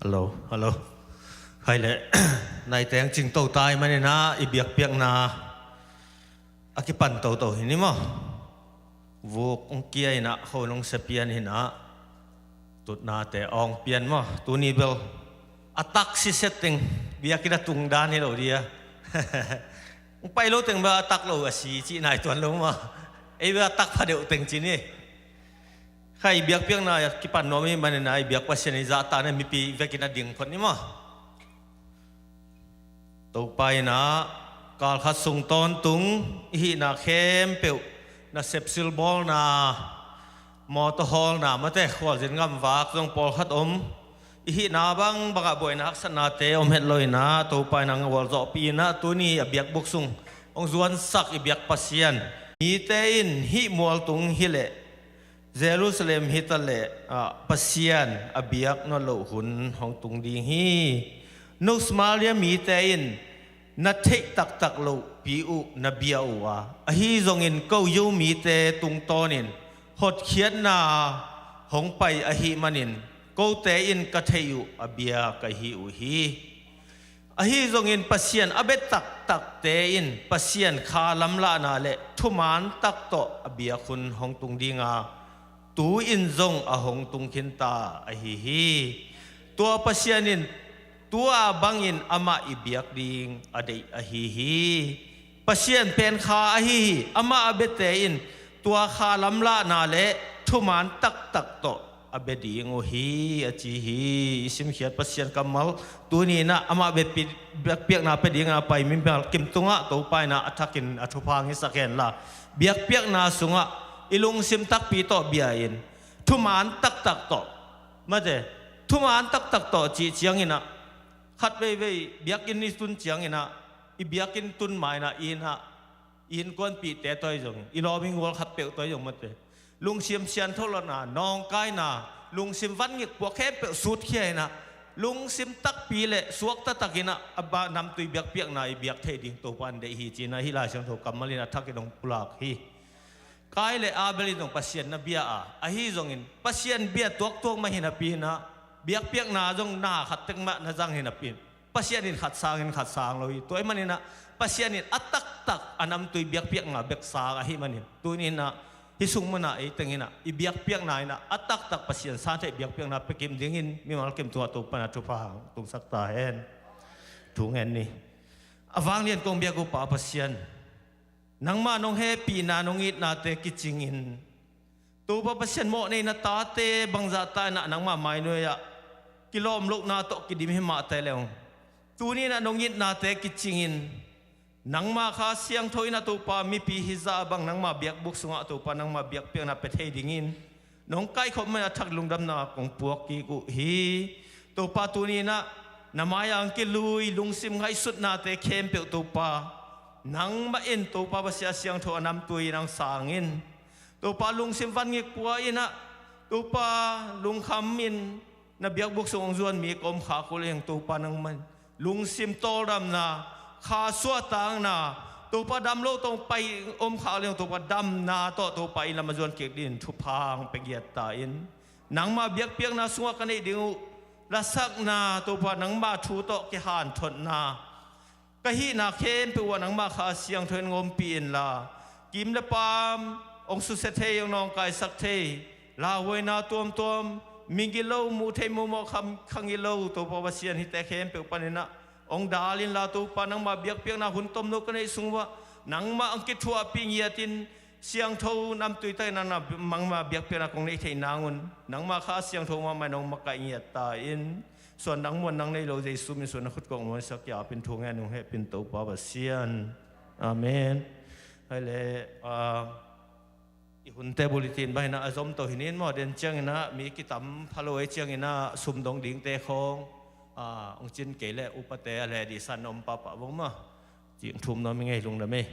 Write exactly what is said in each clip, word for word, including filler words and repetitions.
Hello, hello. Hai le, naiteng cingto tai maninah i biakpiakna a kipan toto hi ni maw? Vuk hong kia inah, kho nong sia pian inah, tutnate awng pian maw? Tuni bel a tak siset teng biakinn a tung dan hi lo dia. Hong pai lo teng bel a tak lo a si cih nai tuan lo maw? Ei bel a tak pha deuh teng ci ni. Khai biakpiakna kipan nuam hi maninah i biak Pasian i zahtakna mipi vekin a ding phot ni maw? Topa inah kalkhat sung tawntung i hihna khempeuh, na sepsil bawlna, mawtaw hawlna mate, khualzin gamvak zong pawlkhat om, i hihna bangbangah buaina haksatnate om het lo inah Topa inah a gualzawhpih inah tuni a biakbuk sung hong zuansak i biak Pasian. Mite in hih mualtung hileh Jerusalem hitaleh ah Pasian a biak nawn loh hun hong tung ding hi. No Samaria mite in na theih taktak lohpi uh na bia uh a, ahi zongin ko Jew mite tungtawnin hotkhiatna hong pai ahih manin kote in ka theih uh a bia ka hi uh hi. Ahi zongin Pasian a bia taktakte in Pasian kha lamlahna le thuman tak tawh a biak hun hong tung dinga, tu-in zong a hong tung khinta ahi hi. Tua Pasian in tua bangin amah i biak ding a deih ahi hi. Pasian pen kha ahi hi. Amah a biate in tua kha lamlahna le thuman taktak tawh a bia ding uh hi, a ci hi. I simkhiat Pasian kammal tuni inah amah biakpi-, biakpiakna pia dingin a pai mimal kim tungah Topa inah a thakin a thupha hong hisak henla, biakpiakna sungah i lungsim takpi tawh bia in, thuman taktak tawh, mate, thuman taktak tawh cih cianginah khat veivei biakinn i tun cianginah, i biakinn tun mainah inah i innkuanpihte tawh i zong, i lawm i ngual khat peuh tawh i zong mate, lungsim siangtho lohna, nawngkaina, lungsim vangik pua khempeuh sutkhia inah, lungsim takpi le suakta takinah a ba namtui biakpiakna i biak thei ding Topa in deih hi cinah hih Lai Siangtho kammal in a thakin hong pulak hi. Kain le Abel in zong Pasian na bia a, ahi zongin Pasian bia tuaktuak mah hi napi inah biakpiakna zong na khat tek mah na zang hi napi in, Pasian in khat sangin khat sang lo hi. Tua ahih maninah Pasian in a taktak a namtui biakpiakna bek sang ahih manin, tuni inah hih sung munah ei tenginah i biakpiakna inah a taktak Pasian santheih biakpiakna pia kim dingin mimal kim tungah Topa inah thupha hong tungsak ta hen. Thu ngen ni. A vanglian kong biak uh Pa Pasian, nangmah nong hehpihna nong itnate kicingin, Topa Pasian, mawhnei na tate bangzah ta inah nangmah mainuai-ah kilawm lohna tawh kidim hi mah ta leh ung, tuni inah nong itnate kicingin, nangmah Kha Siangtho inah Topa mipi hizah bang nangmah biakbuk sungah Topa nangmah biakpiakna pia thei dingin nong kaikhop mah a thak lungdamna kong puak kik uh hi. Topa tuni inah na mai-ah hong kilui lungsim ngaihsutnate khempeuh Topa nangmah in Topa Pasian a siangtho a namtui in hong sang in, Topa lungsim vangik pua inah, Topa lungkham in na biakbuk sung hong zuan mi ka om khak uh leng Topa nangmah in lungsim tawldamna, kha suahtakna, Topa dam lo tawh pai om khak leng Topa damna tawh Topa i lam a zuan kik dingin thupha hong pia giat ta in, nangmah biakpiakna sungah ka neih ding uh lasakna, Topa nangmah thu tawh kihanthotna, ka hihna khempeuh uh ah nangmah Kha Siangtho in hong ompih inla, kim le paam hong susia thei, hong nawngkaisak thei, lauhuaina tuamtuam, migilo, muh theih muh mawh kham, khangilo, Topa Pasian hihte khempeuh paninah hong dal inla Topa nangmah biakpiakna hun tomno ka neih sung uh ah nangmah hong kithuahpih ngiatin, siangtho namtui takin nangmah, nangmah biakpiakna kong neih theih nangun nangmah Kha Siangtho mahmah in hong makaih ngiat ta in, suan dang muan dang nei lo Jesu min suan a khut kong muansak kiapin thu ngen ung hehpin Topa Pasian. Amen. Hai le, ah, i hunte bulletin bang inah a zom to hi nin maw, den cianginah mi kitam pha lo ei cianginah sum dong dingte khawng, ah, hong cin kei le upate a le dihsan om pahpah vong maw. Cing thum nuam i ngei lungdam ei.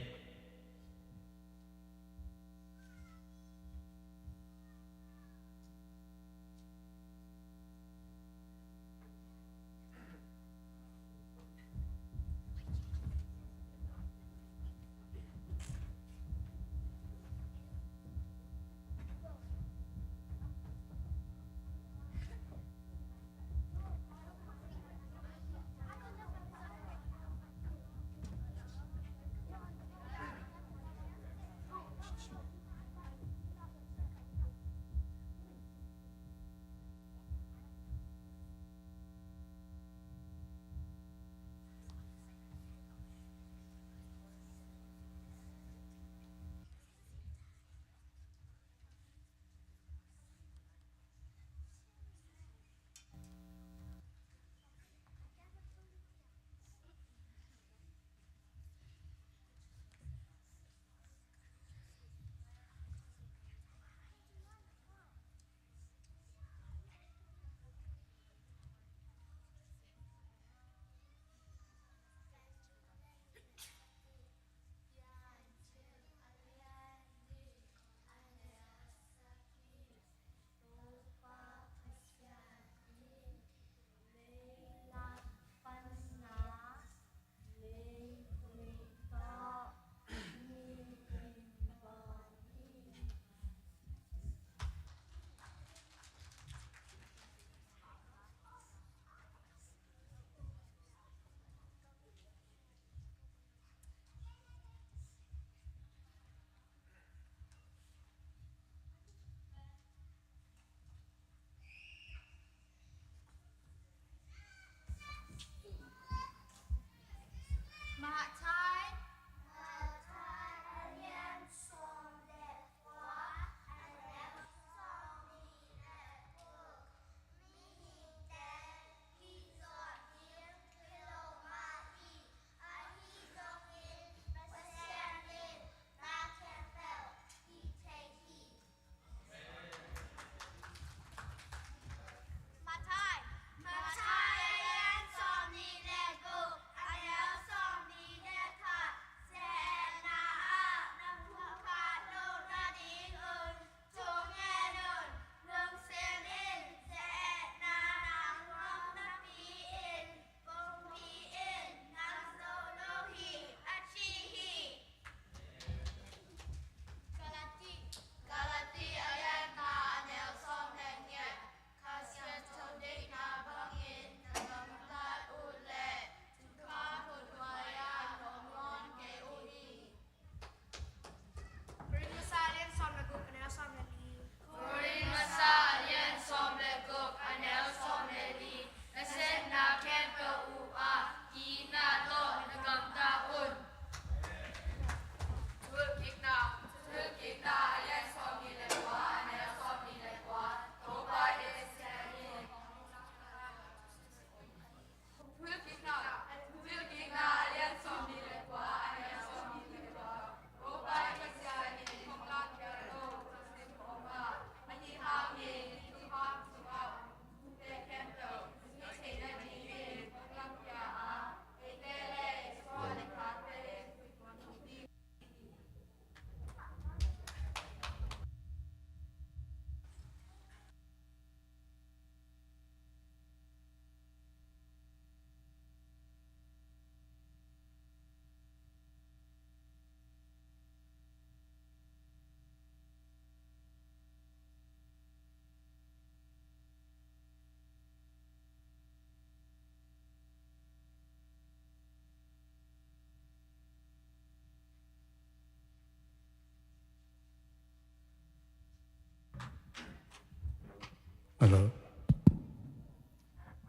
Hello.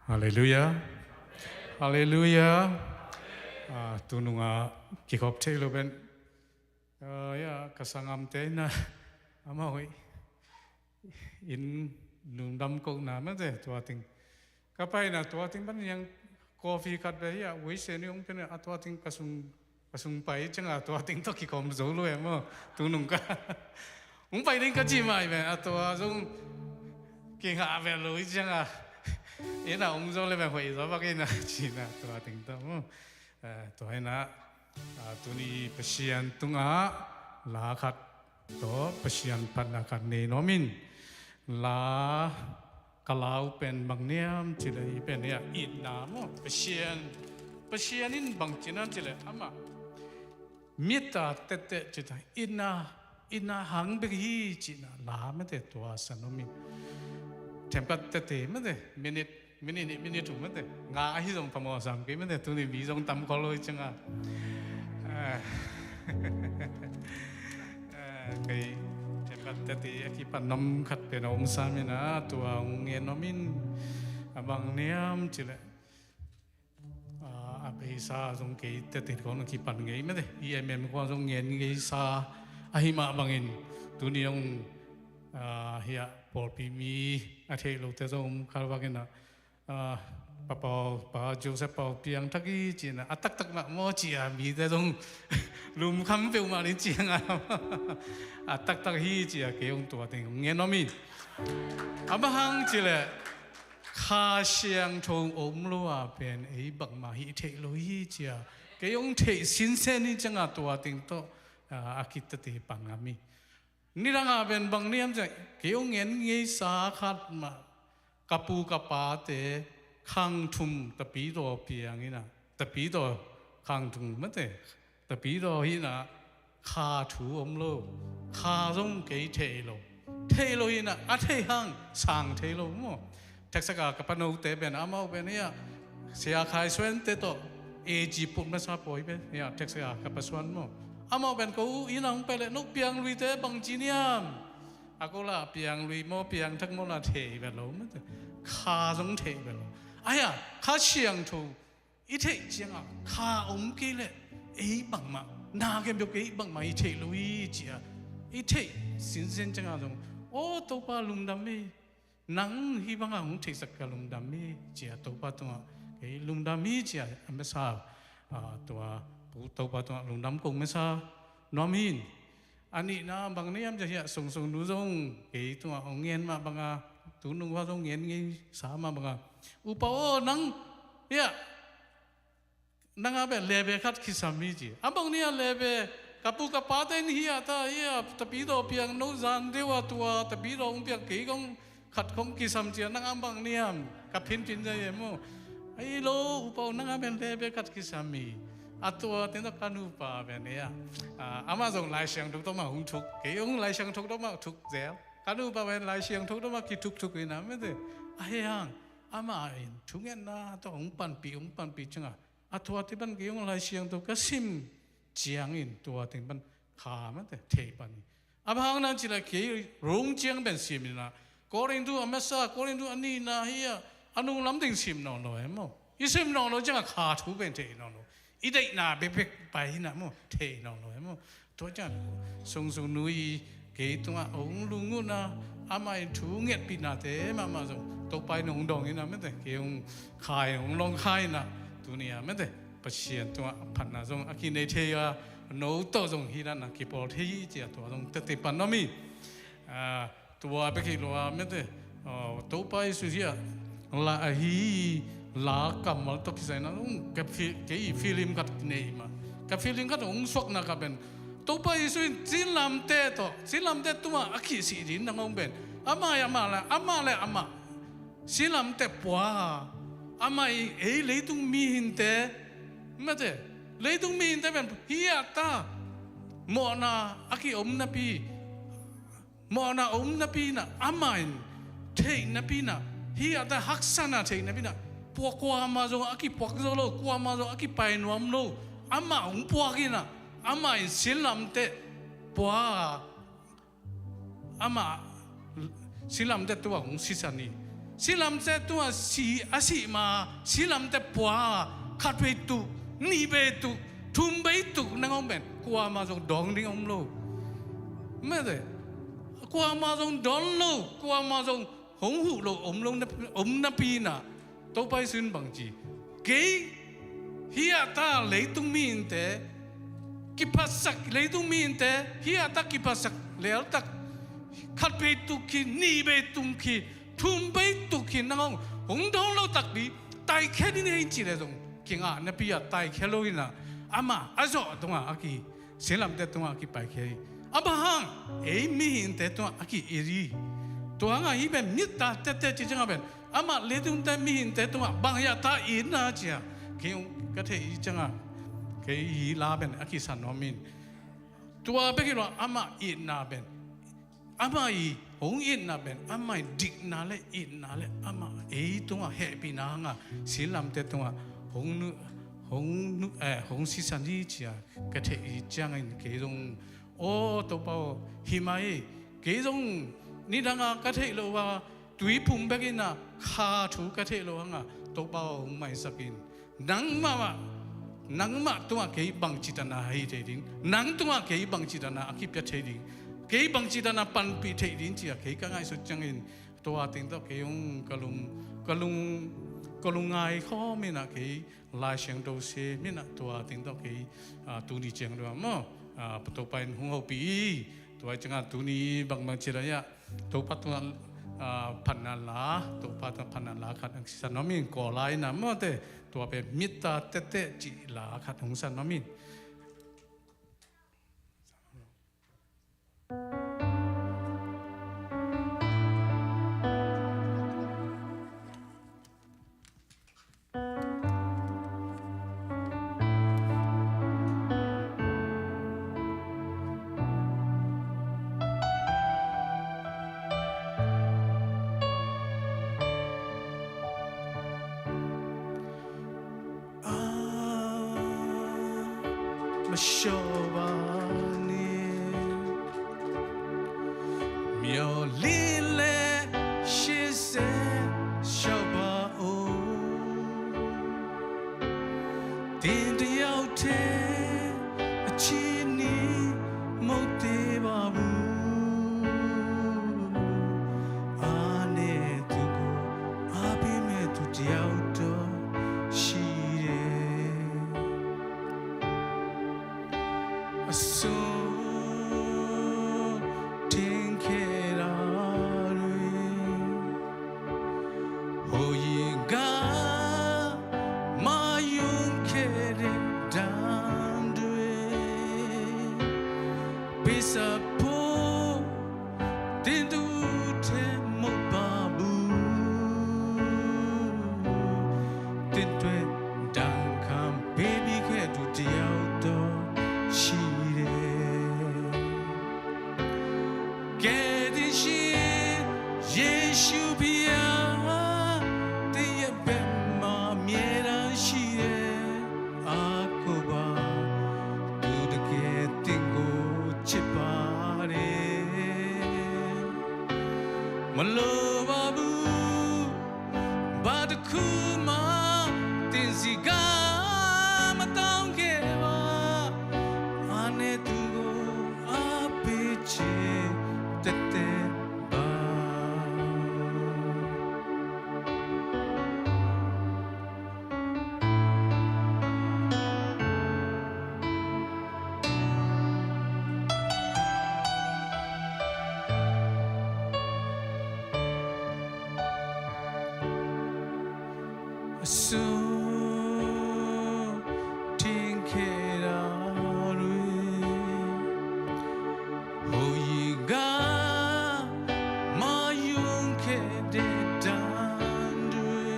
Halleluiah. Halleluiah. Ah, tunungah kikhop thei lo pen, ah, ya, ka sanggamte in ah, amau in lungdam kohna mate, tua teng ka paina, tua teng pan yang coffee khat bek hi a, uise ni hong pia ni a, tua teng ka sung, ka sung pai ciangah tua teng tawh kikhawm zo lo e maw. Tunung ka hong pai ding ka ci mai ve, a tua zong kingah ve lo hi ciangah, inn ah hong zo le ve, hoih zaw bak inn ah ci-in ah tua teng tawh maw. Eh, tua hi-in ah, ah, tuni Pasian tungah la khat tawh Pasian phatna khat nei nuam ing. La, ka lau pen bang hiam cih leh, hih pen hi a, itna maw. Pasian, Pasian in bang ci hiam cih leh, amah mit a tehteh cih ta, itna, itna hang bek hi cihna la mate, tua sa nuam ing. Themkhat tehteh mate, minute, minute nih, minute thum mate, nga ahi zong phamawh sam kei mate, tuni mi zong tam khol lo hi ciangah. Ah. Ah, kei themkhat tehteh a kipan nuam khat pen a om sam ing a, tua hong ngen nuam ing. A bang hiam cih leh, ah, a beisa zong kei tehteh khawng a kipan ngei mate, E M M khawng zong ngen ngei sa ahi mah bangin, tuni hong, ah, hi a pawlpi mi a theih lote zong om kha vak ing a, ah, Pa Pau, Pa Joseph Pau piangthak hi ci-in ah, a taktak mah maw ci a, mite zong lungkham peuhmah ding ciangah, a taktak hi ci a, kei hong tua teng hong ngen nuam ing. A bang hang cih leh, Kha Siangtho om lo a pen ei bangmah hih theih lo hi ci a, kei hong theih sinsen hi ciangah tua teng tawh, ah, a kitehteh pan ngam ing. Nidang a pen bang hiam cih leh, kei hong ngen ngei sa khat mah, ka pu ka pate khang thum Tapidaw piang ing a, Tapidaw khang thum mate, Tapidaw hi-in ah, kha thu om lo, kha zong kei theih lo, theih lo hi-in ah, a theih hang sang thei lo maw. Teksak a ka panote pen, amau pen hi a, Sia Khai Suante tawh A G put masa pawi pen hi a, teksak a ka pasuan maw. Amau pen ko inn ah hong pai leh, no piangluite bang ci hiam, a ko la pianglui maw, piangthak maw la theih ve lo mate, kha zong theih ve lo. Ahi a, Kha Siangtho i theih ciangah, kha om kei leh ei bangmah, na khempeuh kei bangmah i theih lo hi ci a, i theih sinsen ciangah zong, aw Topa lungdam hi, nang hih bangah hong theihsak ka lungdam hi ci a, Topa tungah kei lungdam hi ci a, a masa, ah, tua, Topa tungah lungdam ko masa nuam ing. A nihna bang hiam cih leh, Sungsung nu zong kei tungah hong ngen mah banga, tunung va zong ngen ngei sa mah banga, U Pau aw, nang hi a, nang a beh lebe khat kisam hi ci. A bang hiam lebe, ka pu ka pate in hi a, ta hi a, Tapidaw piang no zan deuh a, tua Tapidaw hong piang kei kong khat kong kisam ci a, nang a bang hiam, ka phinphin zai e maw. Hi lo, U Pau, nang a beh lebe khat kisam hi. A tua teng tawh ka nupa pen hi a, ah, amah zong Lai Siangtho tawh mah hong thuk, kei zong Lai Siangtho tawh mah thuk zel. Ka nupa pen Lai Siangtho tawh mah kithukthuk hi-in ah mate. Ahi hang, amah in thungetna tawh hong panpih, hong panpih ciangah, a tua teng pan kei zong Lai Siangtho ka sim ciangin, tua teng pan kha mate, thei pan hi. A bang hang hiam cih leh, kei Rome ciang pen sim ing a, Korintu a masa, Korintu a nihna hi a, a nunglam teng sim nawn lo e maw. I sim nawn lo ciangah kha thu pen thei nawn lo. I deihna bekbek pai hi-in ah maw, thei nawn lo e maw. Tua ciang Sungsung nu in kei tungah hong lunghihna, amah in thu ngetpihnate mahmah zong Topa in hong dawng hi-in ah mate, kei hong khai, hong lawng khai-in ah, tuni-ah mate, Pasian tungah phatna zong a kinei thei a, no tawh zong hi-in ah kipawl thei hi ci a, tua zong teci pan nuam ing. Ah, tua bek hi lo a mate, ah, Topa Jesu hi a, la ahi, la kammal tawh kisai-in ah, um, ka fi-, kei film khat nei mah. Ka film khat hong suakna ka pen, Topa Jesu in Chin lamte tawh, Chin lamte tungah a kisih ding nang hong pen, amah, amah le, amah le amah, Chin lamte pua, amah in ei leitung mihingte, mate, leitung mihingte pen hi a, ta, mawhna a kiom napi, mawhna om napi-in ah, amah in theih napi-in ah, hi a, ta, haksatna theih napi-in ah, pua, kuamah zong a kipuak zo lo, kuamah zong a kipai nuam lo, amah hong puak in ah, amah in Chin lamte pua, amah Silamte tungah hong sisan hi. Silamte tungah si, a sih ma, silamte pua, khat vei tuk, nih vei tuk, thum vei tuk nangawn pen kuamah zong dawng ding om lo. Mate, kuamah zong dawn lo, kuamah zong hong huh lo om lo na, om napi in ah, Topa Jesu in bangci, kei hih a ta leitung mihingte kiphatsak, leitung mihingte hih a ta kiphatsak leltak, khat vei tuk khi, nih vei tuk khi, thum vei tuk khi nangawn hong dawn lo tak ding, taikhia ding hi ci leh zong kingah napi ah taikhia lo in ah, amah a zawh tungah a ki, silamte tungah a kipaikhia hi. Amah hang ei mihingte tungah a ki-it hi. Tua hangah hih pen mitta tete ci ciangah pen, amah leitungte mihingte tungah bang hi a ta itna ci a, kei ka theih hi ciangah, kei hih la pen a kisan nuam in. Tua bek hi lo, amah itna pen, amah i hong itna pen, amah i dikna le itna le amah ei tungah hehpihna hangah silamte tungah hong nu, hong nu, eh, hong sisan hi ci a ka theih hi ciangin kei zong, aw Topa aw, hi mah hi. Kei zong nidangah ka theih loh a, tuiphum bek in ah kha thu ka theih loh hangah Topa aw hong maisak in. Nangmah, nangmah tungah kei bangci tanah a hi thei ding, nang tungah kei bangci tanah a kipia thei ding, kei bangci tanah panpih thei ding ci a kei ka ngaihsut ciangin, tua teng tawh kei hong ka lung, ka lung, ka lungngai khawm in ah kei Lai Siangtho sem in ah tua teng tawh kei, ah, tuni ciang dua maw, ah, Topa in hong hopih hi. Tua ciangah tuni bangbang ci lai ah Topa tungah, ah, phatna la, Topa tungah phatna la khat hong sisan nuam in, Kawl lai in ah mawte, tua pen mitta tete cih la khat hong san nuam in. A, ma shawba ni, myo lile shise shawba o. သင်တစ်ယောက်တည်း အချစ်နှီး မဟုတ်သေးပါဘူး။ အားနည်းသူကို အားပေးမဲ့သူတစ်ယောက်တော့ ရှိတယ်။ အစိုး ထင်ခဲ့တာတွေ ဟိုရင်က မယုံခဲ့တဲ့တံတွေ ပေးဆပ်ဖို့ သင်တစ်ဦးတည်းမဟုတ်ပါဘူး။ သင့်အတွက် ဒဏ်ခံပေးပြီးခဲ့သူတစ်ယောက်တော့ ရှိတယ်။ ကယ်တင်ရှင် ယေရှုဘုရား သင်ရဲ့ဘက်မှာ အမြဲတမ်းရှိတယ်။ အားကိုးပါ။ သူတကယ်သင်ကိုချစ်ပါတယ်။ မလိုပါဘူး။ ဘာတစ်ခုမှ သင်ဆီက မတောင်းခဲ့ပါ။ အားနည်းသူကို အားပေးခြင်းသက်သက်ပါ။ အစိုး ထင်ခဲ့တာတွေ ဟိုရင်က မယုံခဲ့တဲ့တံတွေ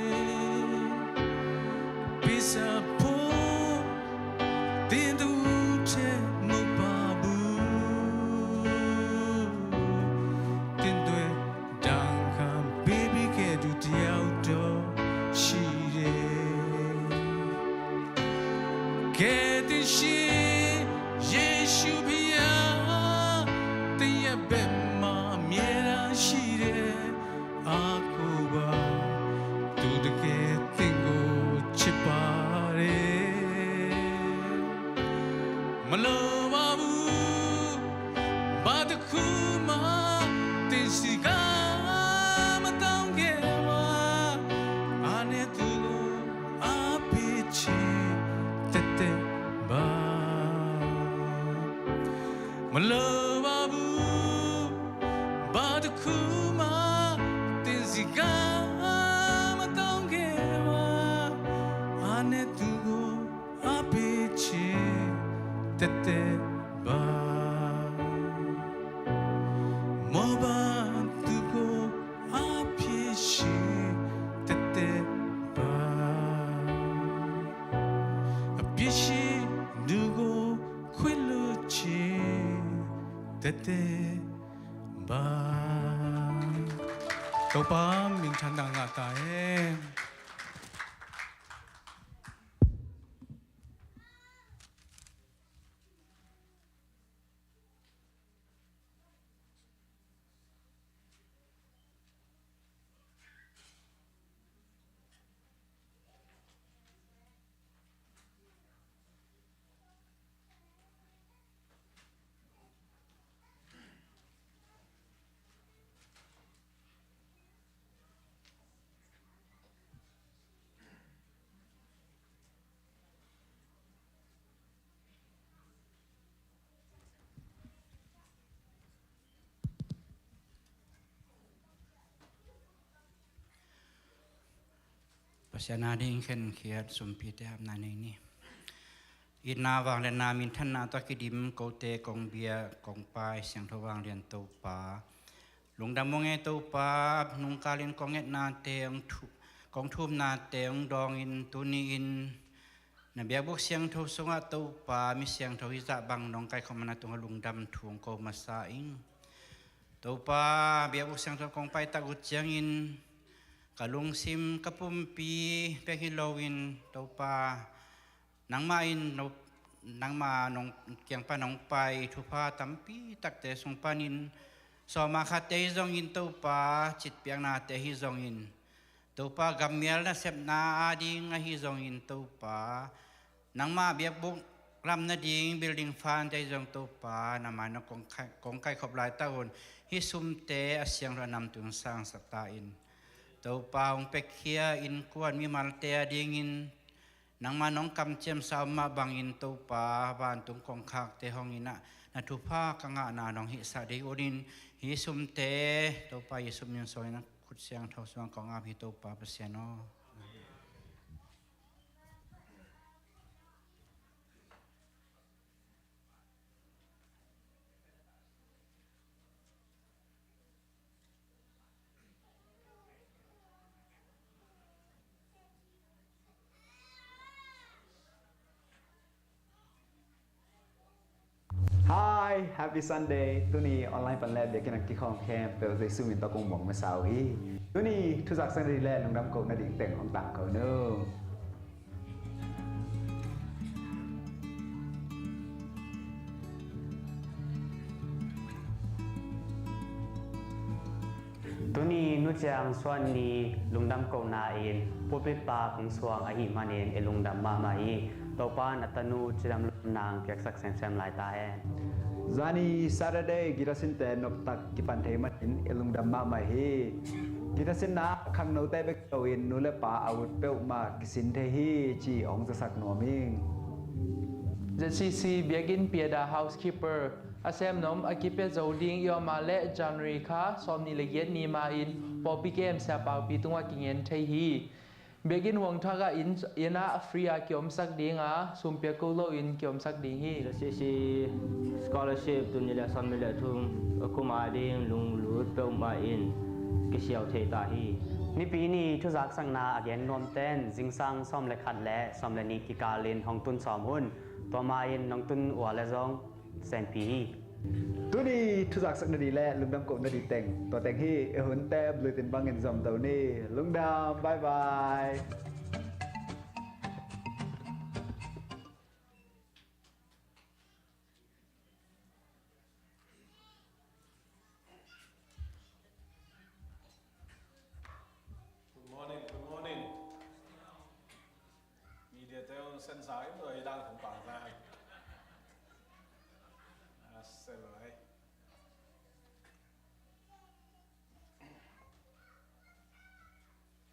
ပေးဆပ်ဖို့ သင်တစ်ဦးတည်းမဟုတ်ပါဘူး။ သင့်အတွက် ဒဏ်ခံပေးပြီးခဲ့သူတစ်ယောက်တော့ ရှိတယ်။ Kuma tinzika matang kema ane tugo apichi tete ba moba tugo apichi tete ba apichi dugo kwiluchi tete ba. Topa minthanna ngah ta hen. Pasian a ding khenkhiat sumpite hapna nei ni. Itna vangliatna minthanna tawh kidim kote kong bia kong pai siangtho vanglian Topa, lungdam ung e Topa. Nungkalin kong etnate hong thu, kong thumnate hong dawngin tuni-in na biakbuk siangtho sungah Topa mi siangtho hizah bang nong kaikhawm mana tungah lungdam thu hong ko masa ing. Topa biakbuk siangtho kong paitak uh ciangin ka lungsim ka pumpi pek hi loin Topa nangmah in no, nangmah nong kiangpan hong pai thupha tampi takte sung panin sawma khatte hi zongin Topa citpiaknate hi zongin Topa gammial nasepna a ding ahi zongin Topa nangmah biakbuk lam nading building fund te zong Topa na mai na kong kai, kong kaikhop laitak un hih sumte a siangtho a namtung sangsak ta in Topa hong pekkhia innkuan mimalte a dingin nangmah nong kamciamsa om mah bangin Topa vantung kongkhakte hong inah na thupha ka ngahna nong hihsak ding unin hih sumte Topa Jesu min suangin na khut siangtho suang kong ap hi Topa Pasian aw. Hi, happy Sunday. Tuni online pan le biakinn a kikhawm khempeuh Jesu min tawh kong muang masa uh hi. Tuni thuzak sang ding le lungdam ko nading teng hong tangko nu. Tuni nuciang suan ni lungdam kohna in pulpit pa kong suang ahih manin i lungdam mahmah hi. Topa in a tanu cidam lupna piaksak semsem lai ta hen. Zani Saturday gita sinte noptak kipan thei manin i lungdam mahmah hi. Gita sinna khangnote bek loin nu le pa a ut peuhmah kisin thei hi ci hong zasak nuam ing. Z C C biakinn piada housekeeper a semnom a kipia zo ding i om ah le January kha sawmnih le giat ni ma-in pawlpi kem siapaupi tungah kingen thei hi. Biakinn huang thak ah inn, inn ah free ah kiomsak ding a, sum pia ko loin kiomsak ding hi. Z C C scholarship tuni le sawmnih le thum a kum a ding lunglut peuhmah in kisiau thei ta hi. Nipi ni thuzaksakna a gen nuamten zingsang sawm le khat le sawm le nih kikalin hong tun sawm un. Tua ma-in nong tun uh a le zong senpi hi. Tuni thuzaksak nading le lungdam ko nading teng tua teng hi. I hunte bulletin bangin zom do ni. Lungdam, bye bye. Good morning, good morning. Media te un sensa in lo i dang kong pang sa. A se lo ai.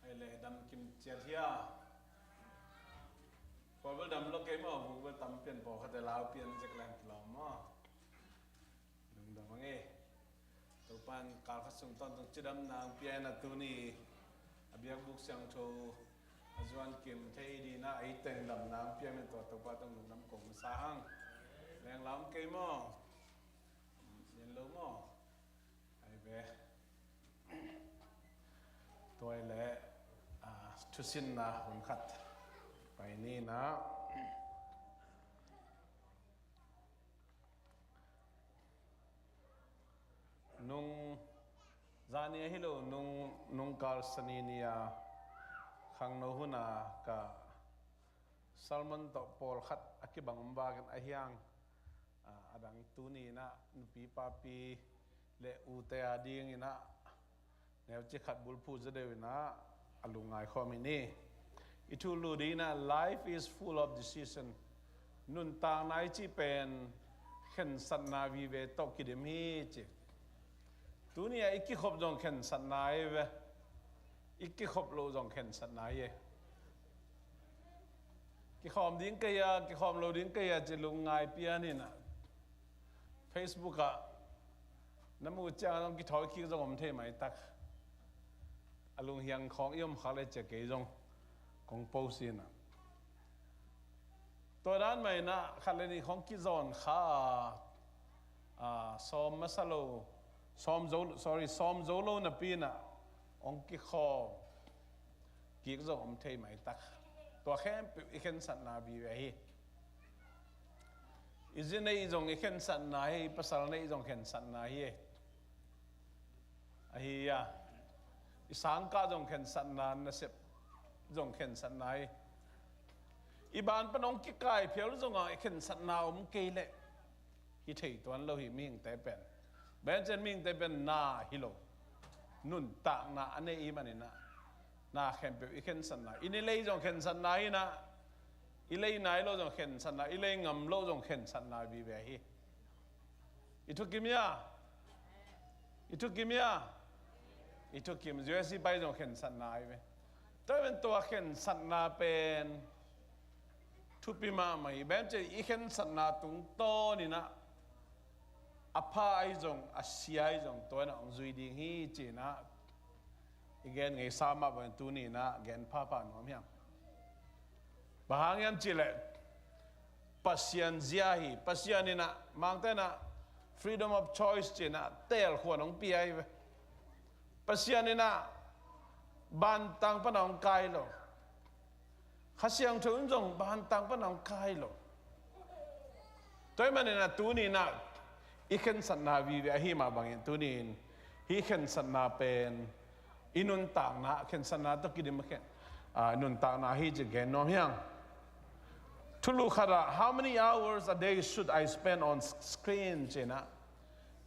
Ai le dam kim ciat hia. Pawl bel dam lo kei maw, bu bel tam pian pawl khat te lau pian zek leng ti lo maw. Lungdam ang e. Topa'n kalkhat sung tawntung cidamna hong pia in a, tuni a biakbuk siangtho a zuan kim thei dingin a, ei teng damna hong pia in a, tua Topa tawh lungdam kong sa hang. Leng lam kei maw? Lian lo maw? Ai ve. Tua i leh, ah, thusinna hun khat pai ni in a. Nung zani ahi lo, nung, nung kal sani ni a khangno hun a ka sermon tawh pawlkhat a kibang om bangin ahi hang, a, a dang tuni in a nupi papi le ute a dingin a neuci khat bulphuh zaw deuh in a, a lungngai khawm hi ni. I thulu dingin a, life is full of decision. Nuntakna i cih pen khensatna vive tawh kidim hi ci. Tuni a i kikhop zong khensatna hi ve. I kikhop loh zong khensatna hi. Kikhawm ding ka hi a, kikhawm lo ding ka hi a ci lungngai pian in a, Facebook ah na muh ciang zong kithawi kik zong om thei maitak. A lunghiang khawng i om khak leh ci a, kei zong kong post in a. Tua dan mah in a, khat le nih khawng kizawn kha a, a, sawm masa lo, sawm zo, sorry, sawm zo lo napi in a hong kikhawm kik zong om thei maitak. Tua khempeuh i khensatna vive hi. I zi neih zong i khensatna hi, i pasal neih zong khensatna hi. Ahi a, i sangkah zong khensatna, nasep zong khensatna hi. I ban pan hong kikai phial zong a, i khensatna om kei leh hi thei tuan lo hi mihingte pen. Bang hang hiam cih leh mihingte pen na hi lo, nuntakna a nei i hih manin a, na khempeuh i khensatna. I lei zong khensatna hi in a, i lei nai lo zong khensatna, i lei ngam lo zong khensatna vive hi. I thukim hia? I thukim hia? I thukim. U S i pai zong khensatna hi ve. Tua pen tua khensatna pen thupi mahmah hi. Bang hang hiam cih leh i khensatna tungtawn in a, a pha ahi zong, a sia ahi zong, tua in a hong zui ding hi ci in a, i gen ngeisa mah bangin tuni in a gen phapha nuam hi hang. Bang hang hiam cih leh Pasian zia hi. Pasian in a, Mangte in a freedom of choice ci in a, teel khuan hong pia hi ve. Pasian in a bantang pan a hong kai lo. Kha Siangtho in zong bantang pan a hong kai lo. Tua ahih manin a tuni in a i khensatna vive ahi mah bangin tuni in hih khensatna pen i nuntakna, khensatna tawh kidim khen, a, nuntakna hi ci gen nuam hi hang. Thulu khat ah, "How many hours a day should I spend on s-, screen?" ci in a,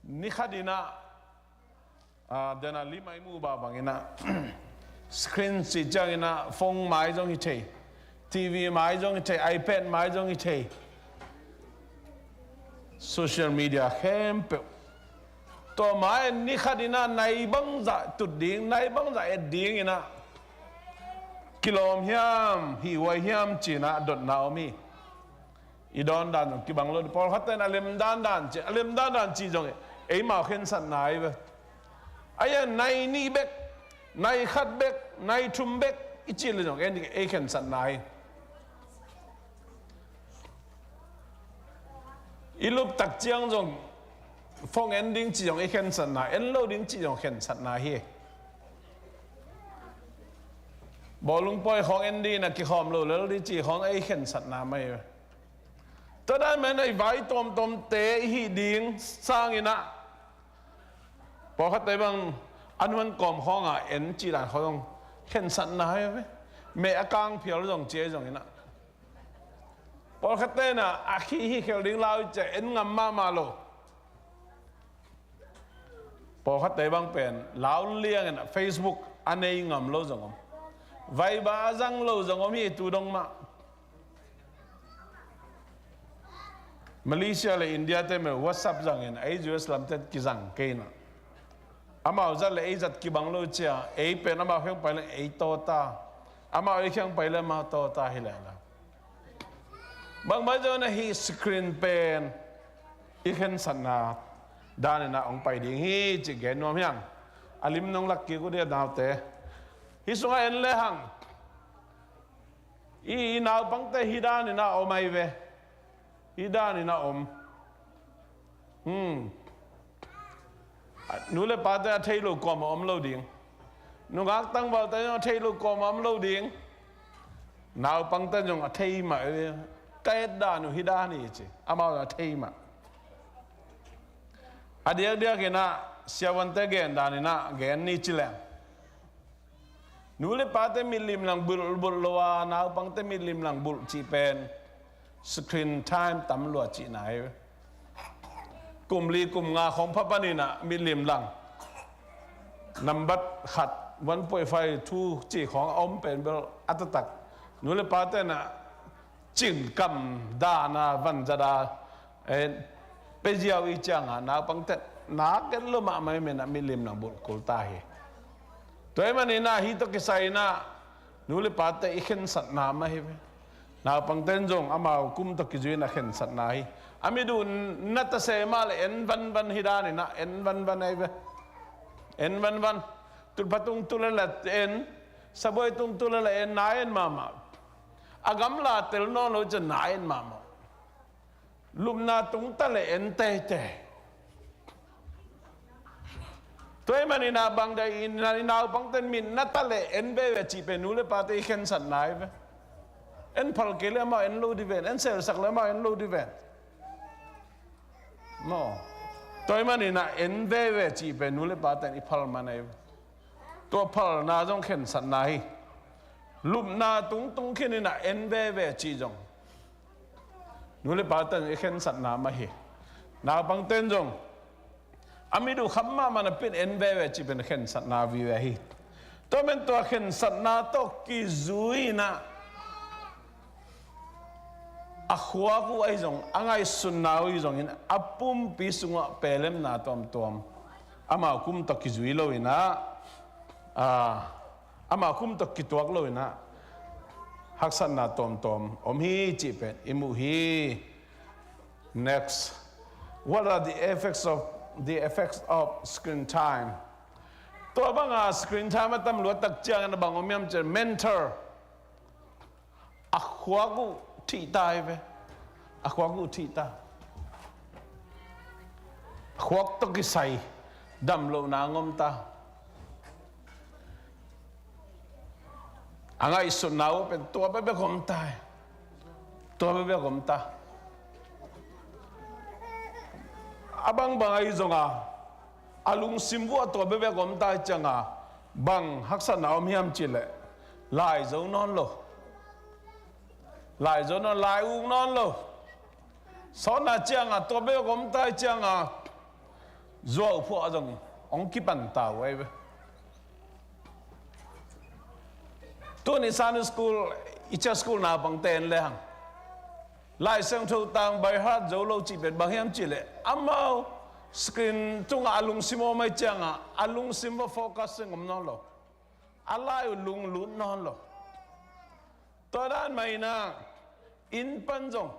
ni khat in a, a, den a lim a i muh bah bangin a, screen cih ciangin a, phone mai zong hi thei, T V mai zong hi thei, iPad mai zong hi thei, social media khempeuh. Tua mai ni khat in a nai bangzah tut ding, nai bangzah et ding in a, kilawm hiam, hih huai hiam ci in a dotna om hi. I dawn dan zong kibang lo. Pawlkhatte in a lem dandan ci, a lem dandan ci zong eimau khensatna hi ve. Ahi a, nai nih bek, nai khat bek, nai thum bek i cih leh zong ei, ei khensatna hi. I lup tak ciang zong phone en ding cih zong i khensatna, en lo ding cih zong khensatna hi. Bawlung pawi khawng en ding in a kikhawm lo lel ding cih khawng ei khensatna mah hi. Tua dan mah in a i vai tuamtuamte i hih ding sangin a, pawlkhatte bang an huan kawm khawng a en cih dan khawng zong khensatna hi ve. Meh a kang phial zong ci ahi zongin a, pawlkhatte in a, a khih hih khel ding lau i cih a en ngam mahmah lo. Pawlkhatte bang pen lau liang in a Facebook a nei ngam lo zong om. Viber a zang lo zong om hi tu dong mah. Malaysia le India te mah WhatsApp zang in a, ei U S lamte kizang kei in a, amau zat le ei zat kibang lo ci a, ei pen amau kiang pai leh ei tawt a, amau ei kiang pai leh amau tawt a hi leh la. Bangmah zong in a hih screen pen i khensatna Dan in ah hong pai ding hi cih gen nuam hi hang. A lim nong lak kik uh dia naute. Hih sungah en le hang. I, i naupangte hih dan in ah om ahi ve. Hih dan in ah om. Hmm. Nu le pate a thei lo kuamah om lo ding. Nungak tangvalte zong a thei lo kuamah om lo ding. Naupangte zong a thei mah. Ka et dan uh hih dan hi ci. Amau a thei mah. A diakdiak in ah siavuante gen dan in ah gen ni ci leng. Nu le pate mitlim lang bulh, bulh lo a, naupangte mitlim lang bulh cih pen screen time tam lua cihna hi. Kum li kum nga khong pha panin ah mitlim lang nambat khat, one point five, two cih khong a om pen bel a taktak. Nu le pate in ah cingkam dan a vanzat a, eh, pia ziau i ciang a, naupangte nak et lo mahmah i men ah mitlim lang bulh kul ta hi. Tua ahih manin ah hih tawh kisai in ah nu le pate i khensatna mah hi ve. Naupangte in zong amau kum tawh kizui in ah khensatna hi. A mit uh na ta se mah leh en vanvan hih dan in ah en vanvan ahi ve. En vanvan. Tulpha tung tu leh la en. Sabuai tung tu leh la en, na en mahmah. A gamla tel nawn lo ciang na en mahmah. Lupna tung ta leh en teitei. Tua ahih manin ah bang dia i naupangte in mit na ta leh en veve cih pen nu le pate i khensatna hi ve. En phal kei leh amau en lo ding ven, en selsak leh amau en lo ding ven. Maw. Tua ahih manin ah en veve cih pen nu le pate in i phal man ahi ve. Tua phalna zong khensatna hi. Lupna tungtung khin in ah en veve cih zong nu le pate in i khensatna mah hi. Naupangte in zong a mit uh kham mahmah napi in en veve cih pen khensatna vive hi. Tua men tua khensatna tawh kizui in ah a khuak uh ahi zong, a ngaihsutna uh ahi zongin a pumpi sungah pelemna tuamtuam, amau kum tawh kizui lo in ah, a, amau kum tawh kituak lo in ah haksatna tuamtuam om hi cih pen i muh hi. Next. What are the effects of, the effects of screen time? Tua banga screen time a tam luat tak ciangin a bang om hiam cih leh mental, a khuak uh thih ta hi ve. A khuak uh thih ta. A khuak tawh kisai dam lohna ngom ta. A ngaihsutna uh pen tua bekbek om ta hi. Tua bekbek om ta. A bangbang ahi zong a, a lungsim uh ah tua bekbek om ta hi ciang a, bang haksatna om hiam cih leh lai zo nawn lo. Lai zo nawn, lai uk nawn lo. Sawtna ciang a tua bekbek om ta hi ciang a, zuau phuah zong hong kipan ta uh ahi ve. Tuni Sunday school, i chia school naupangte en le hang, Lai Siangtho tang by heart zo lo cih pen bang hiam cih leh amau screen tungah a lungsim om ahi ciang a, a lungsim va focus sing om nawn lo. A lai uh lunglut nawn lo. Tua dan mah in ah inn pan zong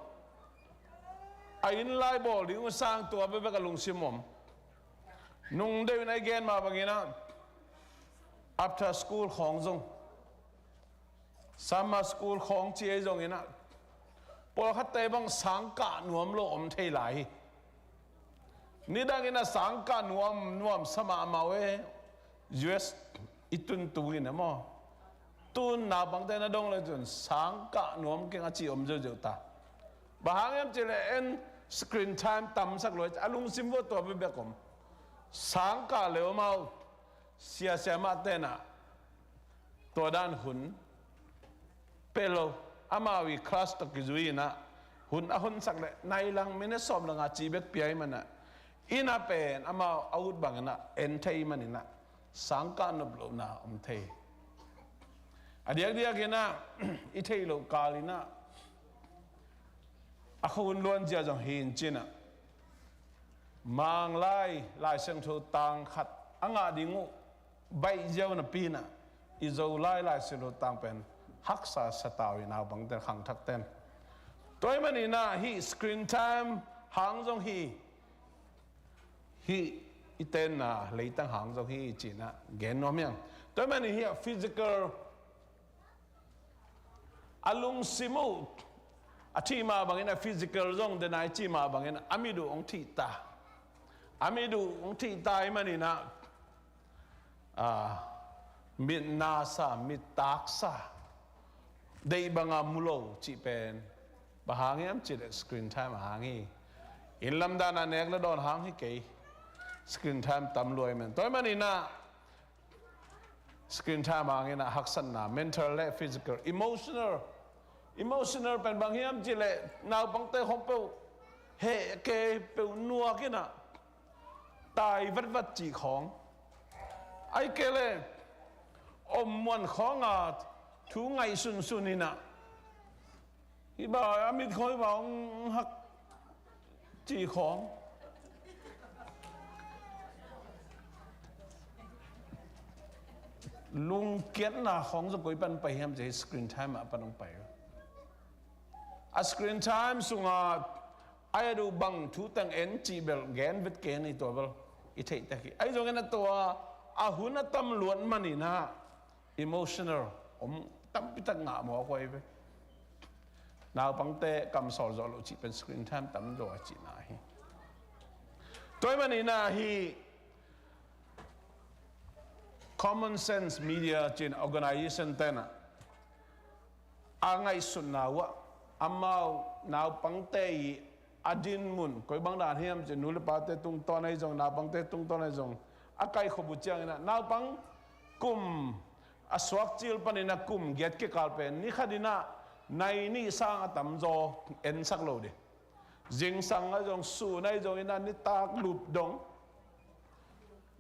a inn lai bawl ding uh sang tua bekbek a lungsim om. Nung deuh in a i gen mah bangin ah after school khawng zong, summer school khawng ci ahi zongin ah, pawlkhatte bang sang kah nuam lo om thei lai hi. Nidangin a sang kah nuam nuam sa mahmah uh e. U S i tun tungin e maw, tun naupangte na dong le cun sang kah nuam keng a ci om ziauziau ta. Bang hang hiam cih leh en screen time tamsak lo a lungsim vua tua bekbek om. Sang kah le om a uh. Sia siamahte in ah tua dan hun pia lo. Amau i class tawh kizui in ah hun a honsak leh nai lang, minute sawm lang a ci bek pia ahih man ah, inn ah pen amau a ut bangin ah en thei ahih manin ah sang kah nop lohna om thei. A diakdiak in ah i theih loh kal in ah a khuahun luanzia zong hi in cin ah, Manglai Lai Siangtho tang khat a ngah ding uh baih ziau napi in ah, i Zolai Lai Siangtho tang pen haksa sa ta uh hi, naupangte, khangthakte in. Tua ahih manin ah hih screen time hang zong hi. Hih i tenna leitang hang zong hi cinah gen nuam hiang. Tua ahih manin hih a physical, a lungsim uh a thih mah bangin a physical zong denai cih mah bangin a mit uh hong thih ta. A mit uh hong thih ta ahih maninah, a, mit nasa, mit taksa, deih banga mu lo cih pen bang hang hiam cih leh screen time a hang hi. Inn lam dan a nek le dawn hang hi kei. Screen time tam lua ahih man. Tua ahih maninah screen time a hang inah haksatna, mental le physical, emotional. Emotional pen bang hiam cih leh naupangte khong peuh heh kei peuh nuak inah tai vatvat cih khawng. Ahih kei leh om muan khawng a thu ngaihsunsun inah, hih bang a mit khawng hih bang hong hak cih khawng. Lungkiatna khawng zong koi pan pai hiam cih screen time ah pan hong pai. A screen time sungah a et uh bang thu teng en cih bel gen vet kei ni, tua bel i theih tek hi. Ahi zongin a tua a hun a tam luat maninah emotional om tampi tak ngah mawk uh ahi ve. Naupangte kamsawl zawh loh cih pen screen time tam zaw a cihna hi. Tua ahih maninah hih Common Sense Media cih organization tenah a ngaihsutna uh ah amau naupangte i a dinmun koi bang dan hiam cih, nu le pate tungtawn ahi zong, naupangte tungtawn ahi zong, a kaikhop uh cianginah naupang kum a suak cil paninah kum giat kikal pen ni khat inah nai nih sang a tamzaw ensak lo ding. Zingsang ahi zong, sun ahi zong inah nitak lup dong.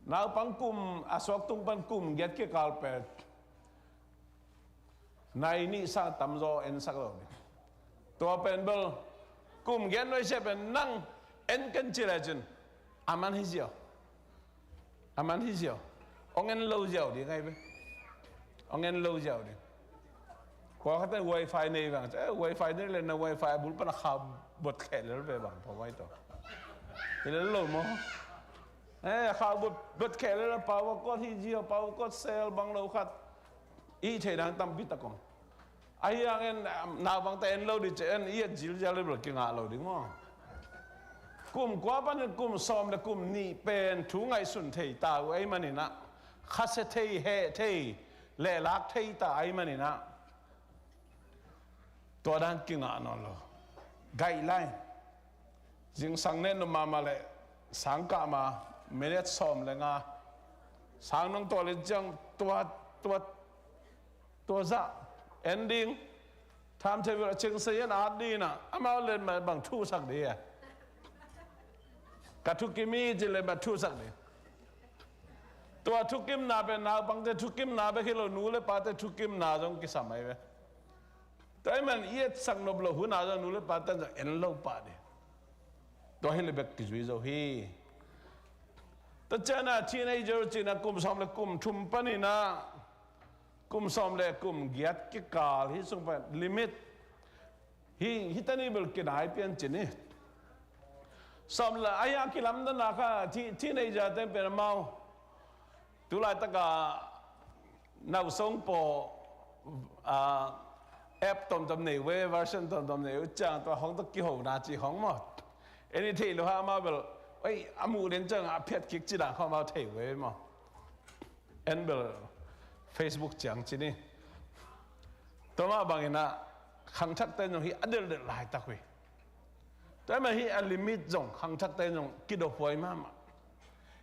Naupang kum a suak tung pan kum giat kikal pen nai nih sang tamzaw ensak lo ding. Tua pen bel kum giat nuai sia pen nang en ken ci lecin a man hi ziau. A man hi ziau. Hong en lo ziau ding ahi ve. Hong en lo ziau ding. Kua khat in wifi nei vang, eh, wifi nei le na wifi a bul pan a kha bot kheh lel ve bang pawai to. Hi lel lo maw? Eh, kha bot, bot kheh lel a power cord hi ziau, power cord cell bang lo khat. I thei dang tampi tak om. Ahi hangin, um, naupangte en lo ding ci en i et zilzial le bel kingah lo ding maw? Kum kua panin kum sawm le kum nih pen thu ngaihsun thei ta uh ahih maninah khasia thei, heh thei, lehlak thei ta ahih maninah tua dan kingah nawn lo. Guideline. Zingsang nen nop mahmah le sang kah ma minute sawm le nga. Sang nong tual in ciang tua, tua, tua zah en ding. Timetable a cing se in at ding inah amau len mah bang thusak ding a. Ka thukim hi ci le mah thusak ding. Tua thukimna pen naupangte thukimna bek hi lo, nu le pate thukimna zong kisam ahi ve. Tua ahih man i etsak nop loh hun a zong nu le pate zong en lo pah ding. Tua hi le bek kizui zo hi. Tua cianah teenager cinah kum sawm le kum thum paninah kum sawm le kum giat kikal hi sung pan limit. Hi, hi tani bel kinai pian cin hi. Sawm le ahi a kilamdanna kha thi, teenager ten pen amau. Tulaitakah nausong paw, ah, app tomtom nei ve, version tomtom nei uh ciang tua hong tua kihona ci hong maw. En i theih lo ha amau bel, oi, a muh den ciang a phiat kik ci dan kha amau thei ve maw. En bel Facebook ciang ci ni. Tua mah banginah khangthakte zong hi a delhdelh laitak uh hi. Tua mah hi a limit zong khangthakte zong kidophuai mahmah.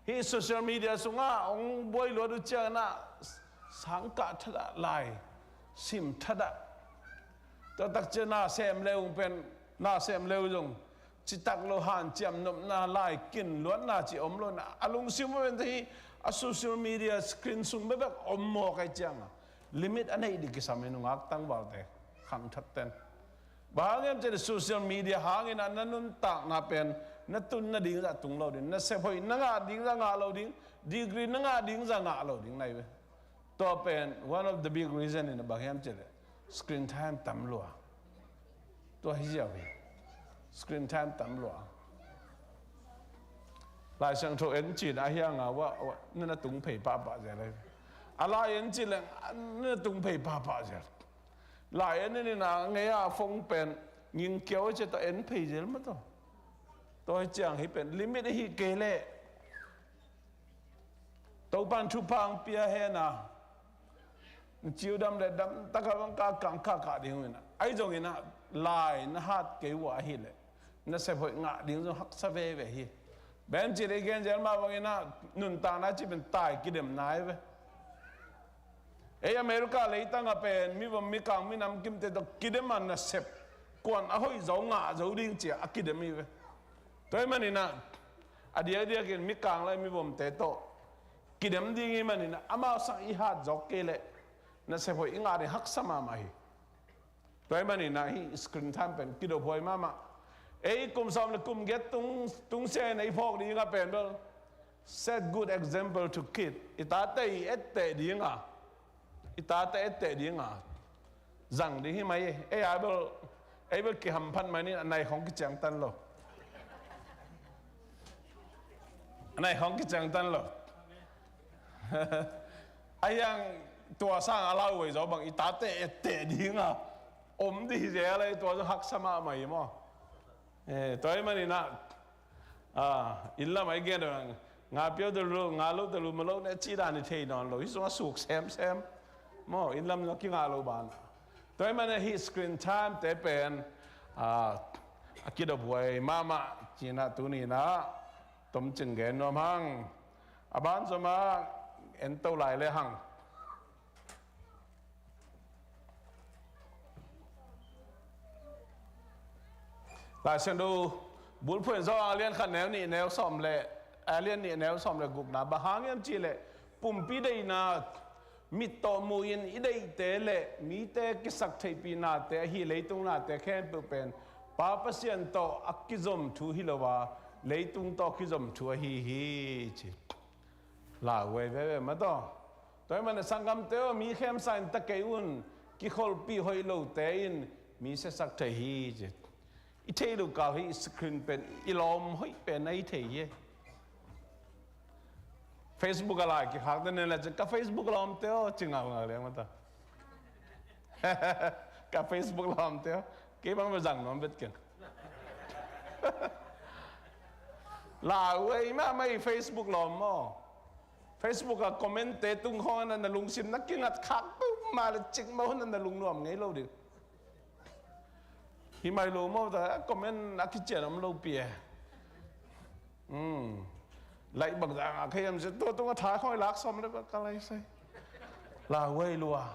Hi social media sungah hong buai luat uh cianginah sangkah thatah lai sim thatah. Tua takciang na sem leu pen na sem leu zong citak lo hanciam nopna lai kin luatna ci om lo na a lungsim uh pen hi a social media screen sung bekbek om mawk ahi cianga limit a neih dih kisam hi nungak tangvalte khangthak ten. Bang hang hiam cih leh social media hangin a na nuntakna pen na tun nading zah tung lo ding, na sep hoih na ngah ding zah ngah lo ding, degree na ngah ding zah ngah lo ding na hi ve. Tua pen one of the big reason in a bang hiam cih leh screen time tam lua. Tua hi ziau hi. Screen time tam lua. Lai Siangtho en cin a hiang a, wa, wa, na na tung phei pahpah zel ai. A lai en cin leng na na tung phei pahpah zel. Lai en in a ngei a fong pen nging kiau cia tawh en phei zel mah tawh. Tua hi ciang hi pen limit hi kei leh Topan thupha ang pia hen a, ciu dam le dam taka bang ka kang ka ka ding uh in a, ai zong in a lai na hat kei uh a hi leh nasep hoih ngah ding zong haksa veve hi. Ben ci dei gen zel mah bangin a nuntakna ci pen tai kidemna hi ve. Ei America leitang a pen mivom mikang minam kimte tawh kidem a nasep kuan a hoih zo ngah zo ding cia a kidem hi ve. Tua hi manin a a diakdiakin mikang lai mivomte tawh kidem ding hi manin a amau sang i hat zawk kei leh nasep hoih i ngah ding haksa mahmah hi. Tua hi manin a hih screen time pen kidophuai mahmah. Ei kum sawm le kum giat tung, tungsia in ei phawk ding a pen bel set good example to kid. I tate i etteh ding a, i tate etteh ding a zang ding hi mai. Ei a bel, ei bel kihamphat mai ni, a nai khong kiciangtan lo. A nai khong kiciangtan lo. A hiang tua sang a lau vei zaw bang i tate etteh ding a om dih zel ei, tua zaw haksa mahmah hi maw. Eh, tua hi manin a, ah, inn lam a i gen dong nga pio te lu, nga lo te lu, ma lo ne ci dan i thei nawn lo, hi sung a suk semsem maw, inn lam a kingah lo ban. Tua hi manin a hih screen time te pen, ah, a kidophuai mahmah cin a tuni in a tomcing gen nuam hang. A ban zom a en to lai le hang. Lai Siangtho bulphuh in Johan a lian khat neu nih neu sawm le, a lian nih neu sawm le gukna bang hang hiam cih leh pumpi deihna, mit tawh mu in i deihte le mite kisaktheihpih nate ahi leitung nate khempeuh pen Pa Pasian tawh a kizom thu hi lo a, leitung tawh kizom thu ahi hi ci. Lau veve mah tawh. Tua hi manin a sanggamte aw, mi khemsa in ta kei un, kikholhpih hoih lote in mi siasak thei hi ci. I theih loh kal hi screen pen i lawm hoih pen a hi thei hi. Facebook a lai kikhakte nen le cin ka Facebook lawmte aw ci ngaungau liang mah tawh. Ka Facebook lawmte aw, kei bang bel zang nuam vet keng. Lau ei mahmah i Facebook lawm maw. Facebook a comment te tung khawng in a na lungsim na kingat khak peuhmah le cikmah hun a na lungnuam ngei lo ding. Hi mai lo maw ta, comment a kician om lo pi e. Hmm. Like bangzah ngah kha hiam sia, tua tung a tha khawng i lak sawm le bang ka lai sai. Lau ei lua.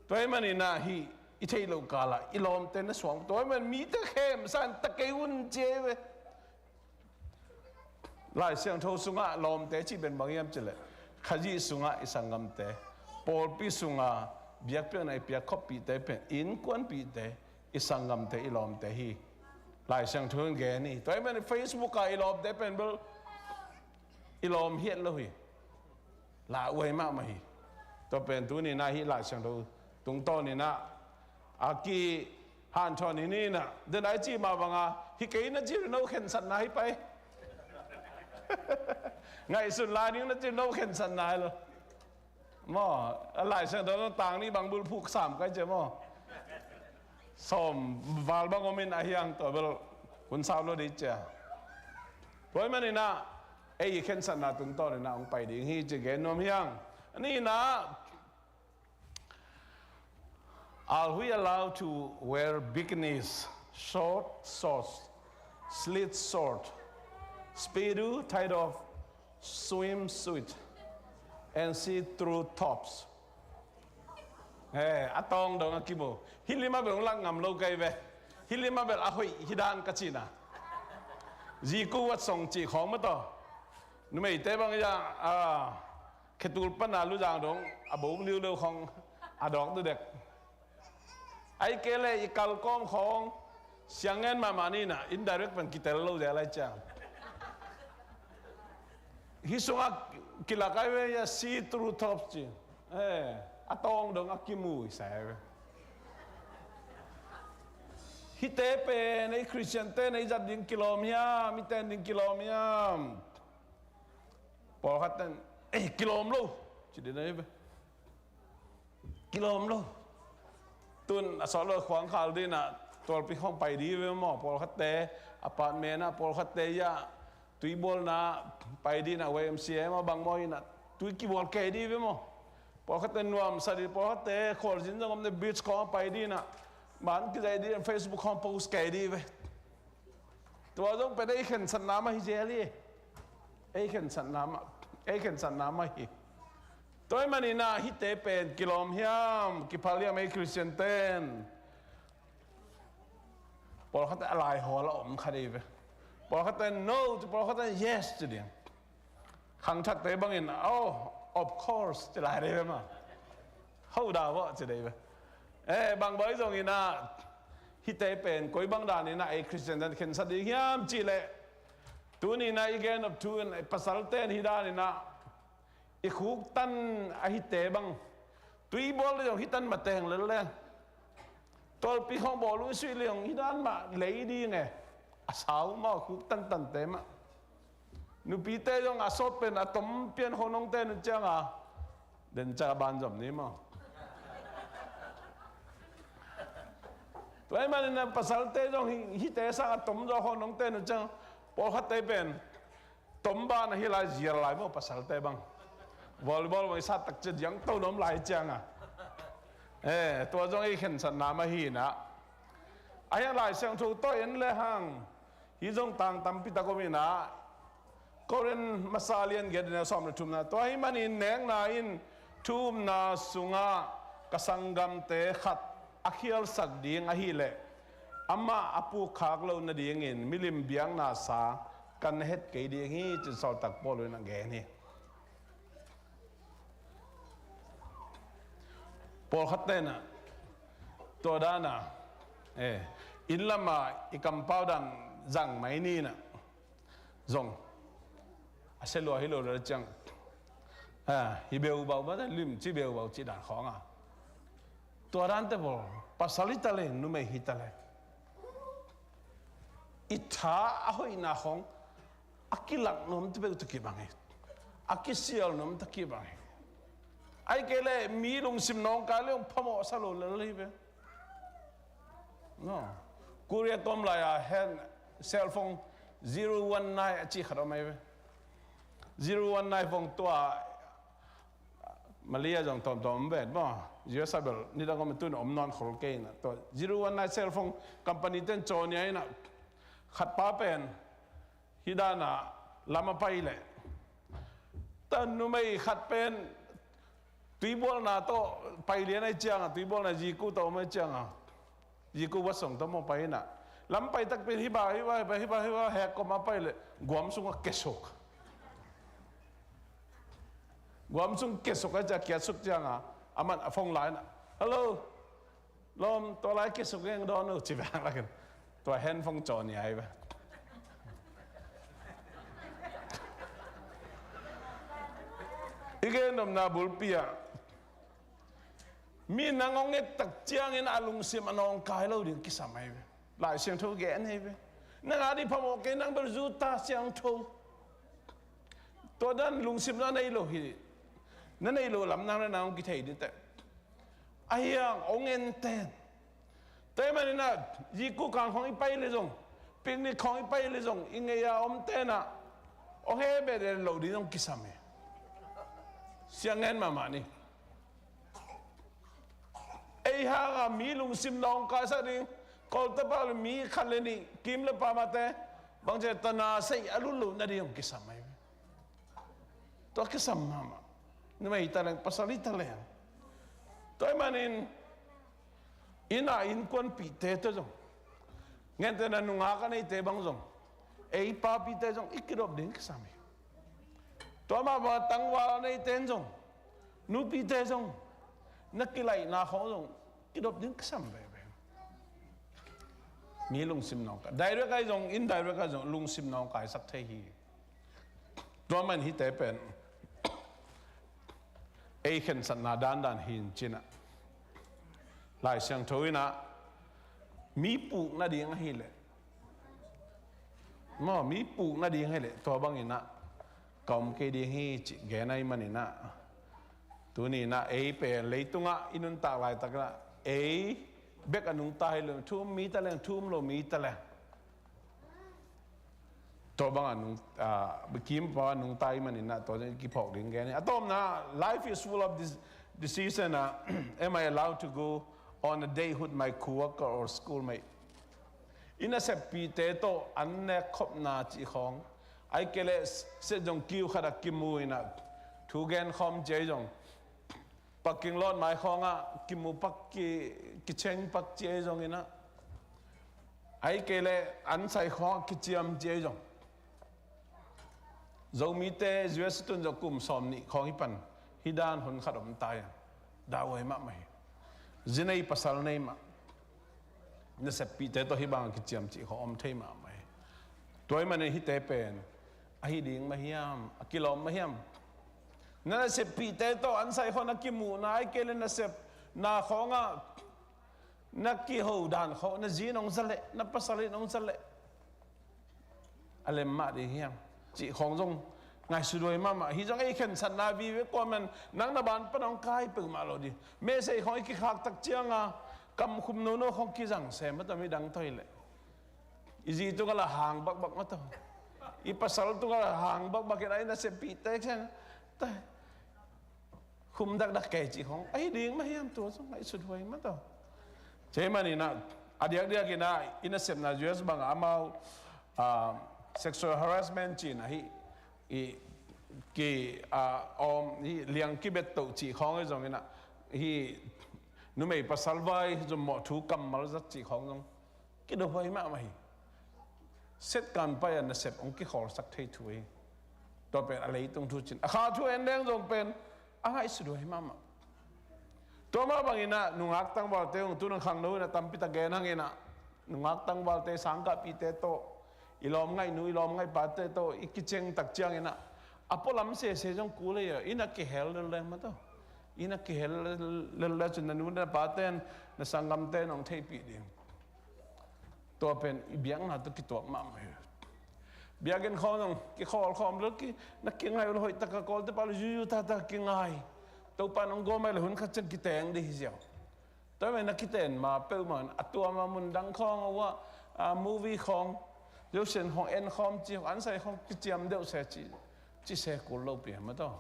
Tua hi manin a hih i theih loh kal ah i lawmte na suang. Tua hi manin mite khemsa in ta kei un ci ei ve. Lai Siangtho sungah lawmte cih pen bang hiam cih leh Khazih sungah i sanggamte, pawlpi sungah biakpiakna i piak khoppihte pen innkuanpihte, i sanggamte, i lawmte hi. Lai Siangtho in gen hi. Tua hi manin Facebook ah i lawmte pen bel i lawm hiat lo hi. Lau ei mahmah hi. Tua pen tuni in a hih Lai Siangtho tungtawn in a a kihanthawn hi ni in a, den a i cih mah bang a, hi kei na cih no khensatna hi pai. Ngaihsun lai ding na cih no khensatna hi lo. Maw, a Lai Siangtho tang nih bang bulphuh sam kai cia maw. Sawm val bang om in a hiang tua bel hun sau lo dih cia. Tua hi manin a ei i khensatna tungtawn in a hong pai ding hi ci gen nuam hiang. A nihna, are we allowed to wear bikinis, short shorts, slit short, speedo, tied off swimsuit, and see-through tops? He, a tawng dong a kimu. Hih lim a bel hong lak ngam lo kei ve. Hih lim a bel a hoih hi dan ka cihna. Ziku wat song cih khawng mah tawh. Numeite bang ya, a, khetul pana luzang dong a bawk liuleu khawng a dawk dudek. Ahih kei leh i kalkawm khawng siang ngen mahmah ni in a, indirect pen kitel lo zel lai ciang. Hih sungah kilak ai ve ya, see-through tops ci. Eh, a tawng dong a kimu i sa ai ve. Hihte pen ei Khristian ten ei zat ding kilawm hiam, i ten ding kilawm hiam? Pawlkhat ten, "Ei, kilawm lo," ci ding ahi ve. Kilawm lo. Tun a sawt lo khuang khal ding ah tualpi khawng pai ding ve maw? Pawlkhatte apartment ah, pawlkhatte ia tuibualna pai ding ah, Y M C A maw, bang maw in ah tui kibual kei ding ve maw? Pawlkhatte nuamsa ding, pawlkhatte khualzin zong om ding, beach khawng pai ding ah, man kizaih ding, Facebook khawng post kei ding ve. Tua zong pen ei khensatna mah hi zel hi. Ei khensatna mah, ei khensatna mah hi. Tua ahih manin ah hihte pen kilawm hiam, kiphal hiam ei Khristian ten? Pawlkhat a laihawl a om kha ding ve. Pawlkhat ten no ci, pawlkhat ten yes ci ding. Khangthakte bangin, "Oh, of course," ci lai ding ve maw. "Ho dah vawh," ci ding ve. Eh, bang bawi zongin ah hihte pen koi bang danin ah ei Khristian ten khensat ding hiam cih leh, tuni in ah i gen nop thu in, pasal ten hih danin ah i khuktan a hihte bang, tuibual le zong hih tan mah teng lel le, tualpi khawng bawl uh i suih le zong hih dan mah lei ding e. A sau mah, khuktan tante mah. Nupite zong a sawt pen a tom pian khawng nong ten uh ciang a, den ciang a ban zom ni maw? Tua ahih manin ah pasalte zong hih, hihte sang a tom zaw khawng nong ten uh ciang, pawlkhatte pen tom ban ahi lai, zial lai maw, pasalte bang. Volleyball bang i sat tak ciang diang to nuam lai ciang a. Eh, tua zong ei khensatna mah hi in ah. Ahi hang Lai Siangtho tawh en le hang, hih zong tang tampi tak om in ah. Korin masa lian giat, neu sawm le thumna. Tua ahih manin nekna in thu upna sungah ka sanggamte khat a khialsak ding ahih leh, amah a pukkhak loh nadingin milim biakna sa ka na het kei ding hi, ci-in sawltak Paul in a gen hi. Pawlkhat ten ah tua dan a, eh, inn lamah i kampau dan zang mai ni in ah zong a sia lua hi lo le ciang, ah, hi beubau mah, limci beubau cih dan khawng a. Tua dante bawl, pasal hi ta leng, numei hi ta leng, i tha a hoihna khawng a kilak nuam ta peuh ta kibang hi. A kisial nuam ta kibang hi. Ahih kei leh mi lungsim nawngkai le hong phamawh sa lo lel hi ve. No. Korea tawm lai-a hen cell phone zero one nine a cih khat om ahi ve. Zero one nine phone tua Malaysia zong tawmtawm om vet maw. U S a bel nidang om, tun om nawn khol kei in ah. Tua zero one nine cell phone company ten caw nia in ah, khat pa pen hih dan a lam a pai leh, tua numei khat pen tuibualna tawh pai lian ahih ciang a, tuibualna ziku tawh om ahih ciang a, ziku vasong tawh maw pai in ah, lam pai takpi in hih bang, hih bang, hih bang, hih bang, hih bang hek kawm a pai leh guam sungah kiasuk. Guam sung kiasuk ahih ciang, kiasuk ciang a, aman a phone la in ah, "Hello, lawm, tua lai kiasuk ing, dawn uh," ci bek lakin tua hen phone caw nia ahi ve. I gen nopna bulpi ah, mi nang hong et tak ciangin a lungsim a nawngkai lo ding kisam ahi ve. Lai Siangtho gen ahi ve. Nang a ding phamawh kei, nang bel zu ta, siangtho. Tua dan lungsim na nei lo hi. Na nei lo lam nang le nang hong kithei ding teh. Ahi hang hong en ten. Tua ahih manin ah ziku kang khawng i pai leh zong, picnic khawng i pai leh zong, i ngei a om ten ah hong heh beh lo ding zong kisam hi. Siang ngen mahmah ni. Ei hang a mi lungsim nawngkaisak ding, Kawltepa le mi khat le nih, kim le pamate, bangci a tana sei a lut loh nading hong kisam ahi ve. Tua kisam mahmah. Numei hi ta leng, pasal hi ta leng. Tua ahih manin, inn a innkuanpihte tawh zong, gentehna nungak a neite bang zong, ei papite zong i kidop ding kisam hi. Tua mah bang a tangval a neite in zong, nupite zong, na kilaihna khawng zong kidop ding kisam veve. Mi lungsim nawngkai, direct ahi zong, indirect ahi zong, lungsim nawngkaisak thei hi. Tua man hihte pen ei khensatna dandan hi in ci-in ah, Lai Siangtho in ah, Mi puk nading ahileh, maw, mi puk nading ahileh tua bangin ah ka om kei ding hi cih gen ahih manin ah, tuni-in ah ei pen leitungah i nuntak laitakin ah ei bek a nungta hi lo, thu um mi ta leng, thu um lo mi ta leng, tua bangah nung, ah, kim pau a nungta ahih manin ah tua kiphawk ding gen hi. A tawpna, life is full of this decision. Ah, am I allowed to go on a date with my co-worker or schoolmate? I naseppihte tawh an nek khopna cih khawng, ahih kei leh set zong kiu khat ah kimu in ah thu gen khawm ci ahi zong, parking lot mai khawngah kimu pak, ki, kicheng pak ci ahi zongin ah, ahih kei leh an sai khawngah kiciam ci ahi zong, Zomite U S tun zong kum sawmnih khawng hi pan, hih dan hun khat om ta hi a, dauhuai mahmah hi. Zi nei pasal nei mah, naseppihte tawh hih bangah kiciam cih khawng om thei mahmah hi. Tua ahih manin hihte pen ahi ding mah hiam, a kilawm mah hiam? Na naseppihte tawh an sai khawng na kimuhna, ahih kei leh nasepna khawngah na kiho dan khawng, na zi in hong za leh, na pasal in hong za leh, a lem mah ding hiam cih khawng zong ngaihsut huai mahmah. Hih zong ei khensatna vive, kuaman nang na ban pan hong kai peuhmah lo ding. Message khawng i kikhak tak ciangah kamkhum nono khawng kizang se mah tawh, midang tawh hileh. I zi tungah lah hang bakbak mah tawh, i pasal tungah lah hang bakbak in ah, i naseppihte khawng khum dakdak kei cih khawng ahi ding mah hiam? Tua zong ngaihsut huai mah tawh. Tua ahih manin ah, a diakdiakin ah i nasepna U S bangah amau, ah, sexual harassment ci-in ah hih, i, ki, ah, om, hih liang kibet toh cih khawng ahi zongin ah, hih numei pasal vai zummawh thu kammal zat cih khawng zong kidop huai mahmah hi. Set kan pai-a nasep hong kikhawlsak thei thu hi. Tua pen a leitung thu cin, a kha thu en leng zong pen a ngaihsut huai mahmah. Tua mah bangin ah nungak tangvalte hong, tu-in khangno in ah tampi tak gen hangin ah, nungak tangvalte, sangkahpihte tawh, i lawmngaihnu, i lawmngaihpate tawh i kiceng tak ciangin ah, a pualam sese zong kul hi a, inn ah kihel lel leng mah tawh, inn ah kihel lel lel cun na nu na pate in, na sanggamte in hong theihpih ding. Tua pen i biakna tawh kituak mahmah hi. Biakinn khawng zong kikhawl khawm lel, ki, na kingai uh leh hoih takin Kawltepa leh zuzu taktak kingai. Topa in hong gawm ahih leh hun khat ciang kiteng ding hi ziau. Tua ahih manin na kiten ma peuhmah in, a tuam a mun dang khawng, a uah, a movie khawng, zosian khawng en khawm ci, an sai khawng kiciam deuh se ci, ci se kul lopi hi mah tawh.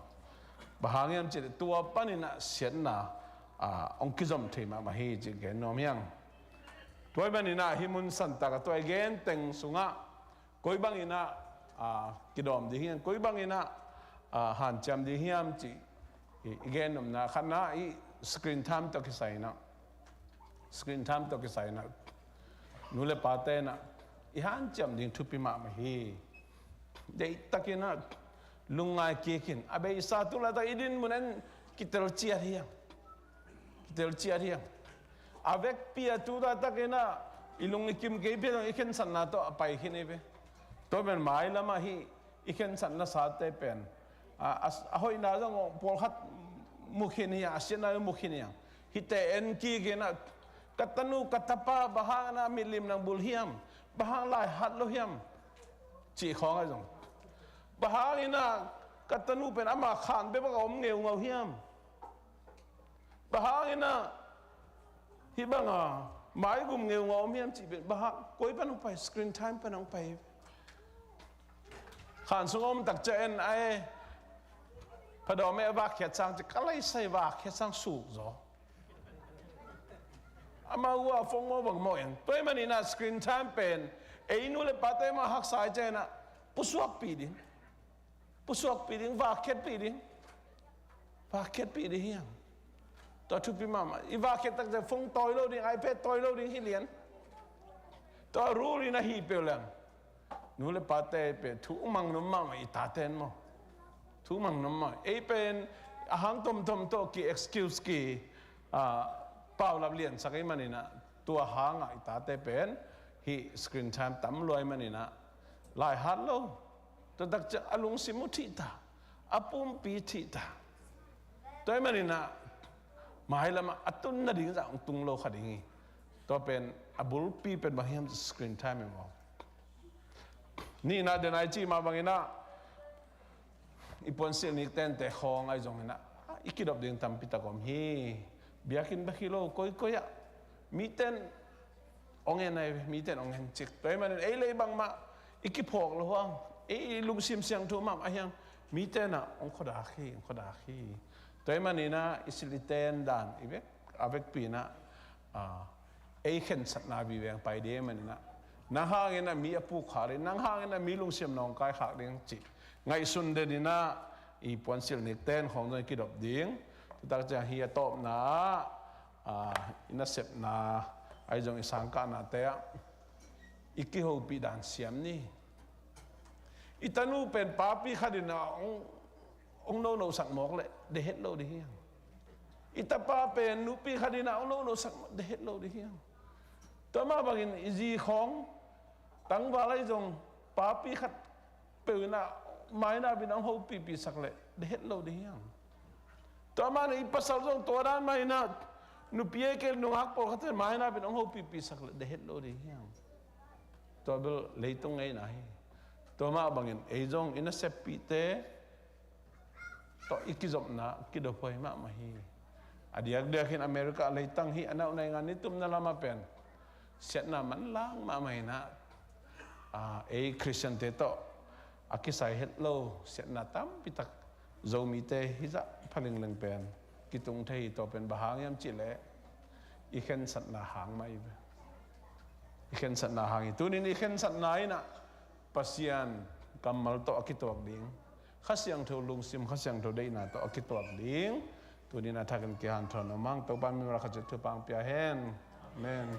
Bang hang hiam cih leh tua panin ah siatna, a, hong kizom thei mahmah hi cih gen nuam hi hang. Tua ahih manin ah hih mun santak ah tua i gen teng sungah koi bangin ah, a, kidawm ding hiam, koi bangin ah, a, hanciam ding hiam cih i, i gen nopna, khatna, i screen time tawh kisai in ah, screen time tawh kisai in ah, nu leh pate in ah i hanciam ding thupi mahmah hi. Deihtakin ah lungngai kik in, a beisa tu laitak i dinmun en kitel ciat hi hang. Kitel ciat hi hang. A vekpi ah tu laitak in ah i lung i kim kei pi a, i khensatna tawh a pai khin hi ve. Tua pen mailam ah hih i khensatna sate pen, a, a, a hoihna zong pawlkhat mu khin hi a, a siatna mu khin hi a. Hihte en kik in ah, ka tanu ka tapa bang hang in ah mitlim nang bul hiam, bang hang lai hat lo hiam cih khawng ahi zong, bang hang in ah ka tanu pen ama khan bek bek a om ngeungau hiam, bang hang in ah hih banga maigum ngeungau om hiam cih pen, bang hang, koi pan hong pai, screen time pan hong pai. Khan sung om tak ciang en ai, phadawm e, a vakkhiat sang ci, ka laisai vakkhiat sang suk zaw. Amau a phone maw bang maw en. Tua ahih manin ah screen time pen ei nu leh pate mah haksa hi ciangin ah pusuakpih ding. Pusuakpih ding, vakkhiatpih ding. Vakkhiatpih ding hi hang. Tua thupi mahmah. I vakkhiat tak ciang phone tawi lo ding, iPad tawi lo ding hi lian. Tua rule in ah hi peuh leng, nu leh pate pen thu mang nuam mahmah, i tate in maw. Thu mang nuam mahmah. Ei pen a hang tomtom tawh ki excuse ki, a, paulap liansak ahih manin ah, tua hangah i tate pen hih screen time tam lua ahih manin ah lai hat lo. Tua tak ciang a lungsim uh thih ta, a pumpi thih ta. Tua ahih manin ah mailam ah a tun nading zah hong tung lo kha ding hi. Tua pen a bulpi pen bang hiam, screen time hi maw. Nihna den ai ci mah bangin ah, i puansilh nik tente khawng ai zongin ah, i kidop ding tampi tak om hi. Biakinn bek hi lo, koikoi ah miten ong en ai ve, miten ong en cik. Tua ahih manin ei lei bangmah i kiphawk lo hang, ei lungsim siangtho mah ahi hang, miten ah ong khuadak hi, ong khuadak hi. Tua ahih manin ah i silh i ten dan i vek, a vekpi in ah, ah, ei khensatna vive ong pai ding ahih manin ah, nang hangin ah mi a pukkhak ding, nang hangin ah mi lungsim nawngkaikhak ding cih ngaihsun den in ah, i puansilh nik ten khawng zong i kidop ding. Tutak ciang hi a tawpna ah, ah, i nasepna ai zong i sangkahnate ah i kihopih dan siam ni. I tanu pen papi khat in ah ong, ong nonosak mawk leh deih het lo ding hi hang. I tapa pen nupi khat in ah ong nonosak mawk, deih het lo ding hi hang. Tua mah bangin i zi khawng tangval ai zong papi khat peuh in ah mainap in ong hopihpihsak leh deih het lo ding hi hang. Tua manin i pasal zong tua dan mah in ah, nupi ei kei nungak pawlkhat in mainap in ong hopihpihsak leh deih het lo ding hi hang. Tua bel leitung ngeina hi. Tua mah bangin ei zong i naseppihte tawh i kizopna kidop huai mahmah hi. A diakdiakin America leitang hi a nauh naingan i tumna lamah pen siatna manlang mahmah in ah, ah, ei Khristiante tawh a kisai het lo siatna tampi tak Zomite hizah pha lingleng pen kitung thei hi. Tua pen bang hang hiam cih leh i khensatna hang mah hi ve. I khensatna hang hi. Tunin i khensatna in ah Pasian kammal tawh a kituak ding, Kha Siangtho lungsim, Kha Siangtho deihna tawh a kituak ding. Tunin a thakin kihanthawn om hang. Topa min mah khat ciat thupha ong pia hen. Amen.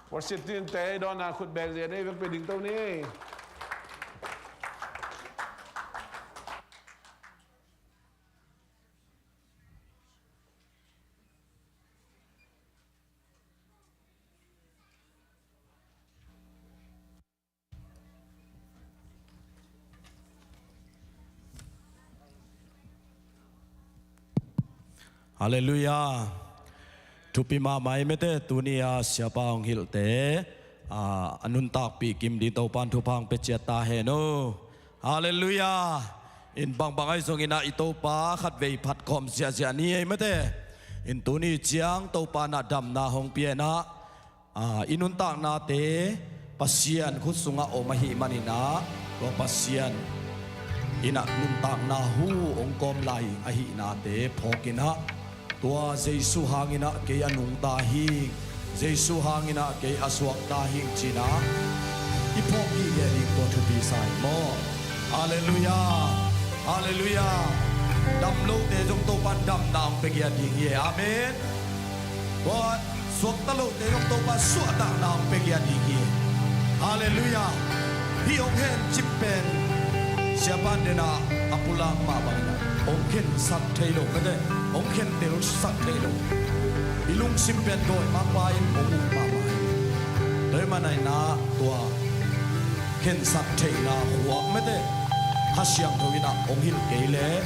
Worship team te dawnna khut beng zia nei vekpi ding to ni. Halleluiah. Thupi mahmah hi mate, tuni a siapa hong hilhte, a, a nuntakpih kim ding Topan thupha hong pia ciat ta hen aw. Halleluiah. In bangbang ahi zongin ah i Topa khatvei phat khawm ziahziah ni ei mate. In tuni ciang Topa in ah damna hong pia in ah, a, i nuntaknate Pasian khut sungah om ahih manin ah, tua Pasian in ah nuntakna hu hong kawm lai ahihnate phawk in ah, tua Jesu hangin ah kei a nungta hi, Jesu hangin ah kei a suakta hi ci-in ah i phawk gige ding tua thupi sa hi maw. Halleluiah. Halleluiah. Dam lote zong Topan damna hong pia ding hi. Amen. Tua suakta lote zong Topa suahtakna hong pia ding hi. Halleluiah. Hih hong hencip pen siapa in ah a pulak mah bangin ah hong khensat thei lo, ka te, hong khentelsak thei lo. I lungsim pen dawi mangpa in hong uk mahmah hi. Tua ahih manin ah tua khensat theihna khuak mate, Kha Siangtho in ah hong hilh kei leh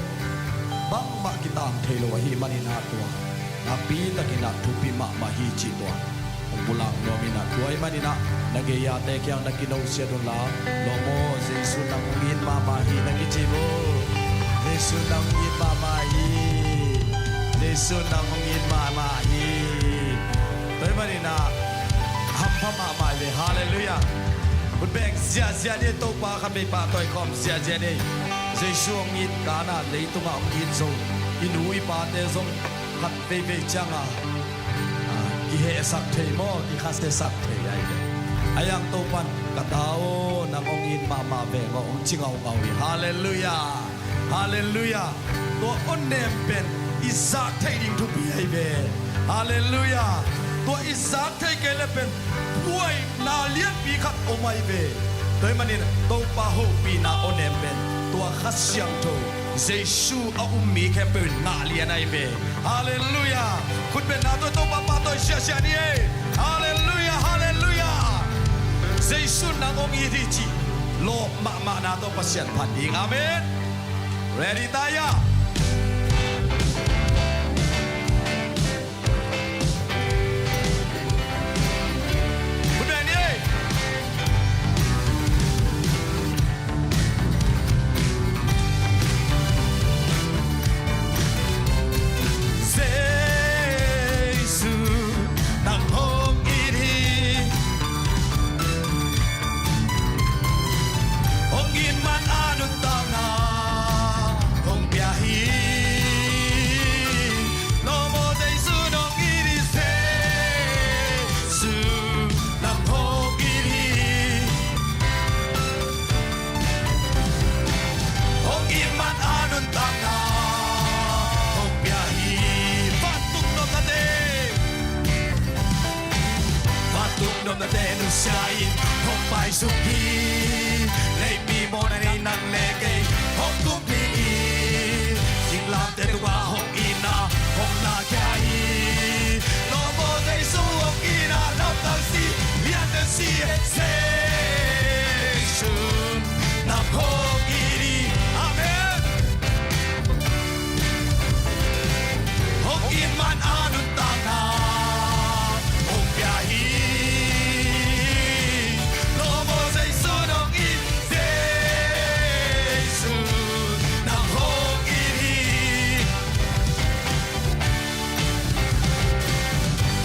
bangmah kitang thei lo ahih manin ah tua nakpi takin ah thupi mahmah hi cih tua hong pulak nuam in ah, tua ahih manin ah na gei-ate kiang na kinosiat un la, lawm aw, Jesu nang hong it mahmah hi na kici un. Jesu nang hong it mahmah hi. Jesu nang hong it mahmah hi. Tua ahih manin ah hampha mahmah hi ve. Halleluiah. Khut beng ziahziah ni, Topa khatvei pahtawi khawm ziahziah ni. Jesu hong it, Kana leitungah hong it zo i nu i pate zong khat veivei ciangah, a, kihehsak thei maw, kikhasiasak thei ahi ve. Ahi hang Topan, ka ta aw, nang hong it mahmah veng aw, hong ci ngaungau hi. Halleluiah. Halleluiah. Tua awnem pen i zak theih ding thupi ahi ve. Halleluiah. Tua i zak theih kei leh pen buaina lianpi khat om ahi ve. Tua ahih manin Topa hopihna awnem pen tua Kha Siangtho, Jesu a um mi khempeuh in ngah lian ahi ve. Halleluiah. Khut bengna tawh Topa pahtawi ziahziah ni ei. Halleluiah, halleluiah. Jesu nang hong it hi cih lawp mahmahna tawh Pasian phat ding. Amen. Ready ta hia? Sia in hong paisuk hi. Leimi mawhna nei nang le kei hong kum hi. Singlamteh tungah hong itna hong lakhia hi. Lawm aw Jesu, hong itna lamdang si, lianpen si, Jesu nang hong it hi. Amen. Hong it man a nuntakna hong pia hi. Lawm aw Jesu, hong it, Jesu nang hong it hi.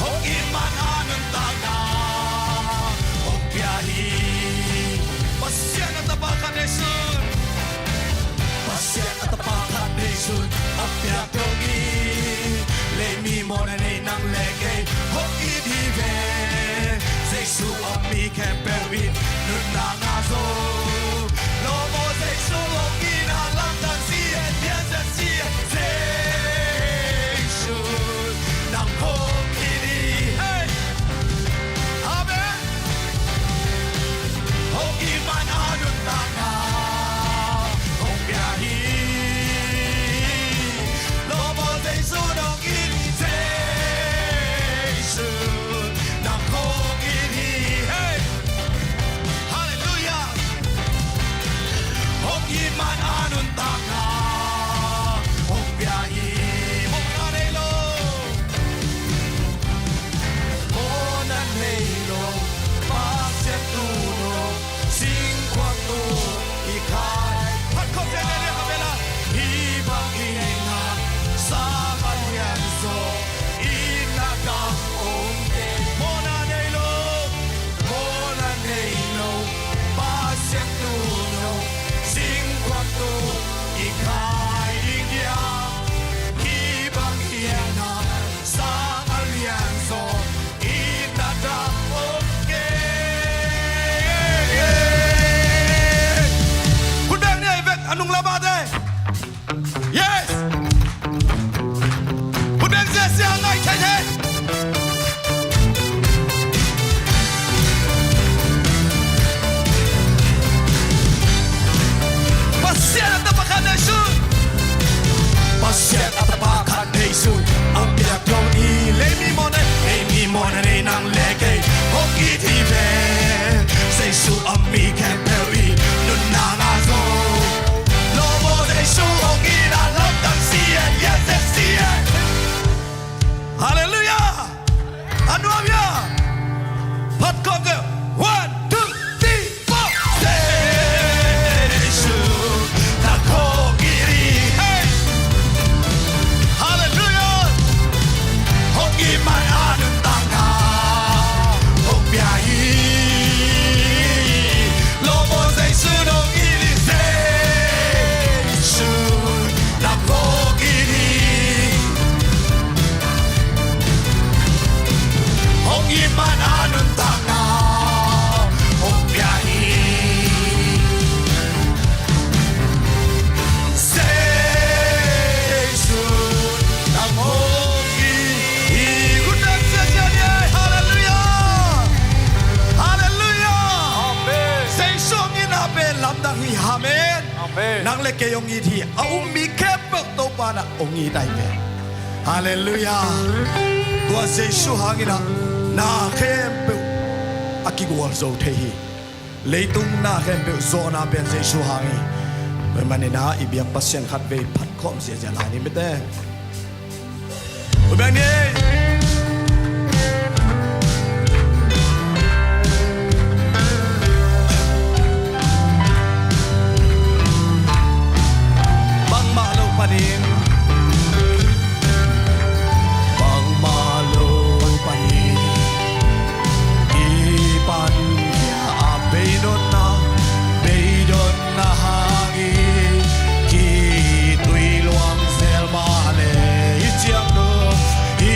Hong it man a nuntakna hong pia hi. Pasian a tapa khat nei sun. Pasian a tapa khat nei sun hong piak dong hi. Leimi mawhna nei nang le kei hong it hi ve. Jesu a mi khempeuh in nuntakna zo. Lawm aw Jesu, hong itna lamdang si, lianpen si, Jesu nang hong it hi. Hey! Amen. Hong it man a nuntakna hong pia hi. Lawm aw Jesu, hong it, Jesu nang hong it hi. Hey! Halleluiah. Hong it man a nuntakna hong pia hi. Mawhna nei lo, mawhna nei lo, Pasian tu no, singkhuam tu i khai. Phat khawm sia nia nia kha bela. Hih bang i ngeina sang a lian zaw, itna dang om kei. Mawhna nei lo, mawhna nei lo, Pasian tu no, singkhuam tu i khai ding hiam? Hih bang i ngeina sang a lian zaw, itna dang om kei. Khut beng ni ei vek a nung lamate. Yes. Khut beng sia sia ngai thei thei. Pasian a tapa khat nei sun. Pasian a tapa khat nei sun. Hong piak dong hi. Leimi mawhna, leimi mawhna nei nang le kei hong it hi ve. Jesu a mi khempeuh i nuntakna zo. Lawm aw Jesu, hong itna lamdang si e, lianpen si e. Halleluiah. A nuam hia? Phat khawm sia. One, two, three, four. Jesu nang hong it hi. Hey! Halleluiah. Hong it man a nuntakna hong pia hi. Lawm aw Jesu, hong it hi. Jesu nang hong it hi. Hong it man a nuntakna hong pia hi. Jesu nang hong it hi. Khut beng sia sia ni ei. Halleluiah. Halleluiah. Amen. Jesu hong itna pen lamdang hi. Amen. Amen. Nang le kei hong it hi. A um mi khempeuh Topa na hong it ahi ve. Halleluiah. Tua Jesu hangin ah na khempeuh a kigual zo thei hi. Leitung na khempeuh zawhna pen Jesu hang hi. Tua ahih manin ah i biak Pasian khatvei phat khawm ziahziah lai ni mite. Khut beng ni. Bangmah lo panin, bangmah lo panin, i pan a beidonna, beidonna hangin kitui luang zel mah leh i ciangdum, i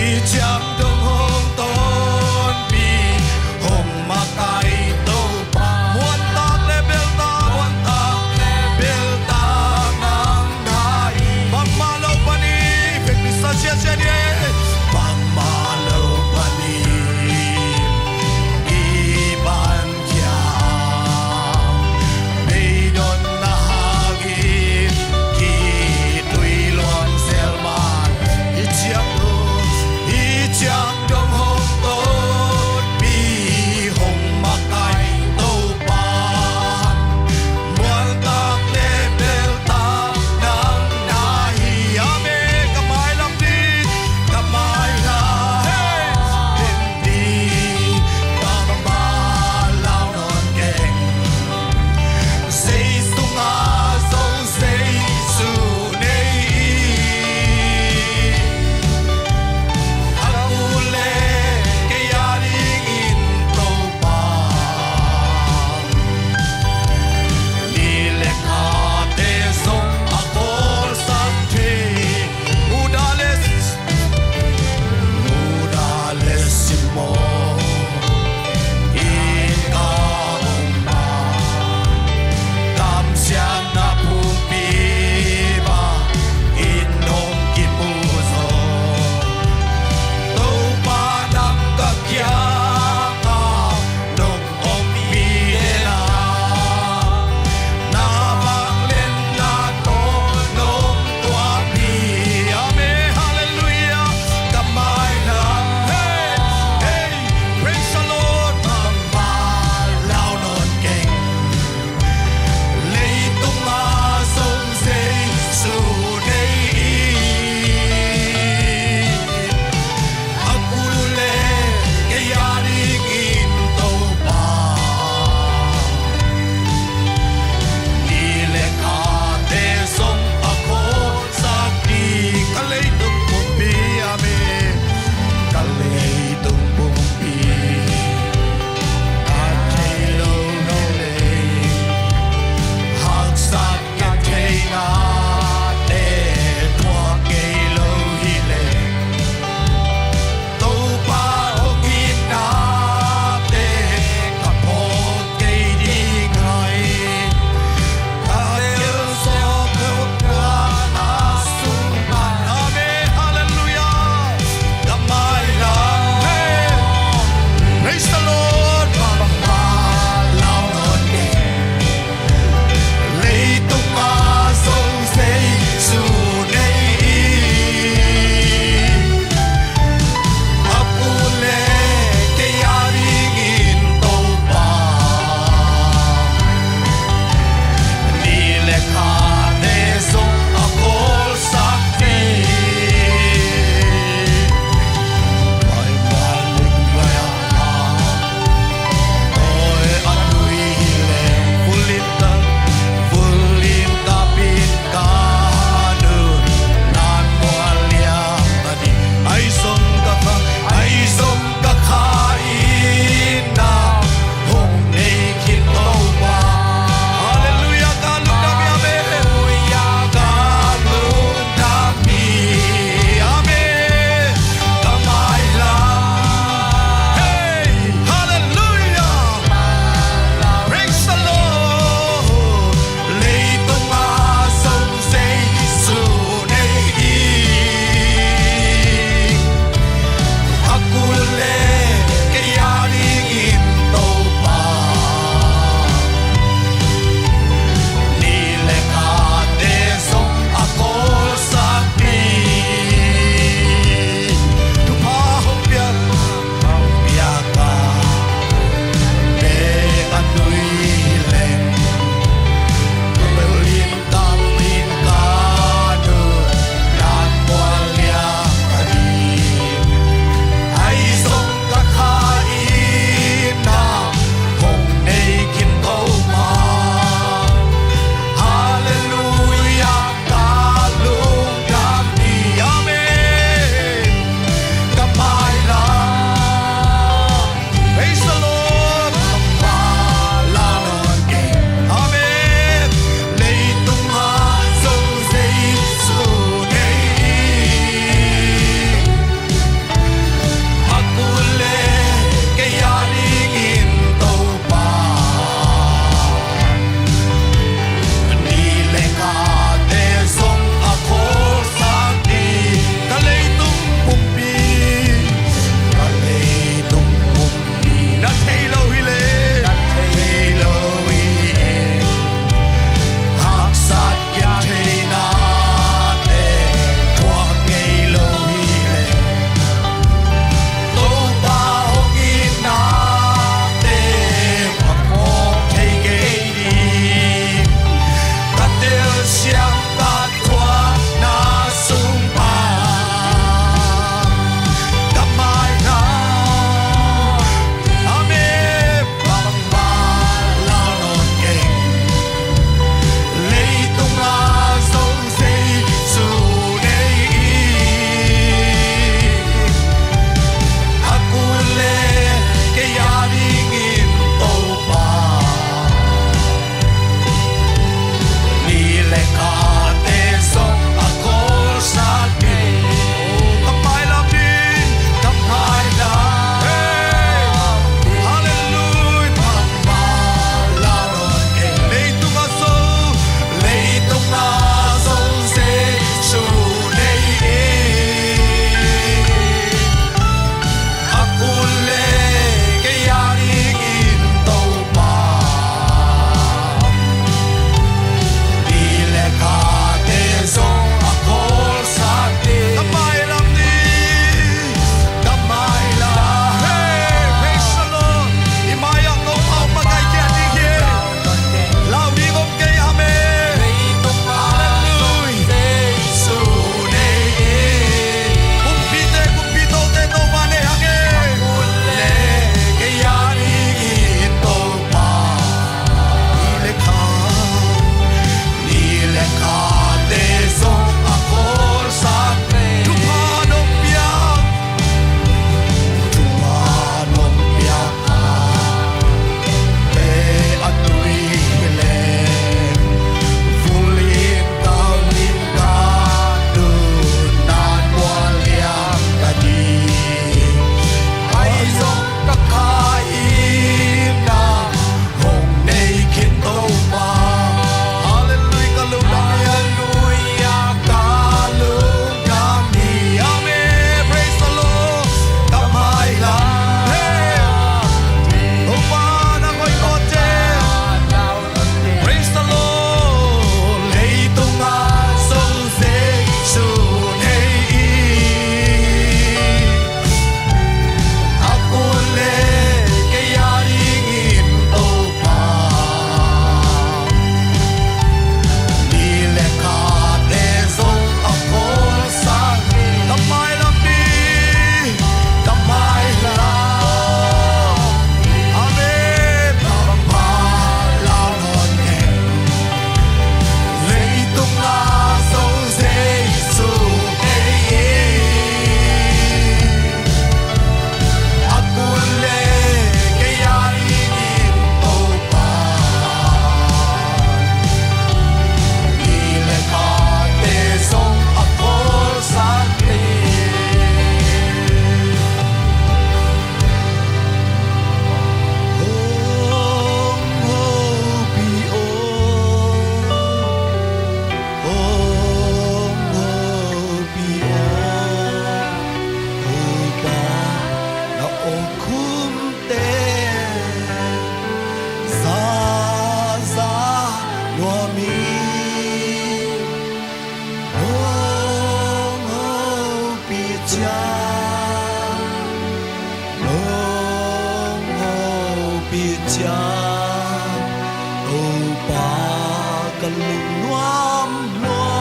Lungnuam lua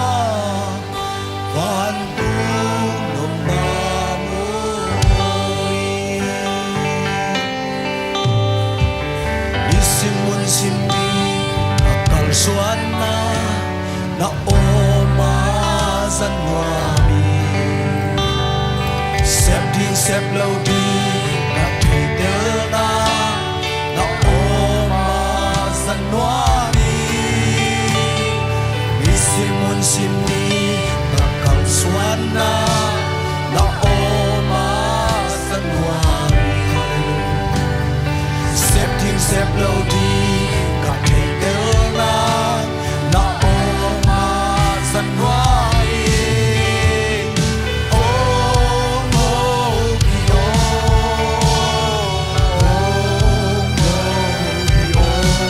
vantung nopna mawi. Nisim mun sim ni a kalsuanna na om a za nuam ing. Sep ding sep lo ding na theihtelna na om a za nuam ing. Nisim mun sim ni na kalsuanna na om a za nuam ing. Sep ding sep lo ding ka theihtelna na om a za nuam ing. Ong hopih aw, ong hopih aw,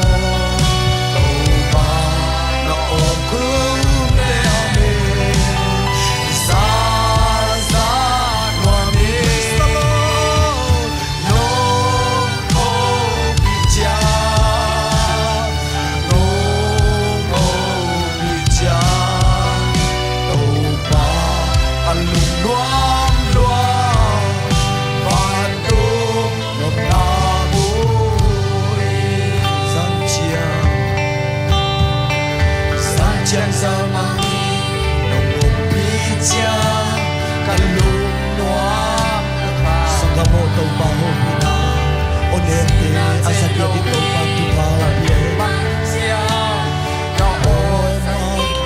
Topa na om kumte amen. Za za nuam ing. Nong hopih ciang, nong hopih ciang, Topa a lungnuam lua vantung nopna mawi. Zan ciang, zan ciang zalmang in nong ompih ciang ka lungnuam. Sanggam aw, Topa hopihna aw, nente a za giat in Topa thupha pia hen. Ka aw, ka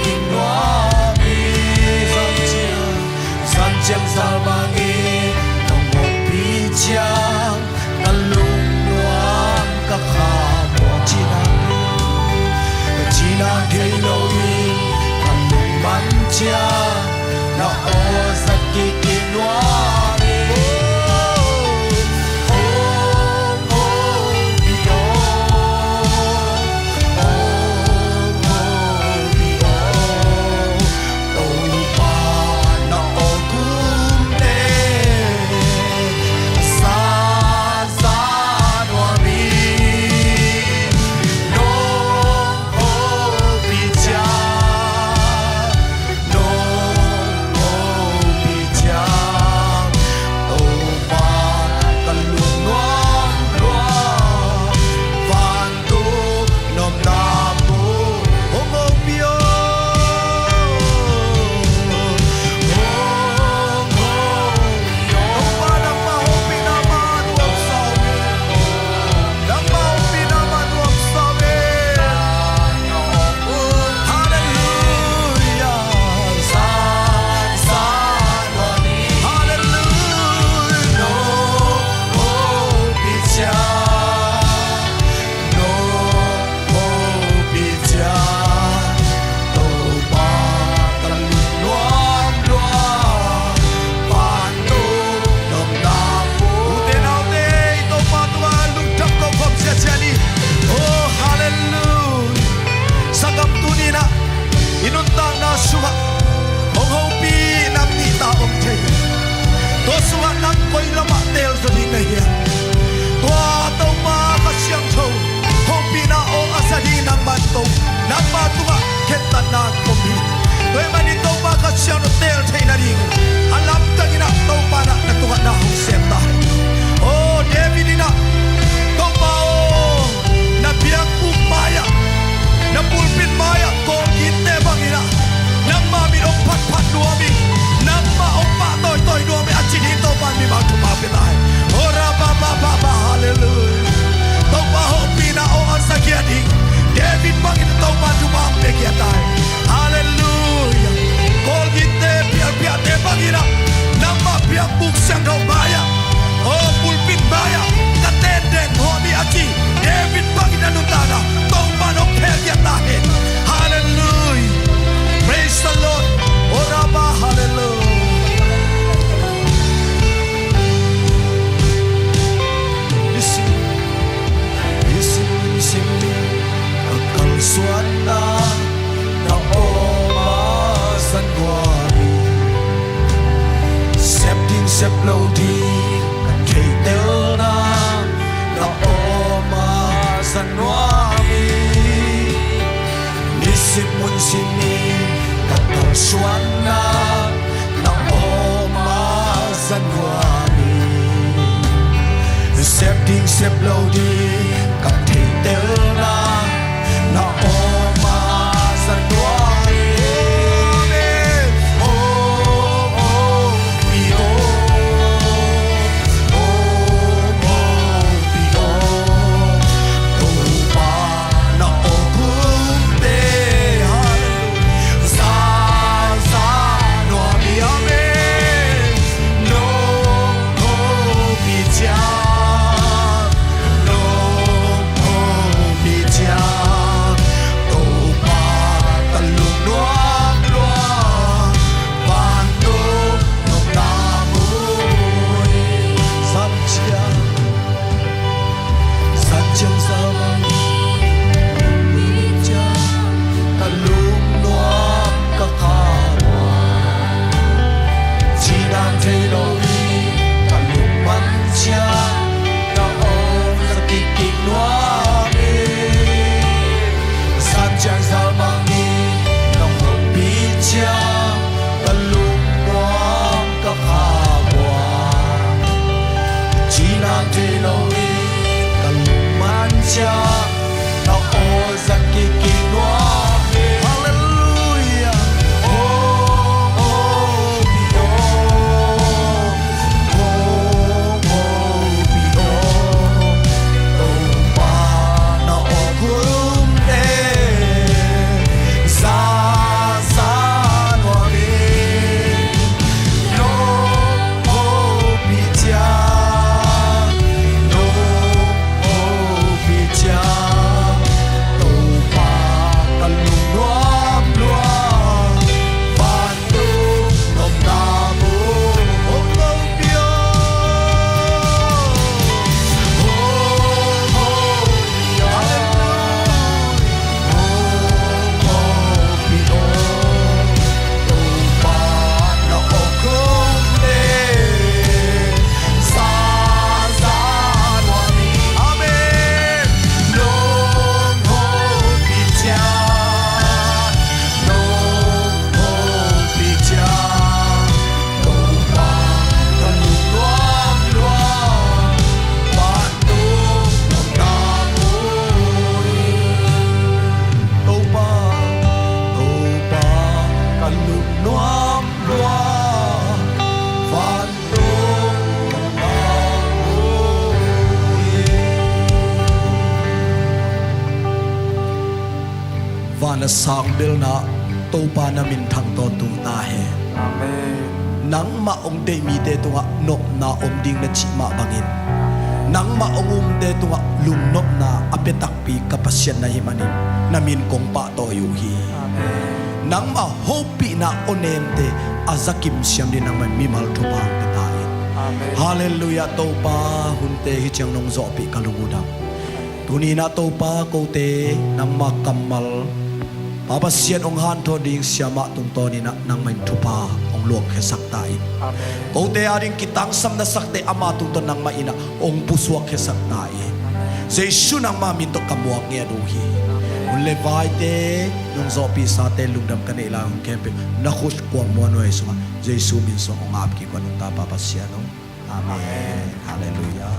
kinuam hi. Zan ciang, zan ciang zalmang in nong ompih ciang ka lungnuam ka khamuang. Cina, cina thei lo in ka lungman ciang na aw za kikinuam hi. Ong hopih aw, ong hopih aw, Topa na om kumte za za nuam ing. Nong hopih ciang, nong hopih ciang, Topa ka lungnuam lua van tung nopna mawi. Hong hopih aw, hong hopih aw. Topa nangmah hopihna mah nuamsa uh hen. Nangmah hopihna mah nuamsa uh hen. Halleluijah. Halleluijah. Nong hopih ciang, nong hopih ciang, Topa ka lungnuam lua vantung nopna mawi. Ute naute, i Topa tungah lungdam ko khawm ciatciat ni. Oh, halleluijah. Sanggam, tuni-in ah i nuntakna sungah hong hopih nang nih ta om thei. Tua sungah nang koi lamah teel zaw ding na hiam? Tua Topa Kha Siangtho hopihna aw a za ding nangman tawh nangma tungah khentatna om hi. Tua ahih manin Topa Kha Siangtho teel theih nading a lamdang in ah Topa in ah na tungah na hong sem ta hen. Oh, David in ah, Topa aw, na biakbuk mai-ah, na pulpit mai-ah kawlgitte bangin ah nangma min hong phatphat nuam ing, nangmah hong pahtawi tawi nuam ing, a ci ding Topa in mimal thupha pia ta hen. Oh, ra ba ba ba ba, halleluijah. Topa hopihna aw a za giat ding David bangin Topa thupha hong pia giat ta hen. Halleluijah. Kawlgitte, pialpiahte bangin ah nangmah biakbuk siangtho mai-ah, oh, pulpit mai-ah ka tenden hawm hi, a ci David bangin na nuntakna Topa in hong khelgiat ta hen. Halleluijah. Praise the Lord. Oh, ra ba, halleluijah. Nisim, nisim, nisim ni a kalsuanna na om a za nuam ing. Sep ding sep lo ding ka theihtelna na om a za nuam ing. Simun sinin ka kalsuanna na om a za nuam hi. Sep ding sep lo ding ka theihtelna na om a za nuam hi. Amen. Oh, oh, pi, oh. Zan ciang, zan ciang za bang, ka lungnuam ka kha. Cinan thei lo hi, ka lungman ciang, ka om za kik kik nuam hi. Zan ciang za bang hi, nong hopih ciang, ka lungnuam ka kha bua. Cinan thei lo hi, ka lungman ciang, ka om za kik kik nuam hi. Halleluiah. Oh, oh, pi, oh. Oh, oh, pi, oh. Topa na om hun te, za za nuam hi. Nong hopih ciang, nong hopih ciang, Topa ka lungnuam lua. Vantung nopna mun hong hopih. Hong hopih. Hong hopih. Topa, Topa, ka lungnuam lua, vantung nopna mun hi. Van a sang belna Topa na minthang tawh tung ta hen. Amen. Nangmah hong deih mite tungah nopna om ding na cih mah bangin, nangmah hong umte tungah lungnopna a pia takpi ka Pasian na hih manin na min kong pahtawi uh hi. Amen. Nangmah hopihna awnemte a za kimsiam ding nangmah mimal thupha hong pia ta in. Amen. Halleluiah. Topa, hunte hih ciang nong zawhpih ka lung uh dam. Tuni-in ah Topa, kote nangmah kammal Pa Pasian hong hanthawn ding siamah tungtawnin ah nangmah in thupha hong luangkhiasak ta in. Amen. Kote ading kitangsam nasakte ama tungtawn nangmah in ah hong pusuakkhiasak ta in. Amen. Jesu nangmah min tawh ka muak ngiat uh hi. Amen. Hun le vaite, nong zawhpihsate, lungdam ka neih lai hun khempeuh na khut kuang muanhuai sungah Jesu min suang hong ap kik uh nung ta, Pa Pasian aw. Amen. Amen. Halleluiah.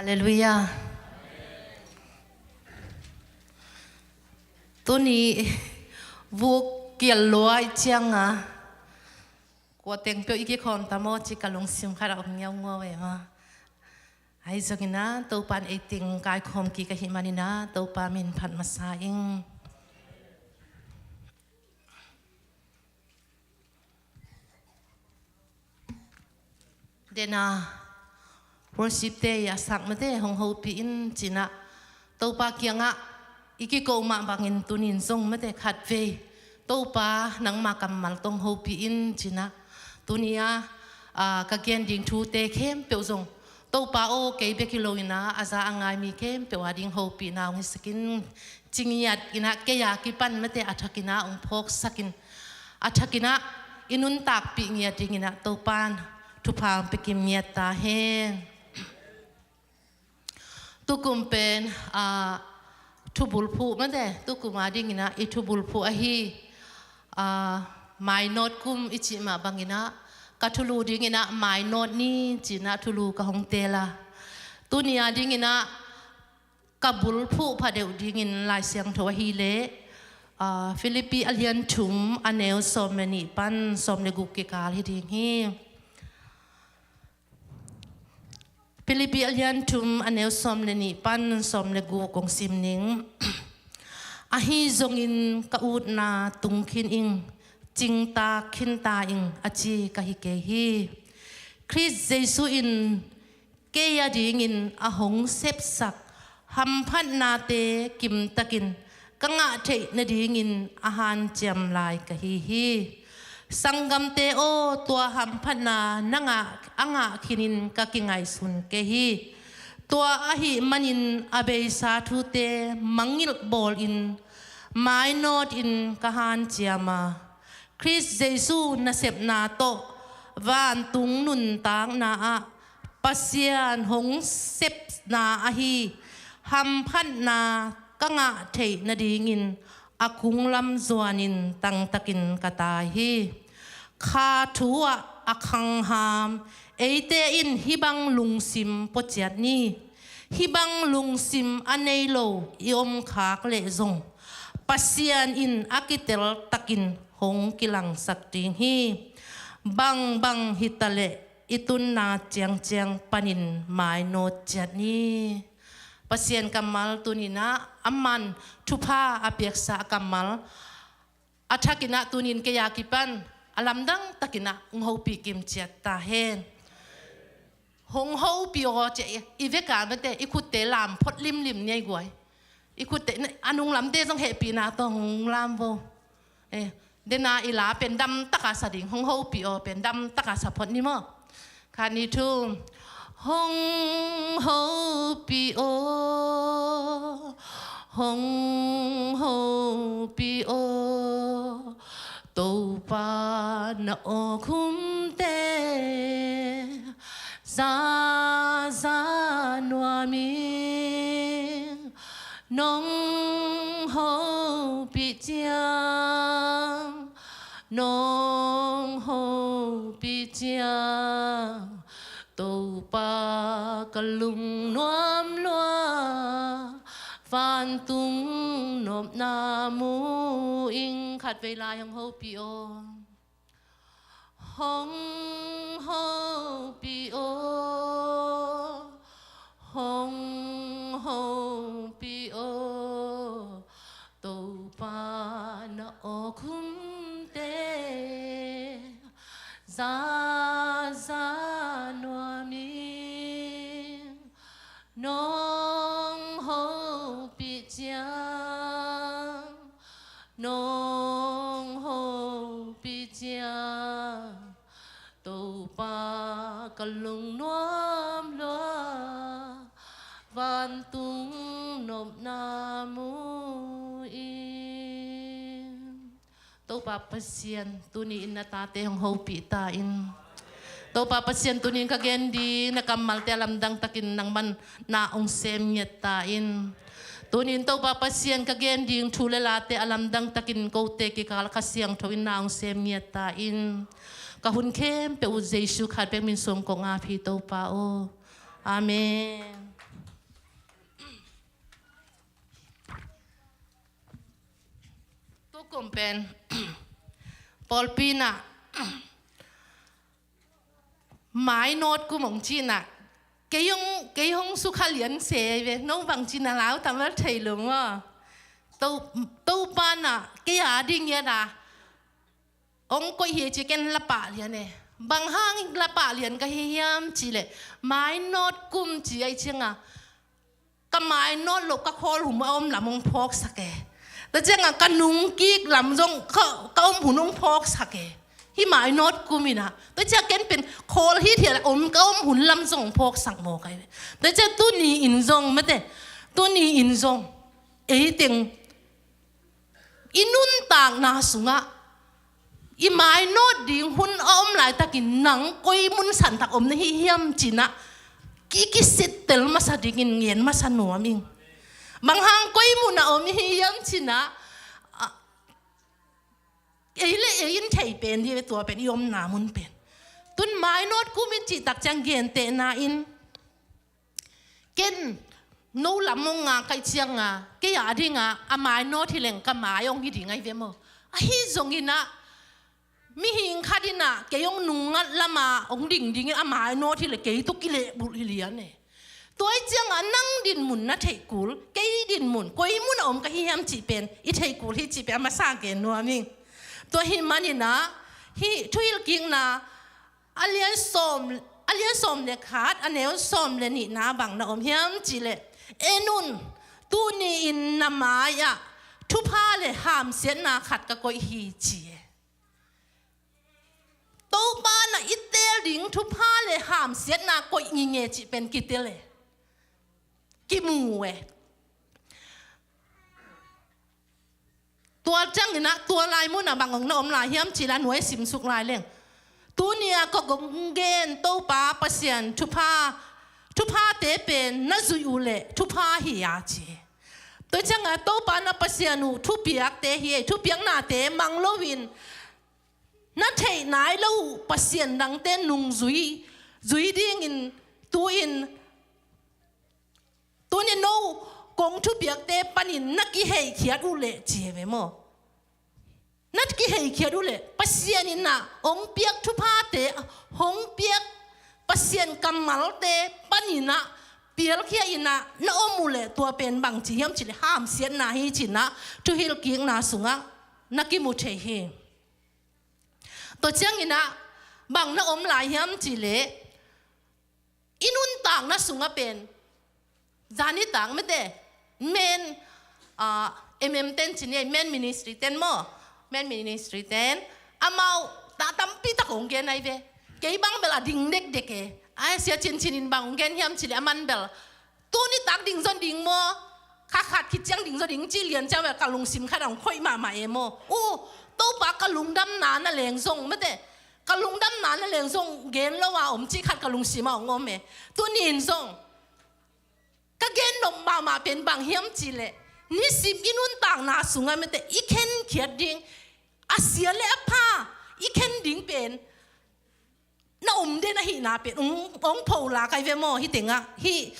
Halleluiah. Tuni vuk kial lua i cianga kua teng peuh i kikhawm ta maw ci ka lungsim khat a om ngiaungau e maw. Ahi zongin ah Topa in ei teng kaikhawm kik ahih manin ah Topa min phat masa ing. Dena worship te i a sak mate hong hopih in cinah Topa kiangah i kiko mah bangin tunin zong mate khatvei Topa nangma kammal tawh hong hopih in cinah Tuni a, a, ka gen ding thute khempeuh zong Topa aw, kei bek hi lo in a, a za a ngai mi khempeuh a ding hopihna hong hisak in. Ci ngiat in a, kei a kipan mate a thak in a hong phawksak in. A thak in a i nuntakpih ngiat ding in a Topa'n thupha hong pia kim ngiat ta hen. Tukum pen, a, thubulphuh mate, tukum a ding in a i thubulphuh ahi, a, mainawt kum i cih mah bang in a, ka thulu ding in a mainawt ni ci in a thulu ka hong teel a. Tuni a ding in a ka bulphuh phadeuh ding in Lai Siangtho ahih leh, a, Philippi a lian thum a neu sawm le nih pan sawm le guk kikal hi ding hi. Philippi a lian thum a neu sawm le nih pan sawm le guk kong sim ning. Ahi zongin ka utna tung khin ing, cingtak khin ta ing a ci ka hi kei hi. Khrist Jesuh in kei a dingin a hong sepsak hamphatnate kimtakin ka ngah theih nadingin a hanciam lai ka hi hi. Sanggamte aw, tua hamphatna na ngah, a ngah khinin ka kingaihsun kei hi. Tua ahih manin a beisa thute mangngilh bawlin mainawtin ka hanciam a, Khrist Jesuh nasepna tawh vantung nuntakna ah Pasian hong sepna ahi hamphatna ka ngah theih nadingin a kunglam zuanin tangtakin ka tai hi. Kha thu ah a khangham eite in hih bang lungsim puaciat ni. Hih bang lungsim a nei lo i om khak leh zong Pasian in a kiteltakin hong kilangsak ding hi. Bangbang hitaleh i tunna ciangciang panin mainawt ciat ni. Pasian kammal tuni in ah, aman thupha a piaksa a kammal a thak in ah tuni in kei a kipan a lamdang tak in ah hong hopih kim ciat ta hen. Hong hopih aw ci-a i vek a mate i khutte lam phot limlim ni a i guai. I khutte a nung lamte zong hehpihna tawh hong lam vo. Eh, den a i la pen dam tak a sa ding, hong hopih aw pen dam tak a sa phot ni maw. Khat, nih, thum. Hong hopih aw, hong hopih aw, Topa na awkhumte zaza nuam ing. Nong hopih ciang, nong hopih ciang, Topa ka lungnuam lua, vantung nopna mu ing. Khatvei lai hong hopih aw. Hong hopih aw, hong hopih aw, Topa na awkhumte zaza nuam ing. Nong hopih ciang, nong hopih ciang, Topa ka lungnuam lua, vantung nopna mu ing. Topa Pasian, tuni in na tate hong hopih ta in. Topa Pasian, tuni in ka gen ding na kammalte a lamdang takin nangman na hong sem ngiat ta in. Tuni in Topa Pasian, ka gen ding thu le late a lamdang takin kote kikal Kha Siangtho in na hong sem ngiat ta in. Ka hun khempeuh uh Jesuh khat bek min suang kong ap hi Topa aw. Amen. Tukum pen pawlpi in ah mainawt kum hong ci in ah, kei hong, kei hong sukha lian se ve, no bang ci in ah lau tam vel thei lo maw. To, Topa in ah kei a ding ngiat a hong koih hi ci, ken la pah lian e. Bang hang la pah lian ka hi hiam cih leh, mainawt kum ci ahih ciang a ka mainawt loh ka khawl hun a om lam hong phawksak e. Tua ciang a ka nungkik lam zong ka, ka om hun hong phawksak e. Hih mainawt kum in ah, tua ciang ken pen khawl hithiat a om ka om hun lam zong phawksak mawk ahi ve. Tua ciang tuni in zong mate, tuni in zong ei teng i nuntakna sungah i mainawt ding hun a om laitakin nang koi mun santak om na hi hiam ci-in ah ki, kisittel masa dingin ngen masa nuam ing. Bang hang koi mun a om i hi hiam ci-in ah, a, ei le ei in thei pen dih ve, tua pen i omna mun pen. Tun mainawt kum i cih tak ciang gentehna in, ken no lam hong ngak ka hih ciangin, kei a dingin a mainawt hi leng ka mai hong hi ding ahi ve maw. Ahi zongin ah mihing khat in ah kei hong nungngat lam ah hong ding dingin a mainawt hi leh kei tawh kilehbulh hi lian e. Tua ahih ciangin nang dinmun na theih kul, kei dinmun, koi mun a om ka hi hiam cih pen i theih kul hi cih pen a masa gen nuam ing. Tua ahih manin ah hih Thuhilhkikna a lian sawm, a lian sawm le khat, a neu sawm le nihna bang na om hiam cih leh, en un, tuni-in na mai-ah thupha le hamsiatna khat ka koih hi ci e. Topa in ah i teel ding thupha le hamsiatna koih ngingei cih pen kitel e, kimu e. Tua ciangin ah tua lai mun ah bang hong na om lai hiam cih leh a nuai simsuk lai leng, tuni-a kong gen Topa Pasian thupha, thuphate pen na zuih uh leh thupha hi a ci. Tua ciangin ah Topa na Pasian uh thupiakte hi e, thupiaknate mang loin na theih nai lo uh pasian dangte nungzui, zui dingin tu-in, tuni no kong thupiakte panin na kiheikhiat uh leh ci hi ve maw. Na kiheikhiat uh leh Pasian in ah hong piak thuphate, hong piak Pasian kammalte panin ah pialkhia in ah na om uh leh tua pen bang ci hiam cih leh hamsiatna hi ci-in ah Thuhilhkikna sungah na kimu thei hi. Tua ciangin ah bang na om lai hiam cih leh i nuntakna sungah pen, zani tak mate, men, ah, M M ten ci ni, men ministry ten maw, men ministry ten, amau ta tampi tak hong gen ahi ve. Kei bang bel a ding dekdek e. Ai, Sia Cin Cin in bang hong gen hiam cih leh aman bel, tuni tak ding zong ding maw, kha khat khit ciang ding zong ding cih lian ciang bel ka lungsim khat ah hong khoih mahmah e maw. Uh, Topa ka lungdamna na leng zong mate, ka lungdamna na leng zong gen lo a om cih khat ka lungsim ah hong om e. Tuni-in zong ka gen nop mahmah pen bang hiam cih leh, nisim i nuntakna sungah mate i khenkhiat ding, a sia le a pha i khen ding pen na om den ahihna pen hong, hong pholak ahi ve maw. Hih tengah, hih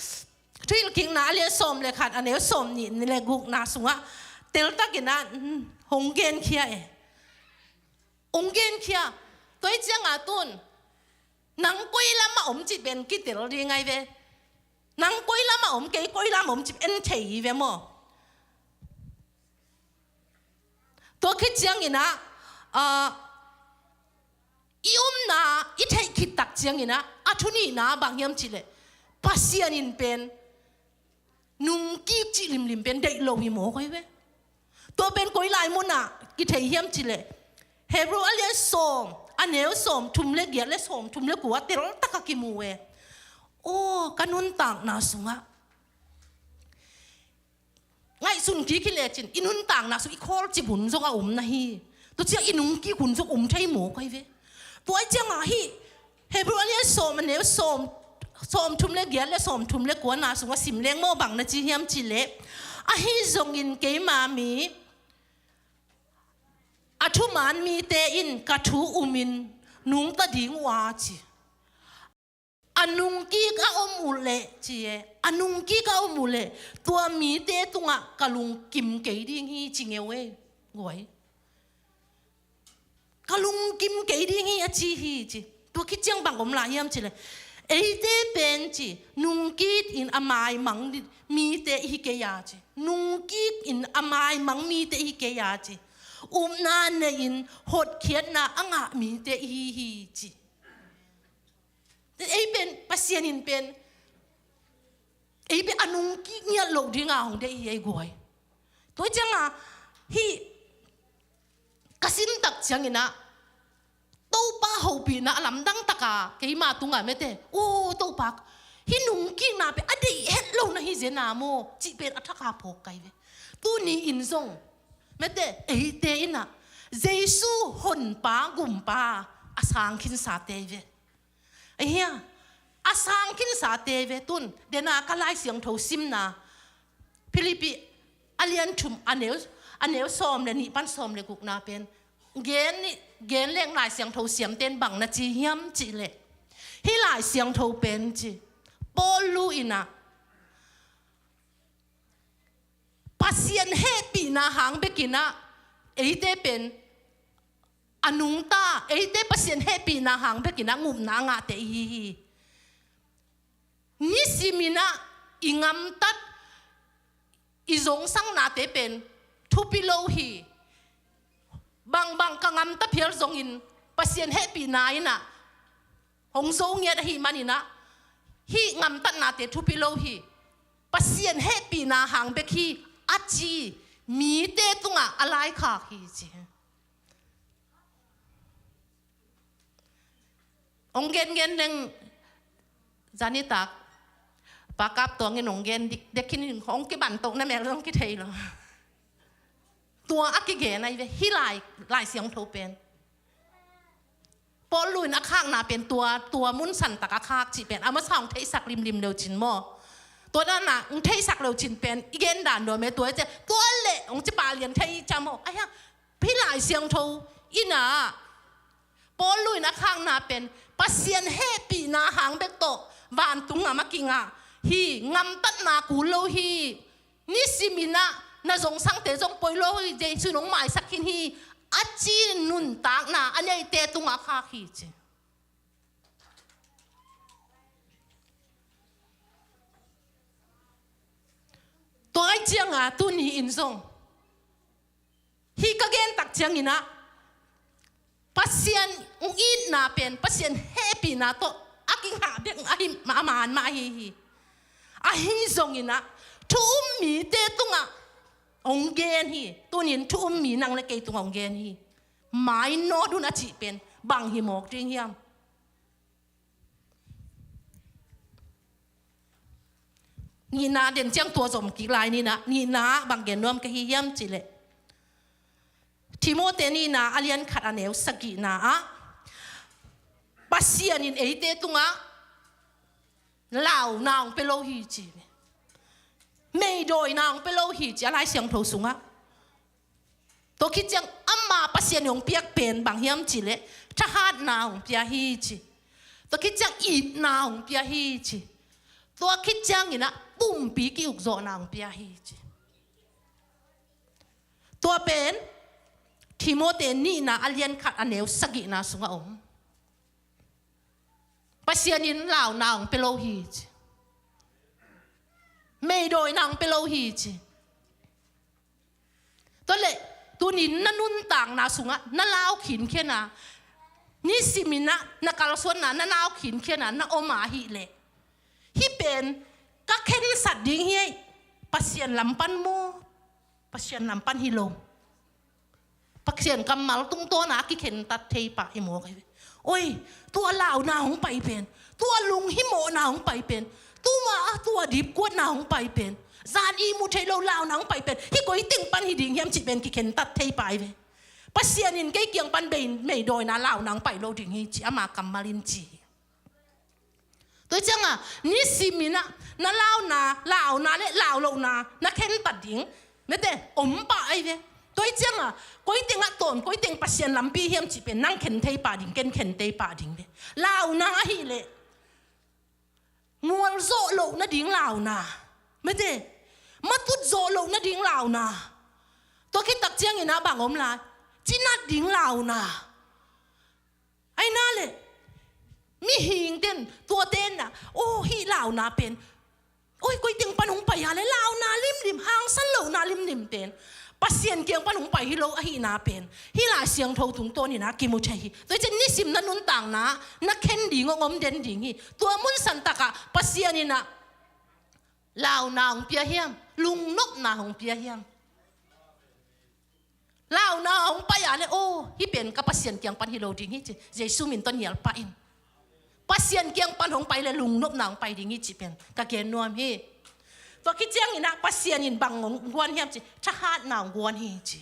Thuhilhkikna a lian sawm le khat, a neu sawm nih le gukna sungah teltakin ah, mm, hong genkhia e. Hong genkhia. Tua ahih ciangin tun nang koi lam ah om cih pen kitel ding ahi ve. Nang koi lam ah om, kei koi lam ah om cih en thei hi ve maw. Tua khit ciangin ah, ah, i omna i theih khit tak ciangin ah, a thu nihna bang hiam cih leh, Pasian in pen nungkik cih limlim pen deih lo hi mawk ahi ve. Tua pen koi lai mun ah kithei hiam cih leh, Hebru a lian sawm, a neu sawm thum le giat le sawm thum le kua teltak ah kimu e. Aw, ka nuntakna sungah ngaihsun kik hi lecin i nuntakna sung i khawlcip hun zong a om na hi. Tua ciang i nungkik hun zong om thei mawk ahi ve. Tua ahih ciangin hih Hebru a lian sawm, a neu sawm, sawm thum le giat le sawm thum le kuana sungah sim leng maw, bang na ci hiam cih leh, ahi zongin keima mi, a thuman mite in ka thu umin nungta ding uh a ci. A nungkik a om uh leh ci e, a nungkik a om uh leh tua mite tungah ka lungkim kei ding hi ci ngeu e, guai. Ka lungkim kei ding hi a ci hi ci. Tua khit ciang bang om lai hiam cih leh, eite pen ci, nungkik in a maimang mite i hi kei a ci. Nungkik in a maimang mite i hi kei a ci. Upna nei-in hotkhiatna a ngah mite i hi hi ci. Ei pen, Pasian in pen, ei pen a nungkik ngiat loh dinga hong deih hi ei guai. Tua ciangin hih ka sim tak ciangin ah, Topa hopihna a lamdang taka keima tunga mete, "O Topa, hih nungkikna pen a deih het lo na hi zen a maw?" cih pen a thaka phawk kai ve. Tuni in zong mete, eite in ah Jesu Honpa, Gumpa a sang khinsate ve. Ahia, a sang khinsate ve. Tun dena ka Lai Siangtho simna, Philippi a lian thum, a neu, a neu sawm le nih pan sawm le gukna pen gen ni, gen leng Lai Siangtho siamten bang na ci hiam cih leh, hih Lai Siangtho pen ci, Paul lu in ah Pasian hehpihna hang bek in ah eite pen a nungta, eite Pasian hehpihna hang bek in ah ngupna a ngahte i hi hi. Nisim in ah i ngamtat, i zongsang nate pen thupi lo hi. Bangbang ka ngamta phial zongin Pasian hehpihna in ah hong zo ngiat ahih manin ah hih ngamtatnate thupi lo hi. Pasian hehpihna hang bek hi a ci mite tungah a laikhak hi ci. Hong gen gen leng zanitak Pa Kap Tuang in hong gen dik, dekhin in hong kibantoh na mel zong kithei lo. Tua a kigen ahi ve, hih Lai, Lai Siangtho pen. Paul lu in a khakna pen tua, tua mun santak a khak cih pen a masa hong theihsak limlim leu cin maw? Tua dan a hong theihsak leu cin pen i gen dan dua me tua i ci, tua leh hong ci pah lian thei i ci maw? Ahia, hih Lai Siangtho in ah Paul lu in a khakna pen Pasian hehpihna hang bek tawh vantung ngam a kingah hi. Ngamtatna kul lo hi. Nisim in ah na zongsangte zong poi lo hi, Jesu in hong maisak khin hi a ci nuntakna a neite tungah khak hi ci. Tua ahih ciangin tuni in zong hih ka gen tak ciangin ah Pasian hong itna pen Pasian hehpihna tawh a kingah bek a hi, a man mah ahi hi. Ahi zongin ah thu um mite tungah hong gen hi. Tuni in thu um mi nang le kei tungah hong gen hi. Mainawt un a cih pen bang hi mawk ding hiam? Nihna den ciang tua zom kik lai ni in ah, nihna bang gen nuam ka hi hiam cih leh, Timote nihna a lian khat a neu sagihna ah Pasian in eite tungah launa hong pia lo hi ci. Meidawina hong pia lo hi ci a Lai Siangtho sungah. Tua khit ciang ama Pasian in hong piak pen bang hiam cih leh thahatna hong pia hi ci. Tua khit ciang itna hong pia hi ci. Tua khit ciangin ah pumpi ki-ukzawhna hong pia hi ci. Tua pen Timote nihna a lian khat a neu sagihna sungah om. Pasian in launa hong pia lo hi ci. Meidawina hong pia lo hi ci. Tua leh tuni in na nuntakna sungah na lau khinkhian a, nisim in ah na kalsuanna na lau khinkhian a na om ahih leh, hih pen ka khensat ding hi ei, Pasian lam pan maw, Pasian lam pan hi lo. Pasian kammal tungtawn a kikhentat thei pah hi mawk hi. Oi, tua launa hong pai pen, tua lunghimawhna hong pai pen, tua, tua dipkuatna hong pai pen, zan ihmu thei lo launa hong pai pen hih koi teng pan hi ding hiam cih pen kikhentat thei pah hi ve. Pasian in kei kiang pan bei, meidawina launa hong pai lo ding hi ci ama kammal in ci hi. Tua ciangin nisim in ah na launa, launa le laulohna na khentat ding mete om pah ahi ve. Tua ciangin koi tengah tawn, koi teng Pasian lampi hiam cih pen nang khen thei pah ding, ken khen thei pah ding ve. Launa ahih leh mualzawh loh nading launa, mete matut zawh loh nading launa. Tua khit tak ciangin ah bang om lai? Cinat ding launa. Ahi na leh mihing ten tua ten ah, oh, hih launa pen, oi, koi teng pan hong pai a leh launa limlim, hangsan lohna limlim ten Pasian kiang pan hong pai hi lo ahihna pen hih Lai Siangtho tungtawn in ah kimu thei hi. Tua ciang nisim na nuntakna na khen ding hong om den ding hi. Tua mun santak ah Pasian in ah launa hong pia hiam, lungnopna hong pia hiam? Launa hong pai a le, oh, hih pen ka Pasian kiang pan hi lo ding hi ci. Jesu min tawh nial pah in. Pasian kiang pan hong pai le lungnopna hong pai ding hi cih pen ka gen nuam hi. Tua khit ciangin ah Pasian in bang hong guan hiam ci, thahatna hong guan hi ci.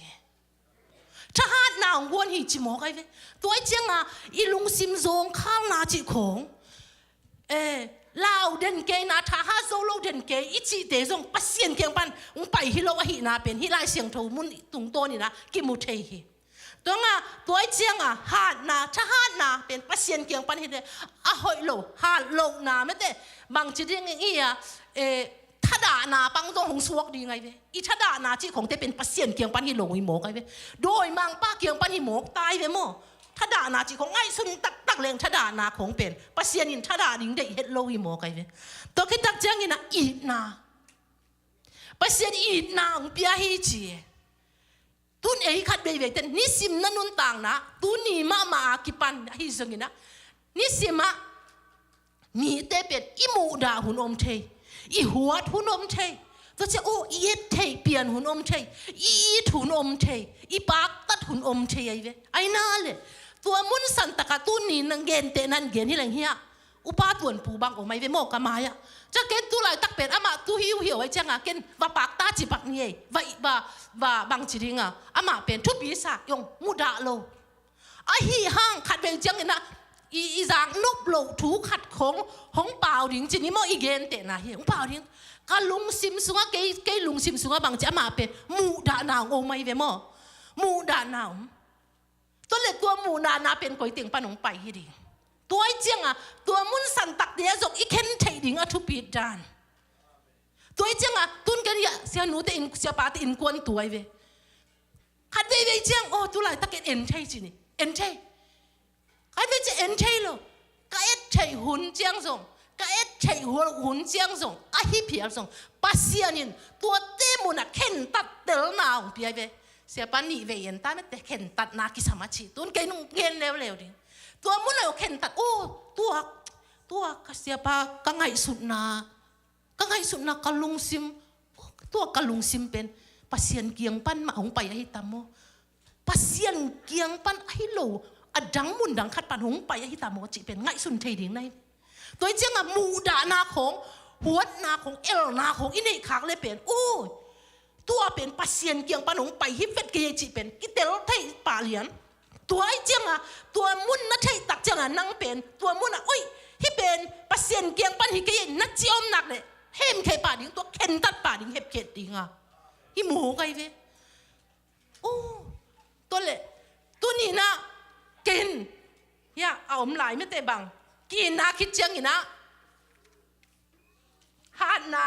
Thahatna hong guan hi ci mawk ai ve. Tua ahih ciangin ah i lungsim zawngkhalna cih khawng, eh, lau den kei na, thahat zo lo den kei i cihte zong Pasian kiang pan hong pai hi lo ahihna pen hih Lai Siangtho mun tungtawn in ah kimu thei hi. Tua ngah, tua ahih ciangin ah hatna, thahatna pen Pasian kiang pan hi le, a hoih lo, hat lohna mete, bangci ding i a, eh, thadahna pang zong hong suak ding ai ve. I thadahna cih khawngte pen Pasian kiang pan hi lo hi mawk ai ve. Dawimangpa kiang pan hi mawk ta ai ve maw. Thadahna cih khawng ngaihsun taktak leng thadahna khawng pen Pasian in thadah ding deih het lo hi mawk ai ve. Tua khit tak ciangin ah itna, Pasian itna hong pia hi ci. Tun ei khat veivei ten nisim na nuntakna, tuni mahmah a kipan ahi zongin ah, nisim ah mite pen i muhdah hun om thei, i huat hun om thei, tua ciang, oh, i et theih pian hun om thei, i it hun om thei, i paktat hun om thei ai ve. Ai na le, tua mun santak ah tuni na gentehna in gen hi leng hi a, Upa Tuanpu bang om ai ve maw ka mai-ah. Cia ken tu laitak pen amah tu hiuhiau ai ciangin ken va pakta ci pak ni ei. Va, va, va bangci ding a, amah pen thupi sa, i ong mudah lo. Ahi hang khatvei ciangin ah i, i zak nop loh thu khat khong hong pau ding ci ni maw, i gentehna hi, hong pau ding. Ka lungsim sungah, kei, kei lungsim sungah bangci, amah pen muhdahna hong om ai ve maw. Muhdahna om. Tua le tua muhdahna pen koi teng pan hong pai hi ding. Tua ahih ciangin tua mun santakte ah zong i khen theih ding a thupit dan. Tua ahih ciangin tun ken ia, sianute in, siapate innkuan tu ai ve. Khat veivei ciang, oh, tu laitak en, en thei ci ni. En thei. Khat veivei ciang en thei lo. Ka et theih hun ciang zong, ka et theih hun, hun ciang zong, ahi phial zong, Pasian in tuate mun ah khentat telna hong pia ai ve. Siapa nih vei en ta mete, khentatna kisam a ci. Tun kei nong gen leuleu ding. Tua mun ah khentat, oh, tua, tua ka siapa ka ngaihsutna, ka ngaihsutna ka lungsim, tua ka lungsim pen Pasian kiang pan mah hong pai ahi tam maw. Pasian kiang pan ahi lo, a dang mun dang khat pan hong pai ahi tam maw cih pen ngaihsun thei ding na hi. Tua ahih ciangin muhdahna khong, huatna khong, elna khong i neih khak le pen, ui, tua pen Pasian kiang pan hong pai hi vet kei ei cih pen kitel thei pah lian. Tua ahih ciangin tua mun na theih tak ciangin nang pen tua mun ah, oi, hih pen Pasian kiang pan hi kei ei na ci om nak le, hemkhia pah ding, tua khentat pah ding, hepkhiat ding a. Hi mawk ai ve. Oh, tua le, tuni na, ken, hia, a om lai mete bang. Ki-itna khit ciangin ah, hatna,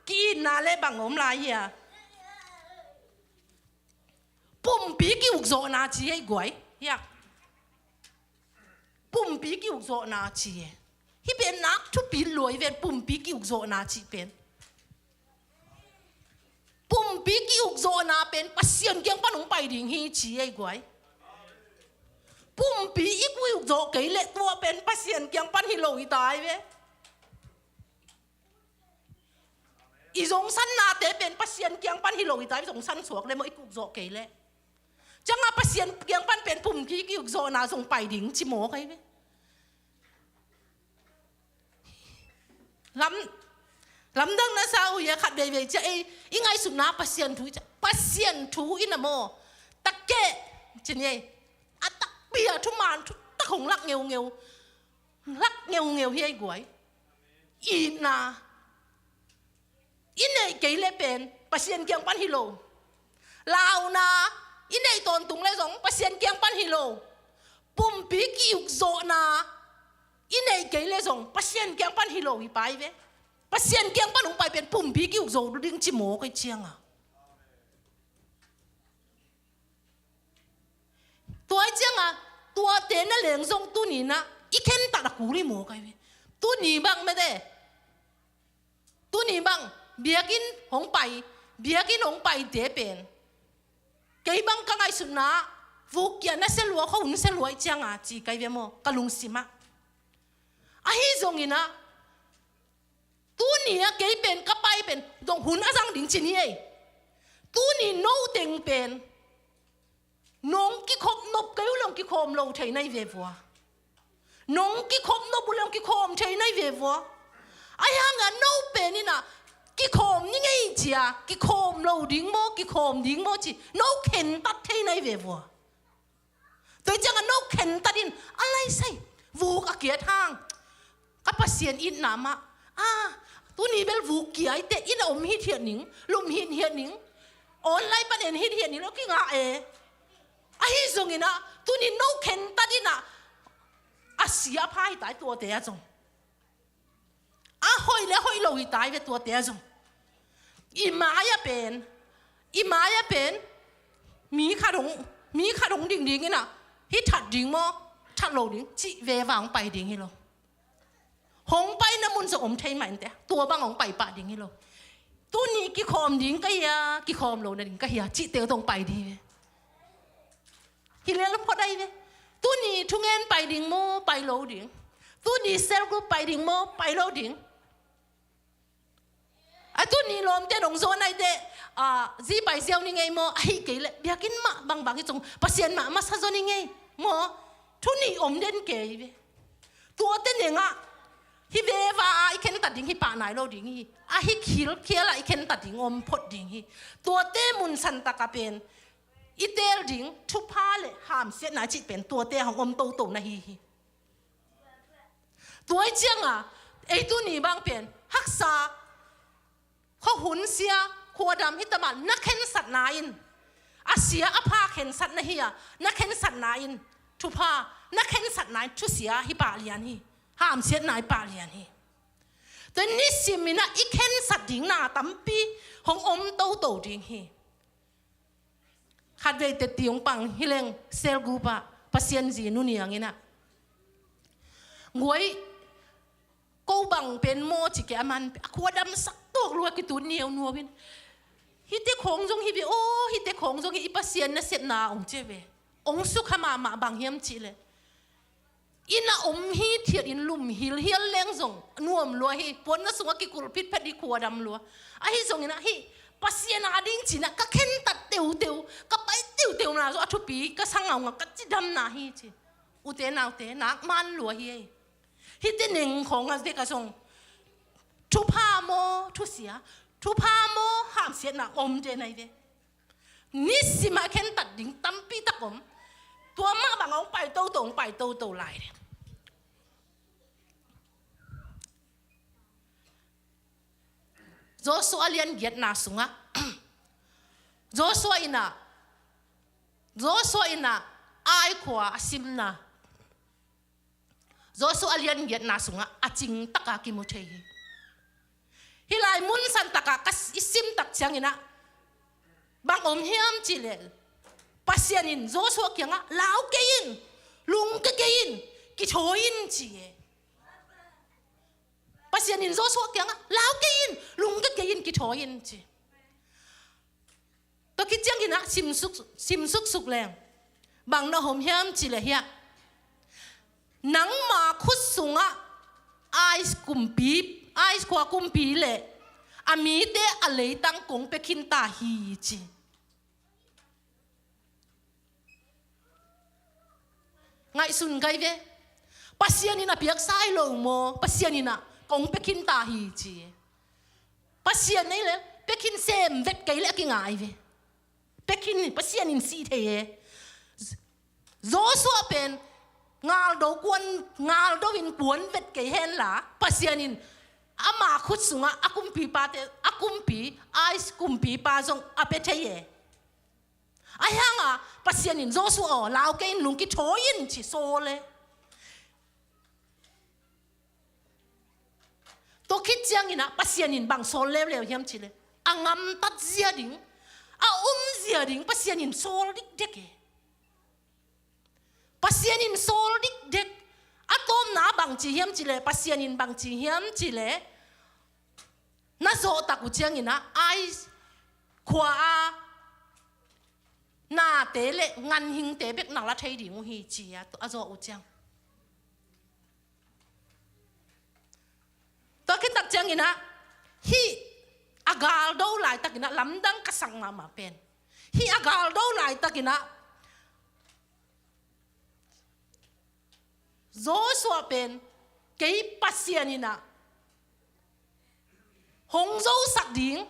ki-itna le bang om lai hia. Pumpi ki-ukzawhna ci ei guai, hia. Pumpi ki-ukzawhna ci ei. Hih pen nak thupi lua ai ve, pumpi ki-ukzawhna cih pen. Pumpi ki-ukzawhna pen Pasian kiang pan hong pai ding hi ci ei guai. Pumpi i ki-ukzawh kei le tua pen Pasian kiang pan hi lo hi ta ai ve. I zongsannate pen Pasian kiang pan hi lo hi ta ai ve, zongsan suak le maw i ki-ukzawh kei le. Ciangin Pasian kiang pan pen pumpi ki-ukzawhna zong pai ding ci mawk ai ve. Lam, lamdang na sa uh hia, khat veivei cia ei, i ngaihsutna Pasian thu i cia. Pasian thu in a maw. Takke, ci ni ei. A takpi a thuman thutak hong lak ngeungeu. Lak ngeungeu hi ei guai. Itna. I neih kei le pen Pasian kiang pan hi lo. Launa i neih tawntung le zong Pasian kiang pan hi lo. Pumpi ki-ukzawhna i neih kei le zong Pasian kiang pan hi lo hi pai ve. Pasian kiang pan hong pai pen pumpi ki-ukzawh ding ci mawk ei ciangin. Tua ahih ciangin tuate na leng zong tuni na i khentat a kul hi mawk ai ve. Tuni bang mete. Tuni bang, biakinn hong pai, biakinn hong paite pen. Kei bang ka ngaihsutna, vuk kia na sia lua, khuahun sia lua ahih ciangin ci kei ve maw, ka lungsim ah. Ahi zongin ah, tuni ah kei pen ka pai pen, dong hun a zang ding ci ni ei. Tuni no teng pen. Nong kikhop nop kei uh le hong kikhawm lo thei nai ve vua. Nong kikhop nop uh le hong kikhawm thei nai ve vua. Ahi hangin no pen in ah kikhawm ni ngei ci-a, kikhawm lo ding maw, kikhawm ding maw ci, no khentat thei nai ve vua. Tua ciangin no khentat in, a lai sai, vuk a kiat hang, ka Pasian itna mah, a, tuni bel vuk kia i teh, inn a om hithiat ning, lum hithiat ning, online pan en hithiat ning lo kingah e. Ahi zongin ah, tuni no khentat in ah, a sia a pha hi tai tuate ah zong. A hoih le a hoih lo hi tai ve tuate ah zong. I mai-ah pen, i mai-ah pen, mi khat hong, mi khat hong ding ding in ah, hih that ding maw, that lo ding, cih veva hong pai ding hi lo. Hong paina mun zong om thei mah inteh, tua bang hong pai pah ding hi lo. Tuni kikhawm ding ka hi a, kikhawm lo nading ka hi a, cihte uh tawh hong pai ding hi ve. Hi lel phot ahi ve. Tuni thungen pai ding maw, pai lo ding. Tuni cell group pai ding maw, pai lo ding. A tuni lawmte dong zaw nai teh, a, zi pai ziau ni ngei maw, ahi kei leh biakinn mah bangbang hi cong, Pasian mah masa zaw ni ngei maw, tuni om den kei ve. Tuate nengah, hih veva ah i khentat ding hi pah nai lo ding hi. A hih khilkhial ah i khentat ding om phot ding hi. Tuate mun santak ah pen i teel ding thupha le hamsiatna cih pen tuate hong om toto na hi hi. Tua hi ciangah, ei tuni bang pen haksa, khuahun sia, khuadam hi ta mah, na khensatna in, a sia a pha khensatna hi a, na khensatna in thupha, na khensatna in thusia hi pah lian hi. Hamsiatna hi pah lian hi. Tua nisim in ah i khensat ding na tampi hong om toto ding hi. Khatvei teti hong pang hi leng cell group ah Pasian zi nu Niang in ah, guai, ko bang pen maw ci kei a, aman a khua damsak tuak lua, kitut niau nuau in, hihte khawng zong hi ve aw, hihte khawng zong hi, i Pasian nasepna hong ci ve. Hong sukha mahmah, bang hiam cih leh inn a om hithiat in lum hilhial leng zong nuam lua hi, puanna sungah kikulh phitphet hi, khua dam lua. Ahi zongin ah hih Pasian a ding ci-in ah ka khentat teuteu, ka pai teuteu na zong a thupi ka sa ngaungau, ka cidamna hi ci. Ute naute, nak man lua hi ei. Hihte neng khawng a dek ah zong thupha maw, thusia, thupha maw, hamsiatna om den ahi ve. Nisim a khentat ding tampi tak om. Tua mah bang hong pai toto, hong pai toto lai ding. Joshua lian giatna sungah, Joshua in ah, Joshua in ah Ai khua a simna, Joshua lian giatna sungah a cingtaka kimu thei hi. Hih lai mun santaka ka s-, i simtak ciangin ah bang om hiam cih leh, Pasian in Joshua kiangah, lau kei in, lungke kei in, kithawi in ci e. Pasian in Joshua kiangah, lau kei in, lungke kei in, kithawi in ci. Tua khit ciangin ah simsuk, simsuksuk leng, bang na om hiam cih leh hiah, nangma khut sungah Ai kumpi, Ai khua kumpi le a mite a leitang kong pia khin ta hi ci. Ngaihsun kei ve. Pasian in a piaksa hi lo maw, Pasian in ah kong pia khin ta hi ci. Pasian ei le, pia khin sem vet kei leh a kingai ve. Pia khin, Pasian in sih thei e. Joshua pen ngaldo kuan, ngaldo in kuan vet kei henla, Pasian in ama khut sungah a kumpipate, a kumpi, Ai kumpipa zong a pia thei e. Ahi hangah Pasian in Joshua aw, lau kei in, lung kithawi in ci, sawl e. Tua khit ciangin ah Pasian in bang sawl leuleu hiam cih leh, a ngamtat zia ding, a om zia ding Pasian in sawl dikdek e. Pasian in sawl dikdek. A tawpna bang ci hiam cih leh, Pasian in bang ci hiam cih leh, na zawhtak uh ciangin ah Ai khua a nate le ganhingte bek na la thei ding uh hi ci a, a zawh uh ciang. Tua khit tak ciangin ah, hih a galdo laitakin ah, lamdang ka sak mahmah pen, hih a galdo laitakin ah Joshua pen kei Pasian in ah hong zosak ding,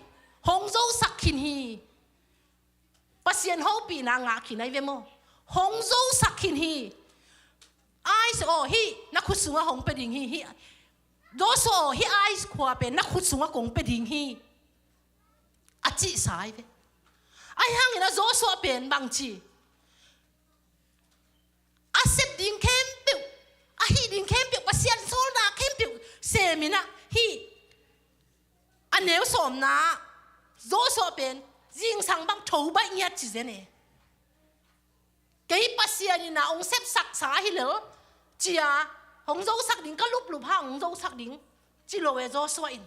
hong zosak khin hi. Pasian hopihna ngah khin ahi ve maw. Hong zosak khin hi. Ai aw, hih na khut sungah hong pia ding hi, hih Joshua aw, hih Ai khua pen na khut sungah kong pia ding hi, a cihsa ahi ve. Ahi hangin ah Joshua pen bangci a sep ding khempeuh, a hih ding khempeuh, Pasian sawlna khempeuh sem in ah, hih a neu sawmna Joshua pen zingsang bang tho baih ngiat ci zen e. Kei Pasian in ah hong sepsaksa hi lel, ci-a hong zosak ding, ka luplup hang hong zosak ding, ci lo e Joshua in.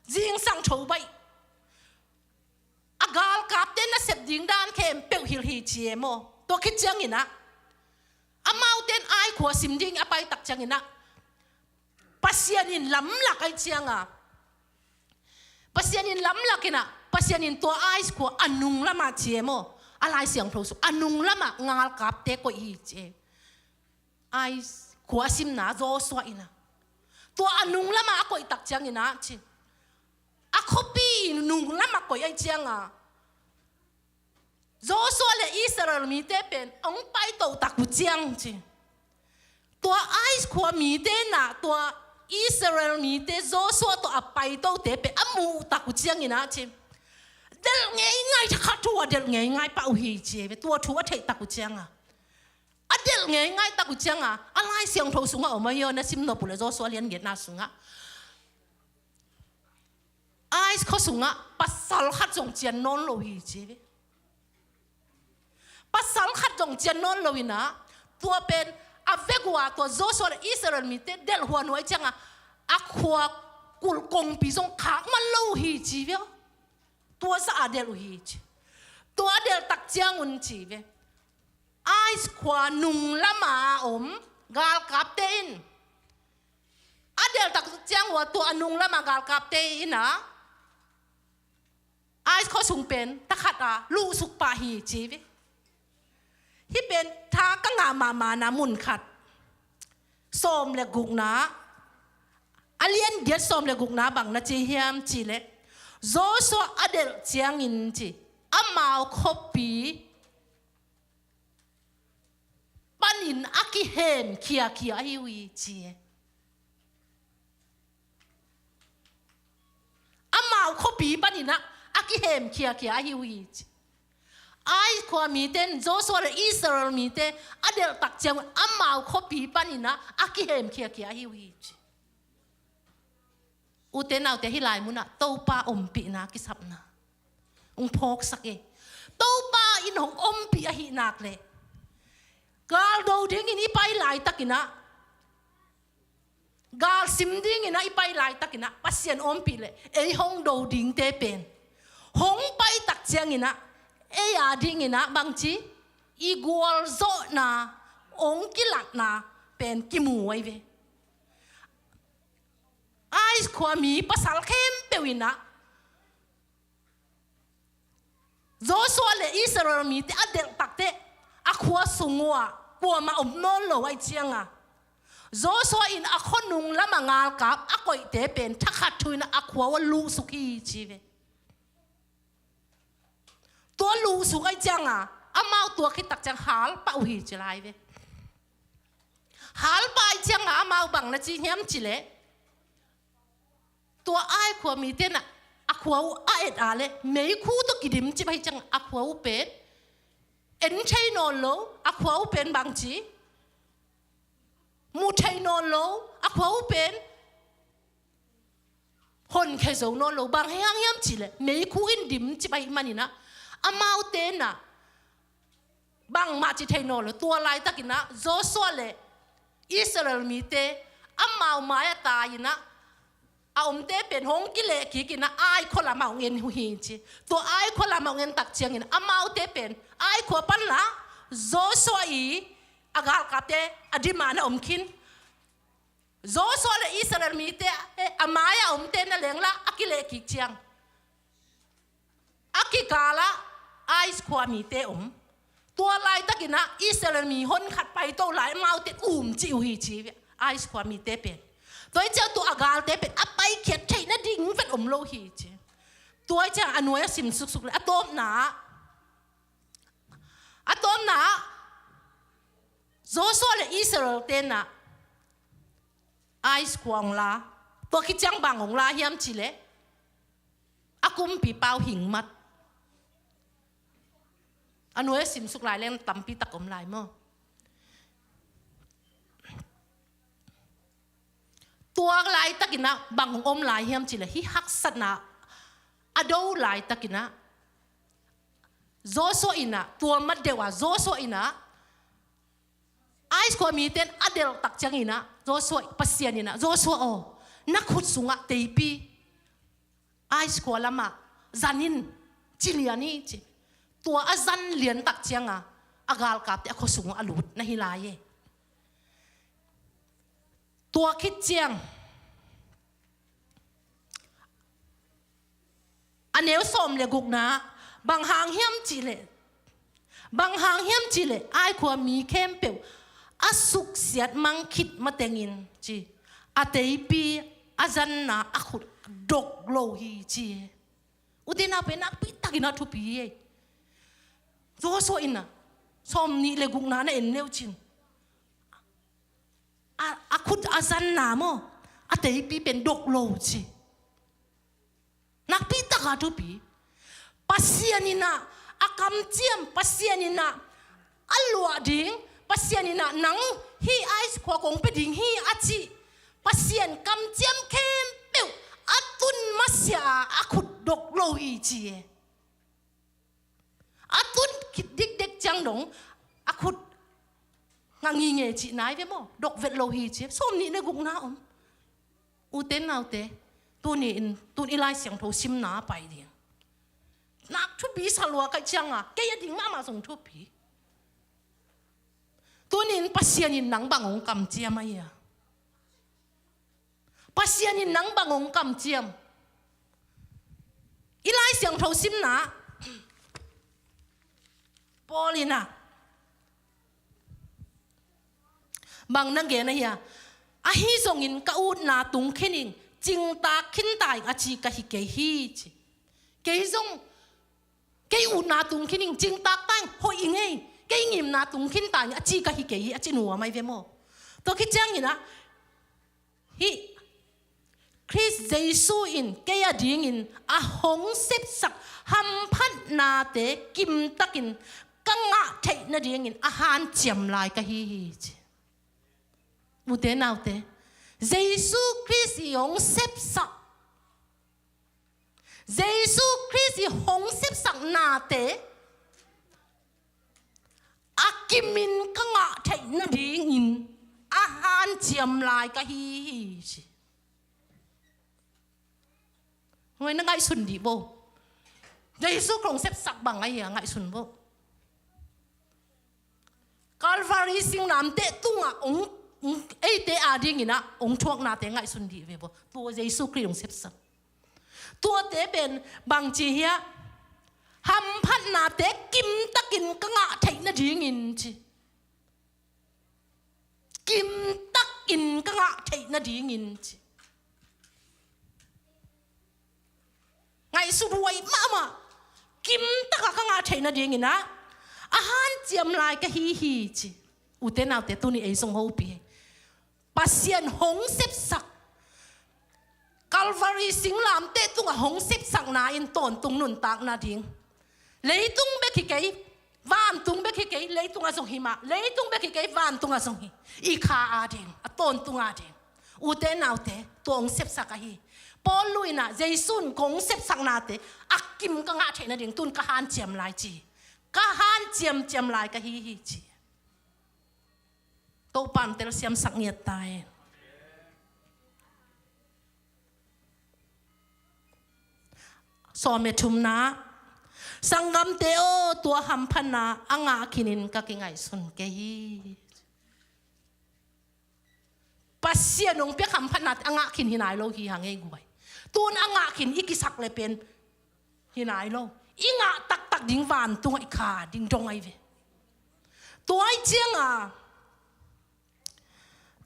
Zingsang tho baih. A galkapte nasep ding dan khempeuh hilh hi ci e maw. Tua khit ciangin ah amaute in Ai khua sim ding a pai tak ciangin ah Pasian in lamlak ahi cianga, Pasian in lamlak in ah, Pasian in tua Ai khua a nung lamah ci e maw. A Lai Siangtho sung a nung lamah galkapte koih hi ci e. Ai khua simna Joshua in ah tua a nung lamah a koih tak ciangin ah ci, a khuapi nung lamah koih ahi cianga Joshua le Israel mite pen hong paito tak uh ciang ci, tua Ai khua mite in ah tua Israel mite Joshua tawh a paitote pen a muh tak uh ciangin ah ci, delh ngeingai, thakhat thu a delh ngeingai pah uh hi ci e ve. Tua thu a theih tak uh cianga, a delh ngeingai tak uh cianga, a Lai Siangtho sungah om ahi aw, na sim nop uh leh Joshua lian giatna sungah Ai khua sungah pasal khat zong cian nawn lo hi ci e ve. Pasal khat zong cian nawn lo in ah, tua pen a vekua tua Joshua le Israel mite delh huan uh ahi cianga, a khua kulh kongpi zong khak man lo hi ci e ve. Tua zah a delh uh hi ci. Tua a delh tak ciangun ci e ve, Ai khua nung lama om galkapte in, a delh tak ciang uh a tua a nung lama galkapte in ah Ai khua sung pen thakhat a luhsuk pah hi ci e ve. Hih pen tha ka ngah mahmahna mun khat, sawm le gukna, a lian giat sawm le gukna bang na ci hiam cih leh, Joshua a delh ciangin ci, amau khuapi panin a kihem khiakhia ahi uh hi ci e. Amau khuapi panin ah a kihem khiakhia ahi uh hi ci. Ai khua mite in Joshua le Israel mite a delh tak ciang amau khuapi panin ah a kihem khiakhia ahi uh hi ci. Ute naute, hih lai munah Topa ompihna kisapna hong phawksak e. Topa in hong ompih ahih nak leh, gal do dingin i pai laitakin ah, gal sim dingin ah i pai laitakin ah Pasian ompih leh, ei hong do dingte pen hong pai tak ciangin ah ei a dingin ah bangci, i gualzawhna, hong kilatna pen kimu ahi ve. Ai khua mi pasal khempeuh in ah Joshua le Israel mite a delh tak teh, a khua sung uh ah kuamah om nawn lo ahi cianga, Joshua in a khua nung lama galkap a koihte pen thakhat thu in ah a khua uh a luhsuk hi ci ve. Tua luhsuk ahi cianga, amau tua khit tak ciang hal pah uh hi ci lai ve. Hal pah ahi cianga amau bang na ci hiam cih leh, tua Ai khua mite in ah a khua uh a et a leh meikhu tawh kidim cip ahi cianga a khua uh pen en thei nawn lo, a khua uh pen bangci mu thei nawn lo, a khua uh pen honkhia zo nawn lo. Bang hang hiam cih leh meikhu in dim cip ahih manin ah, amaute in ah bangmah ci thei nawn lo. Tua laitakin ah Joshua le Israel mite amau mai-ah tai-in ah, a omte pen hong kilehkik in ah Ai khua lamah hong en uh hi ci. Tua Ai khua lamah hong en tak ciangin amaute pen Ai khua pan la Joshua i a galkapte a dim a na om khin. Joshua le Israel mite, eh, a mai-ah a omte na leng la a kilehkik ciang, a kikal ah Ai khua mite om. Tua laitakin ah Israel mi hon khat paito lai amaute um ci uh hi ci ve, Ai khua mite pen. Tua hi ciang tua a galte pen a paikhiat theih nading vet om lo hi ci. Tua hi ciang a nuai a sim suksuk le a tawpna ah, a tawpna ah Joshua le Israel tenah Ai khua hong la. Tua khit ciang bang hong la hiam cih leh a kumpi pau hing mat. A nuai a sim suk lai leng tampi tak om lai maw? Tua laitakin ah bang hong om lai hiam cih leh hih haksatna a do laitakin ah Joshua in ah tua mat deuh ah Joshua in ah Ai khua mite in a delh tak ciangin ah Joshua, Pasian in ah, Joshua aw, na khut sungah teipi Ai khua lamah zan in, ci lian hi ci. Tua a zan lian tak ciangah a galkapte a khua sungah a lut na hi lai e. Tua khit ciang a neu sawm le gukna, bang hang hiam cih leh, bang hang hiam cih leh Ai khua mi khempeuh a suksiat mang khit matengin ci, a teipi a zanna a khut dok lo hi ci. Ute naute, nakpi takin a thupi hi. Joshua in ah sawm nih le gukna na en le uh cin, a, a khut a zanna maw, a teipi pen dok lo ci. Nakpi taka thupi. Pasian in ah a kamciam, Pasian in ah a luah ding, Pasian in ah nang hih Ai khua kong pia ding hi a cih Pasian kamciam khempeuh a tun masiah a khut dok lo hi ci e. A tun khit dikdek ciang dong a khut ngah ngingei cih nai ve maw? Dok vet lo hi ci e. Sawm nih le gukna om. Ute naute, tuni in, tun i Lai Siangtho simna pai ding. Nak thupi sa lua ka hih ciangah kei a ding mahmah zong thupi. Tuni in Pasian in nang bang hong kamciam a hia? Pasian in nang bang hong kamciam? I Lai Siangtho simna Paul in ah bang na gen a hia? Ahi zongin ka utna tung khin ing, cingtak khin ta ing a ci ka hi kei hi ci. Kei zong, kei utna tung khin ing, cingtak ta ing, hoih ing ei, kei ngimna tung khin ta ing a ci ka hi kei hi a ci nuam ahi ve maw? Tua khit ciangin ah hih Khrist Jesu in kei a dingin a hong sepsak hamphatnate kimtakin ka ngah theih nadingin a hanciam lai ka hi hi ci. Ute naute, Jesu Khrist i hong sepsak, Jesu Khrist i hong sepsak nate a kimin ka ngah theih nadingin a hanciam lai ka hi hi ci. Hoi, na ngaihsun dih bo. Jesu kong sepsak bang ahi a ngaihsun bo. Calvary singlamteh tungah ong, ong, eite a dingin ah ong thuaknate ngaihsun dih ve bo. Tua Jesu Khrist ong sepsak. Tuate pen bang ci hiah? Hamphatnate kimtakin ka ngah theih nadingin ci. Kimtakin ka ngah theih nadingin ci. Ngaihsut huai mahmah. Kimtaka ka ngah theih nadingin ah a hanciam lai ka hi hi ci. Ute naute, tuni ei zong hopih hi. Pasian hong sepsak, Calvary singlamteh tungah hong sepsakna in tawntung nuntak nading. Leitung bek hi kei, vantung bek hi kei, leitungah zong hi mah, leitung bek hi kei, vantungah zong hi. I kha a ding, a tawntung a ding. Ute naute, tua hong sepsak ahi. Paul lu in ah Jesu in kong sepsaknate a kim ka ngah theih nading tun ka hanciam lai ci. Ka hanciamciam lai ka hi hi ci. Topa'n telsiamsak ngiat ta hen. Sawm le thumna, sanggamte aw, tua hamphatna a ngah khinin ka kingaihsun kei hi. Pasian hong piak hamphatnate a ngah khin hi nai lo hi hang ei guai. Tun a ngah khin i kisak le pen hi nai lo. I ngah taktak ding vantungah i kha ding dong ahi ve. Tua ahih cianga,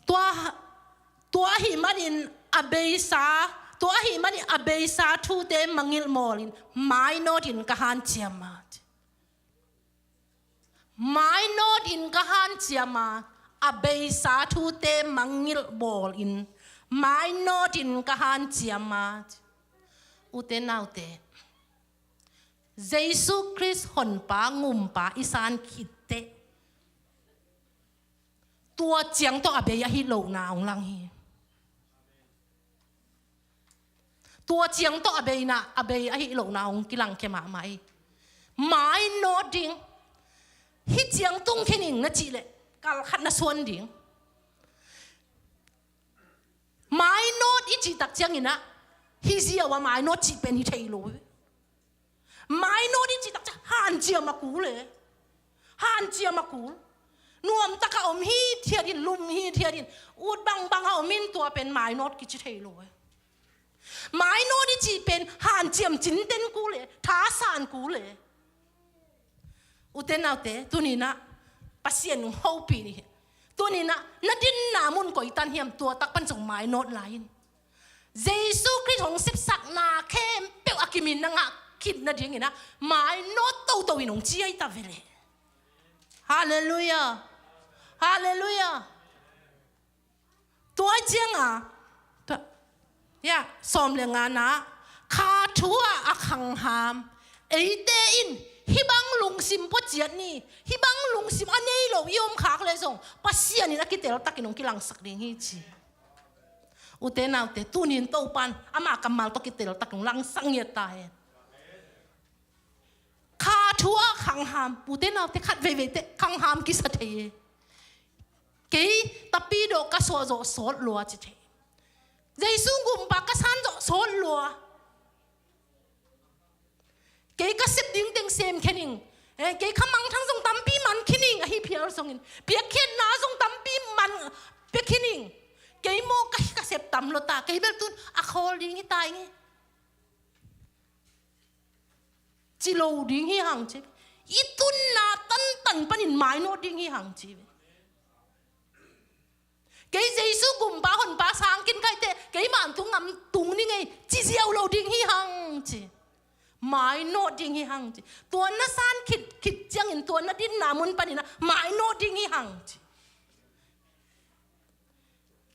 tua, tua ahih manin a beisa, tua ahih manin a beisa thute mangngilh mawlin mainawtin ka hanciam a. Mainawtin ka hanciam a, a beisa thute mangngilh mawlin mainawtin ka hanciam a. Ute naute, Jesu Khrist Honpa, Gumpa i san khit teh, tua ciang tawh a bei ahi lohna hong lang hi. Tua ciang tawh a beina, a bei ahi lohna hong kilangkhia mahmah hi. Mainawt ding. Hih ciang tung khin ing na cih leh kal khat na suan ding. Mainawt i cih tak ciangin ah, hih ziau a mainawt cih pen hi thei lo. Mainawt i cih tak ciang hanciam a kul e. Hanciam a kul. Nuamtak a om hithiat in, lum hithiat in, ut bangbang a om in, tua pen mainawt kici thei lo e. Mainawt i cih pen hanciam cinten kul e, thasan kul e. Ute naute, tuni-in ah Pasian hong hopih ni. Tuni-in ah na dinna mun koi tan hiam, tua tak pan zong mainawt lai in. Jesu Khrist hong sepsakna khempeuh a kimin na ngah khit nadingin ah mainawt toto in hong ci hi ta ve leh. Halleluiah. Halleluiah. Tua cianga, tua, ya, sawm le ngana, kha thu ah a khangham eite in hih bang lungsim puaciat ni, hih bang lungsim a nei lo i om khak leh zong Pasian in a kiteltakin hong kilangsak ding hi ci. Ute naute, tuni-in Topan ama kammal tawh kiteltakin hong langsak ngiat ta hen. Kha thu ah khangham, ute naute, khat veivei teh khangham kisa thei e. Kei tapidawh ka suah zawh sawt lua ci thei. Jesu Gumpa ka san zawh sawt lua. Kei ka sep ding teng sem khin ing. Eh, kei kha mangthang zong tampi man khin ing, ahi phial zongin. Piakkhiatna zong tampi man pia khin ing. Kei maw ka, ka sep tam lo ta. Kei bel tun a khawl ding hi ta ing e. Ci lo ding hi hang ci. I tunna tantan panin mainawt ding hi hang ci. Kei Jesu Gumpa Honpa sang khin ka hih teh, kei vantung gam tung ning ei, ci ziau lo ding hi hang ci. Mainawt ding hi hang ci. Tua na san khit, khit ciangin tua na dinna mun panin ah mainawt ding hi hang ci.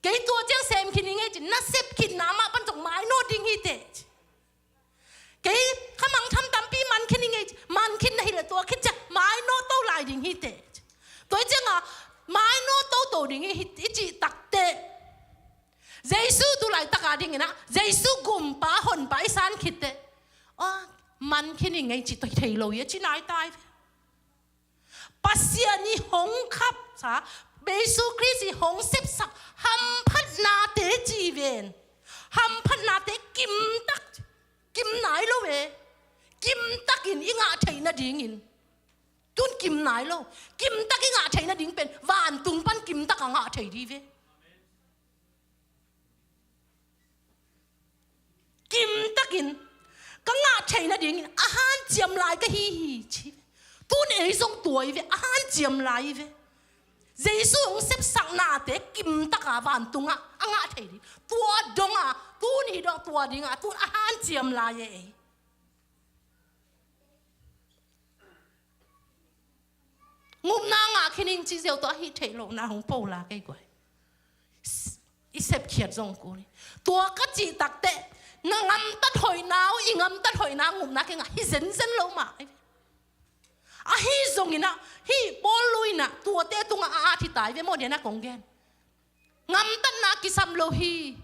Kei tua ciang sem khin ning ei ci, na sep khitna mah pan zong mainawt ding hi teh ci. Kei kha mangthang tampi man khin ning ei ci, man khin na hih leh tua khit ciang mainawt to lai ding hi teh ci. Tua hi cianga mainawt toto ding hi, i cih tak teh, Jesu tu laitak a dingin ah, Jesu Gumpa Honpa i san khit teh, aw, man khin ning ei ci, toi thei lo hi a ci nai ta hi ve. Pasian i hong khapsa, Jesu Khrist i hong sepsak hamphatnate ci ven. Hamphatnate kimtak, kim nai lo ve. Kimtakin i ngah theih nadingin. Tun kim nai lo. Kimtak i ngah theih nading pen vantung pan kimtak a ngah thei ding ve. Kimtakin ka ngah theih nadingin a hanciam lai ka hi hi ci. Tun ei zong tua hi ve, a hanciam lai hi ve. Jesu hong sepsaknate kimtaka vantungah a ngah thei ding. Tua donga tun hi dong, tua dinga tun a hanciam lai e ei. Ngupna ngah khin ing ci ziau tawh a hih theih lohna hong po la kei guai. I sepkhiat zong kul hi. Tua ka cih takteh na ngamtat hoihna uh, i ngamtat hoihna ngupna kingah hi zenzen lo mah. Ahi zongin ah hih Paul lui in ah tuate tungah a at hi ta hi ve maw, dena kong gen. Ngamtatna kisam lo hi.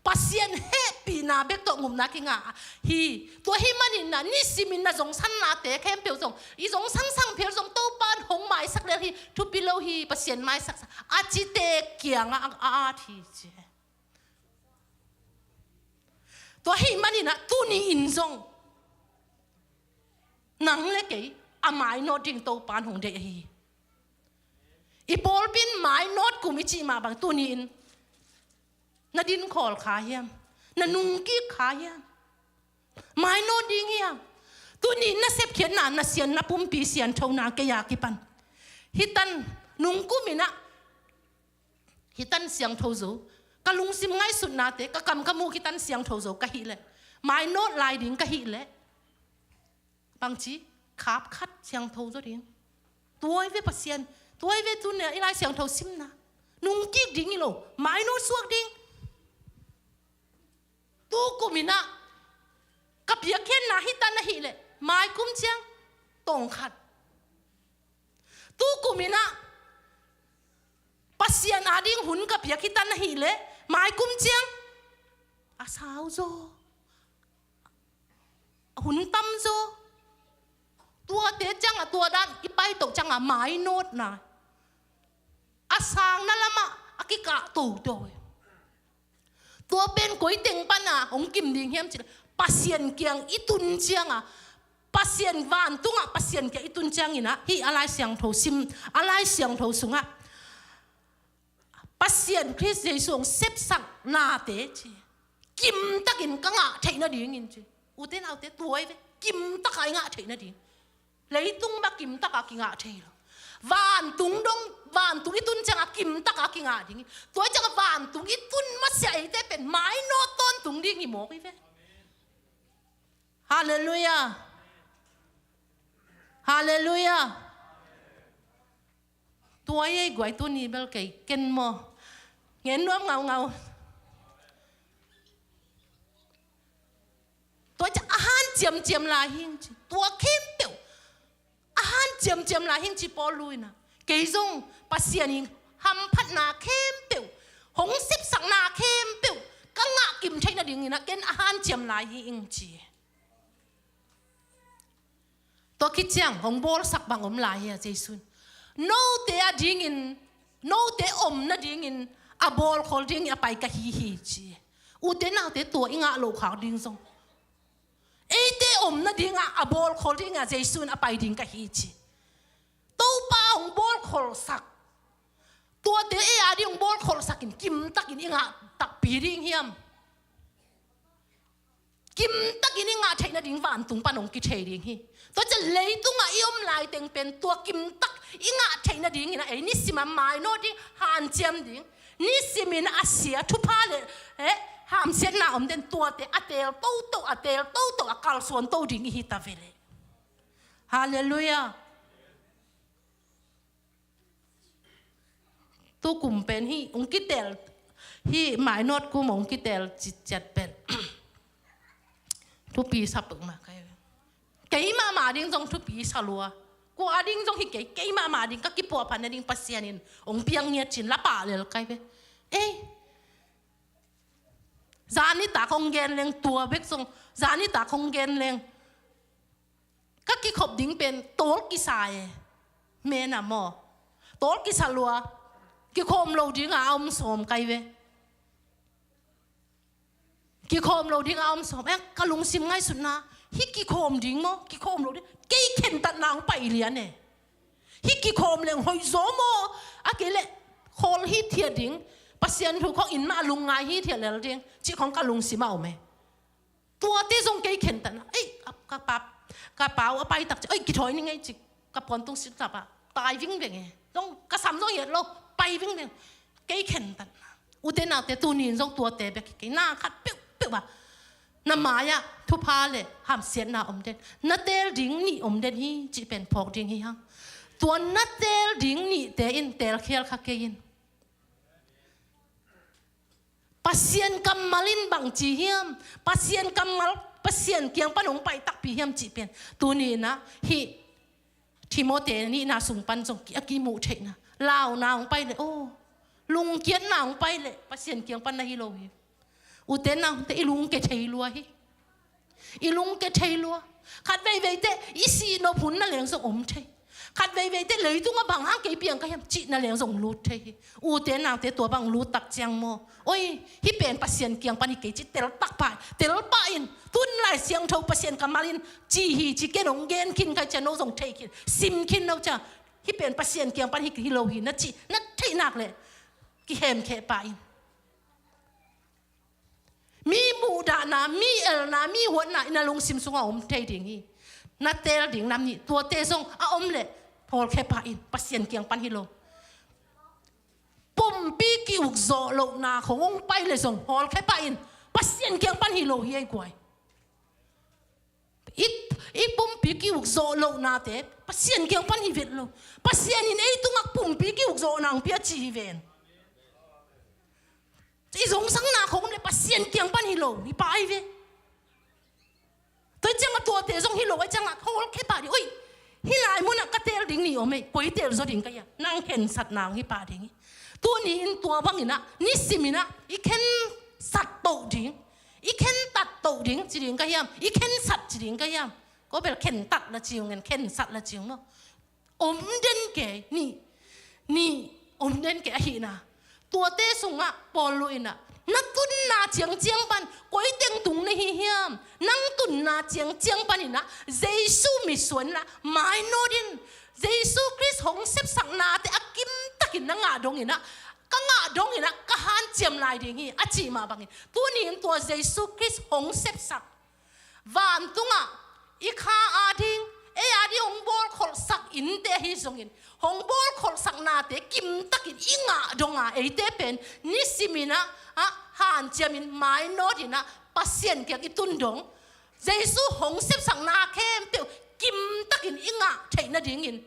Pasian hehpihna bek tawh ngupna kingah hi. Tua hi manin ah nisimin na zongsannate khempeuh zong, i zongsan sang phial zong Topan hong maisak lel hi, thupi lo hi, Pasian maisaksa a cite kiangah a, a at hi ci. Tua hi manin ah tuni in zong nang le kei a mainawt ding Topan hong deih ahi hi. I pawlpi in mainawt kum i cih mah bang tuni in na dinkhawl kha hiam? Na nungkik kha hiam? Mainawt ding hiam? Tuni in na sepkhiatna, na siatna pumpi sianthona kei a kipan Hi tan nungkum in ah, hi tan siangtho zo, ka lungsim ngaihsutnate, ka kam ka muk hi tan siangtho zo ka hih leh, mainawt lai ding ka hih leh, bangci, khap khat siangtho zo ding. Tua hi ve Pasian, tua hi ve tuni-a i Lai Siangtho simna. Nungkik ding hi lo, mainawt suak ding. Tu kum in ah ka piakkhiatna hi tan ahih leh, mai kum ciang tawng khat. Tu kum in ah Pasian ading hun ka piak hi tan ahih leh, mai kum ciang a sau zaw, hun tam zaw. Tuate ciang a, tua dan i paito ciang a mainawtna, a sangna lamah a kikah toto hi. Tua pen koi teng pana hong kim ding hiam cih leh, Pasian kiang i tun ciang a, Pasian vantungah Pasian kiang i tun ciangin ah, hih a Lai Siangtho sim, a Lai Siangtho sungah Pasian Khrist Jesu hong sepsak nate ci, kimtakin ka ngah theih nadingin ci. Ute naute, tua hi ve, kimtaka i ngah theih nading. Leitung mah kimtaka kingah thei lo. Vantung dong, vantung i tun ciang a kimtaka kingah ding hi. Tua ciang a vantung i tun masiah eite pen mainawt tawntung ding hi mawk hi ve. Halleluiah. Halleluiah. Tua hi ei guai, tuni bel kei ken maw, ngen nuam ngaungau. Tua ciang a hanciamciam lai hing ci, tua khempeuh a hanciamciam lai hing ci Paul in ah, kei zong Pasian in hamphatna khempeuh, hong sepsakna khempeuh ka ngah kim theih nadingin ah ken a hanciam lai hi ing ci. Tua khit ciang hong bawlsak bang om lai hi a, Jesu'n note adingin, note om nadingin a bawlkhol dingin a pai ka hi hi ci. Ute naute, tua i ngah loh khak ding zong, eite om nadingah a bawlkhol dingah Jesu'n a pai ding ka hi ci. Topa hong bawlkholsak, tuate ei ading hong bawlkholsak in kimtakin i ngah takpi ding hiam? Kimtakin i ngah theih nading vantung pan hong kithei ding hi. Tua ciang leitungah i om laiteng pen tua kimtak i ngah theih nadingin ah ei nisim a mainawt ding, hanciam ding, nisimin a sia thupha le, eh, hamsiatna om den, tuate a teel toto, a teel toto, a kalsuan to ding i hi ta ve leh. Halleluiah. Tu kum pen hih hong kiteel, hih mainawt kum hong kiteel citciat pen thupi sa peuhmah ka hi. Kei mahmah ding zong thupi sa lua. Kua ding zong hi kei, kei mahmah ding ka kipuahphat nading Pasian in hong piak ngiat cin la pah lel ka hi ve. Ei, zan nitak hong gen leng, tua bek zong zan nitak hong gen leng, ka kikhop ding pen tawl kisa e. Mena maw, tawl kisa lua. Kikhawm lo dinga a om sawm ka hi ve. Kikhawm lo dinga a om sawm. Eh, ka lungsim ngaihsutna, hih kikhawm ding maw, kikhawm lo ding, kei khentatna hong pai lian e. Hih kikhawm leng hoih zaw maw, a kei leh khawl hithiat ding, Pasian thu khawng in mah a lungngai hithiat lel ding cih khawng ka lungsim a om e. Tuate zong kei khentatna. Ei, ka, ka pa, ka pau a pai tak ci, ei, kithawi ning ei ci, ka puantung sit tapa tai vingveng e. Zong ka sam zong hiat lo, pai vingveng. Kei khentatna. Ute naute, tuni in zong tuate bek hi kei, na khat peuhpeuh ah na mai-ah thupha le hamsiatna om den, na teel ding nih om den hi cih pen phawk ding hi hang. Tua na teel ding nihte in teelkhial kha kei in. Pasian kammal in bangci hiam? Pasian kammal, Pasian kiang pan hong pai takpi hiam cih pen tuni in ah hih Timoti nihna sung pan zong ki, a kimuh theihna. Launa hong pai leh, aw, lungkiatna hong pai leh Pasian kiang pan na hi lo hi. Ute naute, i lungke thei lua hi. I lungke thei lua. Khat veivei teh i sihnop hun na leng zong om thei. Khat veivei teh leitungah bang hang kei piang ka hiam cih na leng zong lut thei hi. Ute naute, tua bang lut tak ciang maw, oi, hih pen Pasian kiang pan hi kei cih teltak pah, tel pah in. Tun Lai Siangtho Pasian kammal in ci hi ci, ken hong gen khin ka hi ciang no zong thei khin, sim khin no ciang, hih pen Pasian kiang pan hi, hi lo hi na cih na theih nak leh kihemkheh pah in. Mi muhdahna, mi elna, mi huatna in a lungsim sungah om thei ding hi. Na teel ding nam nih, tuate zong a om leh Hawlkhia pah in, Pasian kiang pan hi lo. Pumpi ki-uk zawh lohna khong hong pai le zong hawlkhia pah in, Pasian kiang pan hi lo hi ei guai. I, i pumpi ki-uk zawh lohnate Pasian kiang pan hi vet lo. Pasian in ei tungah pumpi ki-uk zawhna hong pia ci hi ven. I zongsakna khong om le Pasian kiang pan hi lo hi pah ei ve. Tua ciangah tuate zong hi lo, a ciangah hawlkhia pah ding. Oi, hih lai munah ka teel ding ni om ei, koi teel zaw ding ka hiam? Nang khensatna hong hi pah ding hi. Tuni in tua bangin ah, nisim in ah i khensat toh ding, i khentat toh ding ci ding ka hiam? I khensat ci ding ka hiam? Ko bel khentat la ci ung, en, khensat la ci ung maw. Om den kei, nih, nih, om den kei ahihna. Tuate sungah Paul in ah, na tunna ciangciang pan koi teng tung na hi hiam? Nang tunna ciangciang pan in ah Jesu mitsuan in ah mainawt in, Jesu Khrist hong sepsaknate a kimtakin na ngah dongin ah, ka ngah dongin ah ka hanciam lai ding hi, a cih mah bangin, tuni in tua Jesu Khrist hong sepsak vantungah i kha ading, ei ading hong bawlkholhsak innte ahi zongin, hong bawlkholhsaknate kimtakin i ngah donga eite pen nisim in ah, ah, hanciamin mainawt in ah Pasian kiang i tun dong, Jesu hong sepsakna khempeuh kimtakin i ngah theih nadingin,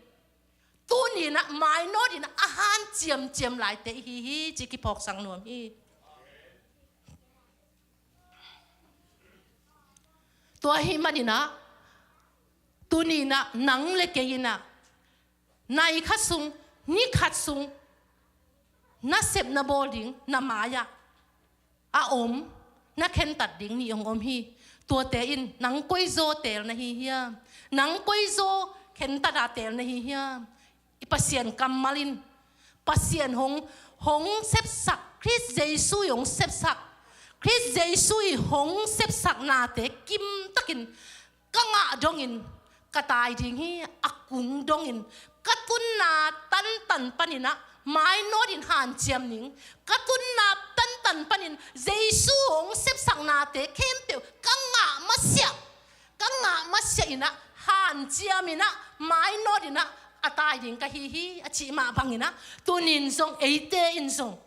tuni in ah mainawt in ah a hanciamciam laite i hi hi ci kiphawksak nuam hi. Tua ahih manin ah, tuni in ah nang le kei in ah, nai khat sung, ni khat sung, na sep na bawl ding na mai-ah a om, na khentat ding ni hong om hi. Tuate in nang koizaw teel na hi hiam? Nang koizaw khentat a teel na hi hiam? I Pasian kammal in, Pasian hong, hong sepsak, Khrist Jesu i hong sepsak, Khrist Jesu i hong sepsaknate kimtakin ka ngah dongin ka tai ding hi, a kung dongin ka tunna tantan panin ah mainawt in hanciam ning, ka tunna tantan panin Jesu hong sepsaknate khempeuh ka ngah masiah, ka ngah masiah in ah hanciam in ah mainawt in ah a tai ding ka hi hi, a cih mah bangin ah, tunin zong eite in zong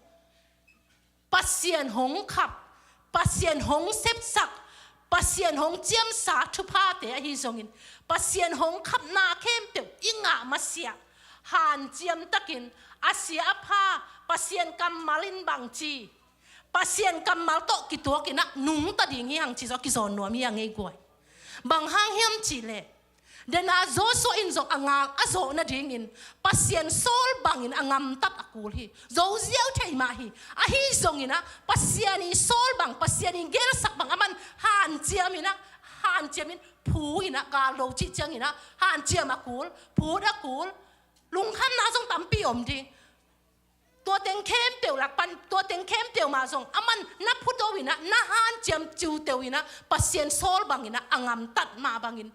Pasian hong khap, Pasian hong sepsak, Pasian hong ciamsa thuphate ahi zongin, Pasian hong khapna khempeuh i ngah masiah hanciam takin, a sia a pha, Pasian kammal in bang ci, Pasian kammal tawh kituakin ah nungta ding hi hang ci zaw kizawn nuam hi hang ei guai. Bang hang hiam cih leh, dena Joshua in zong a ngal a zawh nadingin Pasian sawl bangin a ngamtat a kul hi. Zo ziau thei mah hi. Ahi zongin ah Pasian i sawl bang, Pasian i gelsak bang aman hanciam in ah, hanciam in phu in ah, gal lo cih ciangin ah hanciam a kul, phut a kul, lungkhamna zong tampi om ding. Tua teng khempeuh lak pan, tua teng khempeuh mah zong aman na phuto in ah, na hanciam ciuteu in ah, Pasian sawl bangin ah a ngamtat mah bangin,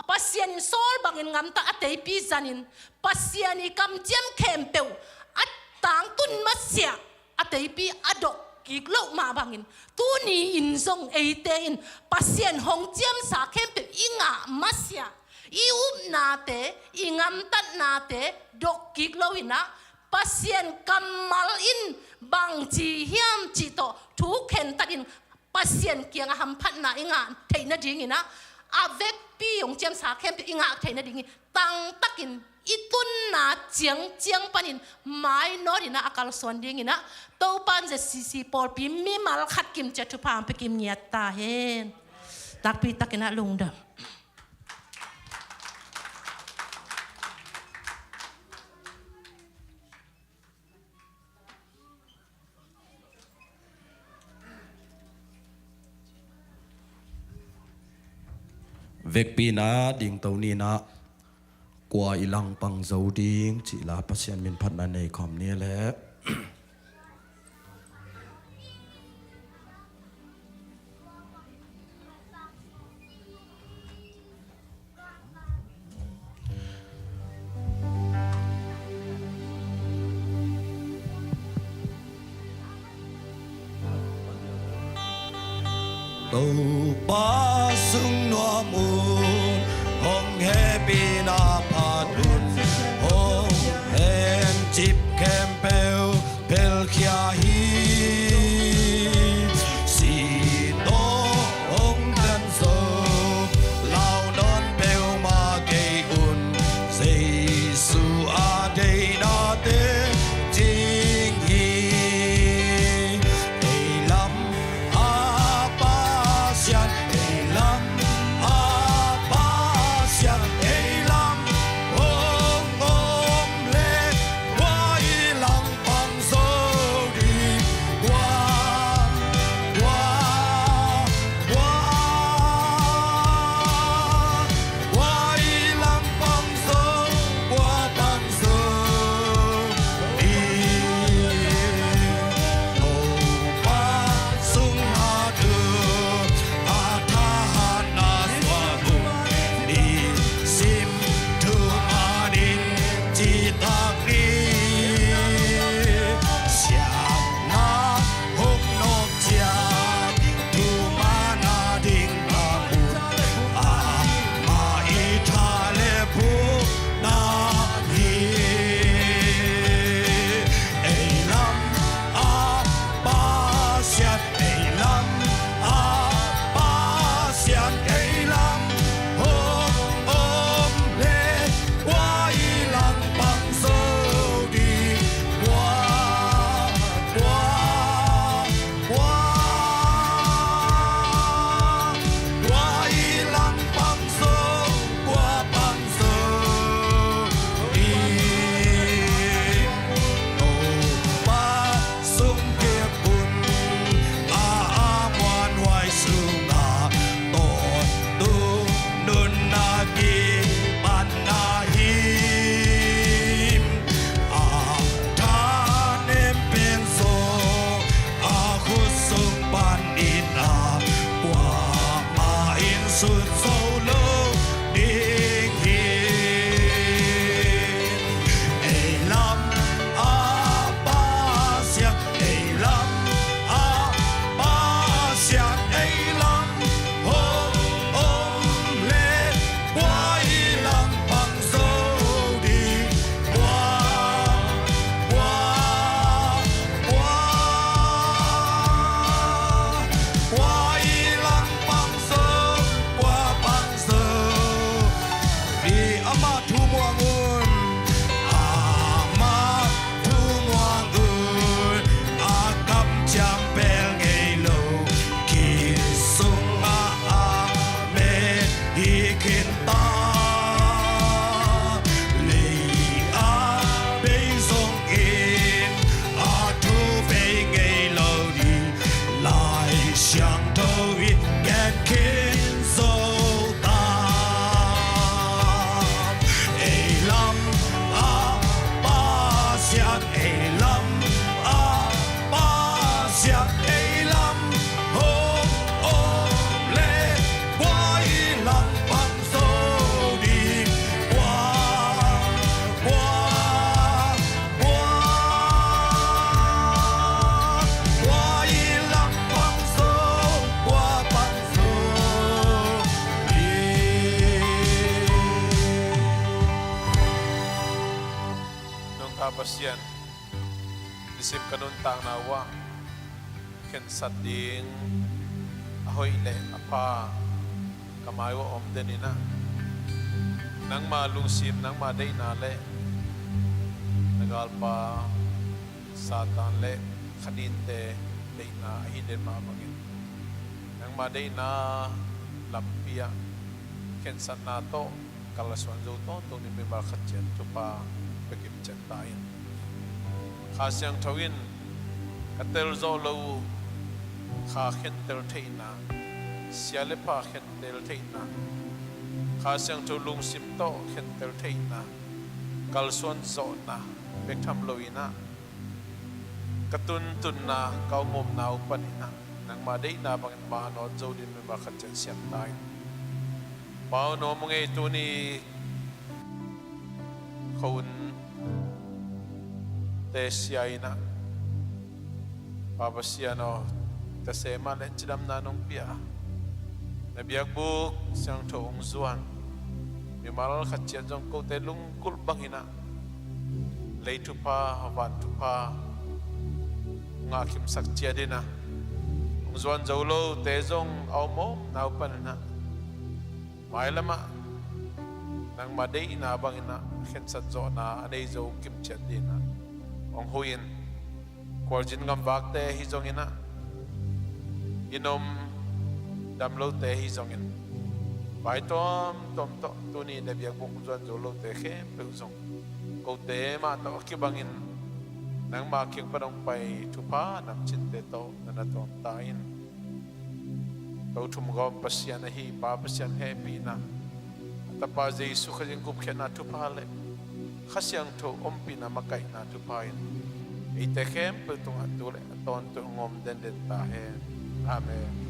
Pasian in sawl bangin ngamtat a teipi zanin, Pasian i kamciam khempeuh a tangtun masiah a teipi a dok kik loh mah bangin, tuni in zong eite in Pasian hong ciamsa khempeuh i ngah masiah, i upnate, i ngamtatnate dok kik lo in ah, Pasian kammal in bang ci hiam cih tawh thu khentat in Pasian kiang a hamphatna i ngah theih nadingin ah, a vekpi hong ciamsa khempeuh i ngah theih nadingin tangtakin i tunna ciangciang panin mainawt in ah a kalsuan dingin ah, Topa'n Z C C pawlpi mimal khat kim ciat thupha hong pia kim ngiat ta hen. Takpi takin ah lungdam. Vekpi in ah dingto ni in ah, kua i langpang zo ding cih la Pasian min phatna nei khawm ni leh. Topa sung nuam un, hong hehpihna phat un. Pasian, nisim ka nuntakna uh ah khensat ding a hoih le a pha ka mai uh a om den in ah, nangma lungsim, nangma deihna le na galpa Satan le khaninte deihna ahi den mah bangin, nangma deihna lampi ah khensatna tawh kalsuan zo tawntung ding mimal khat ciat thupha pia kimciat ta in. Kha Siangtho in ka telzawh loh uh kha khentel theihna, sia le pha khentel theihna, Kha Siangtho lungsim tawh khentel theihna, kalsuan zawhna bek tham lo in ah, ka tuntunna, ka omomna uh panin ah nangma deihna bangin manawt zo ding mimal khat ciat siam ta in. Pa aw, nuam ung ei, tuni khuahun te sia in ah, Pa Pasian aw, tase mah le cidamna nong pia a, na biakbuk siangtho hong zuan mimal khat ciat zong kote lunggulh bangin ah lei thupha, van thupha ngah kimsak ciat in ah, hong zuan zo lote zong a omomna uh panin ah, mailam ah nangma deihna bangin ah khensat zawhna a nei zo kimciat ding in ah hong huh in. Khualzin gamvakte ahi zongin ah, inn om dam lote ahi zongin, vai tuamtuam tawh tuni na biakbuk hong zuan zo lote khempeuh zong kote mah tawh a kibangin nangma kiang pan hong pai thupha namcinte tawh na na tawn ta in. Tothumgawm Pasian ahi Pa Pasian hehpihna, a Tapa Jesu Khazih gupkhiatna thupha le Kha Siangtho ompihna makaihna thupha in eite khempeuh tungah tu le a tawntung hong om denden ta hen. Amen.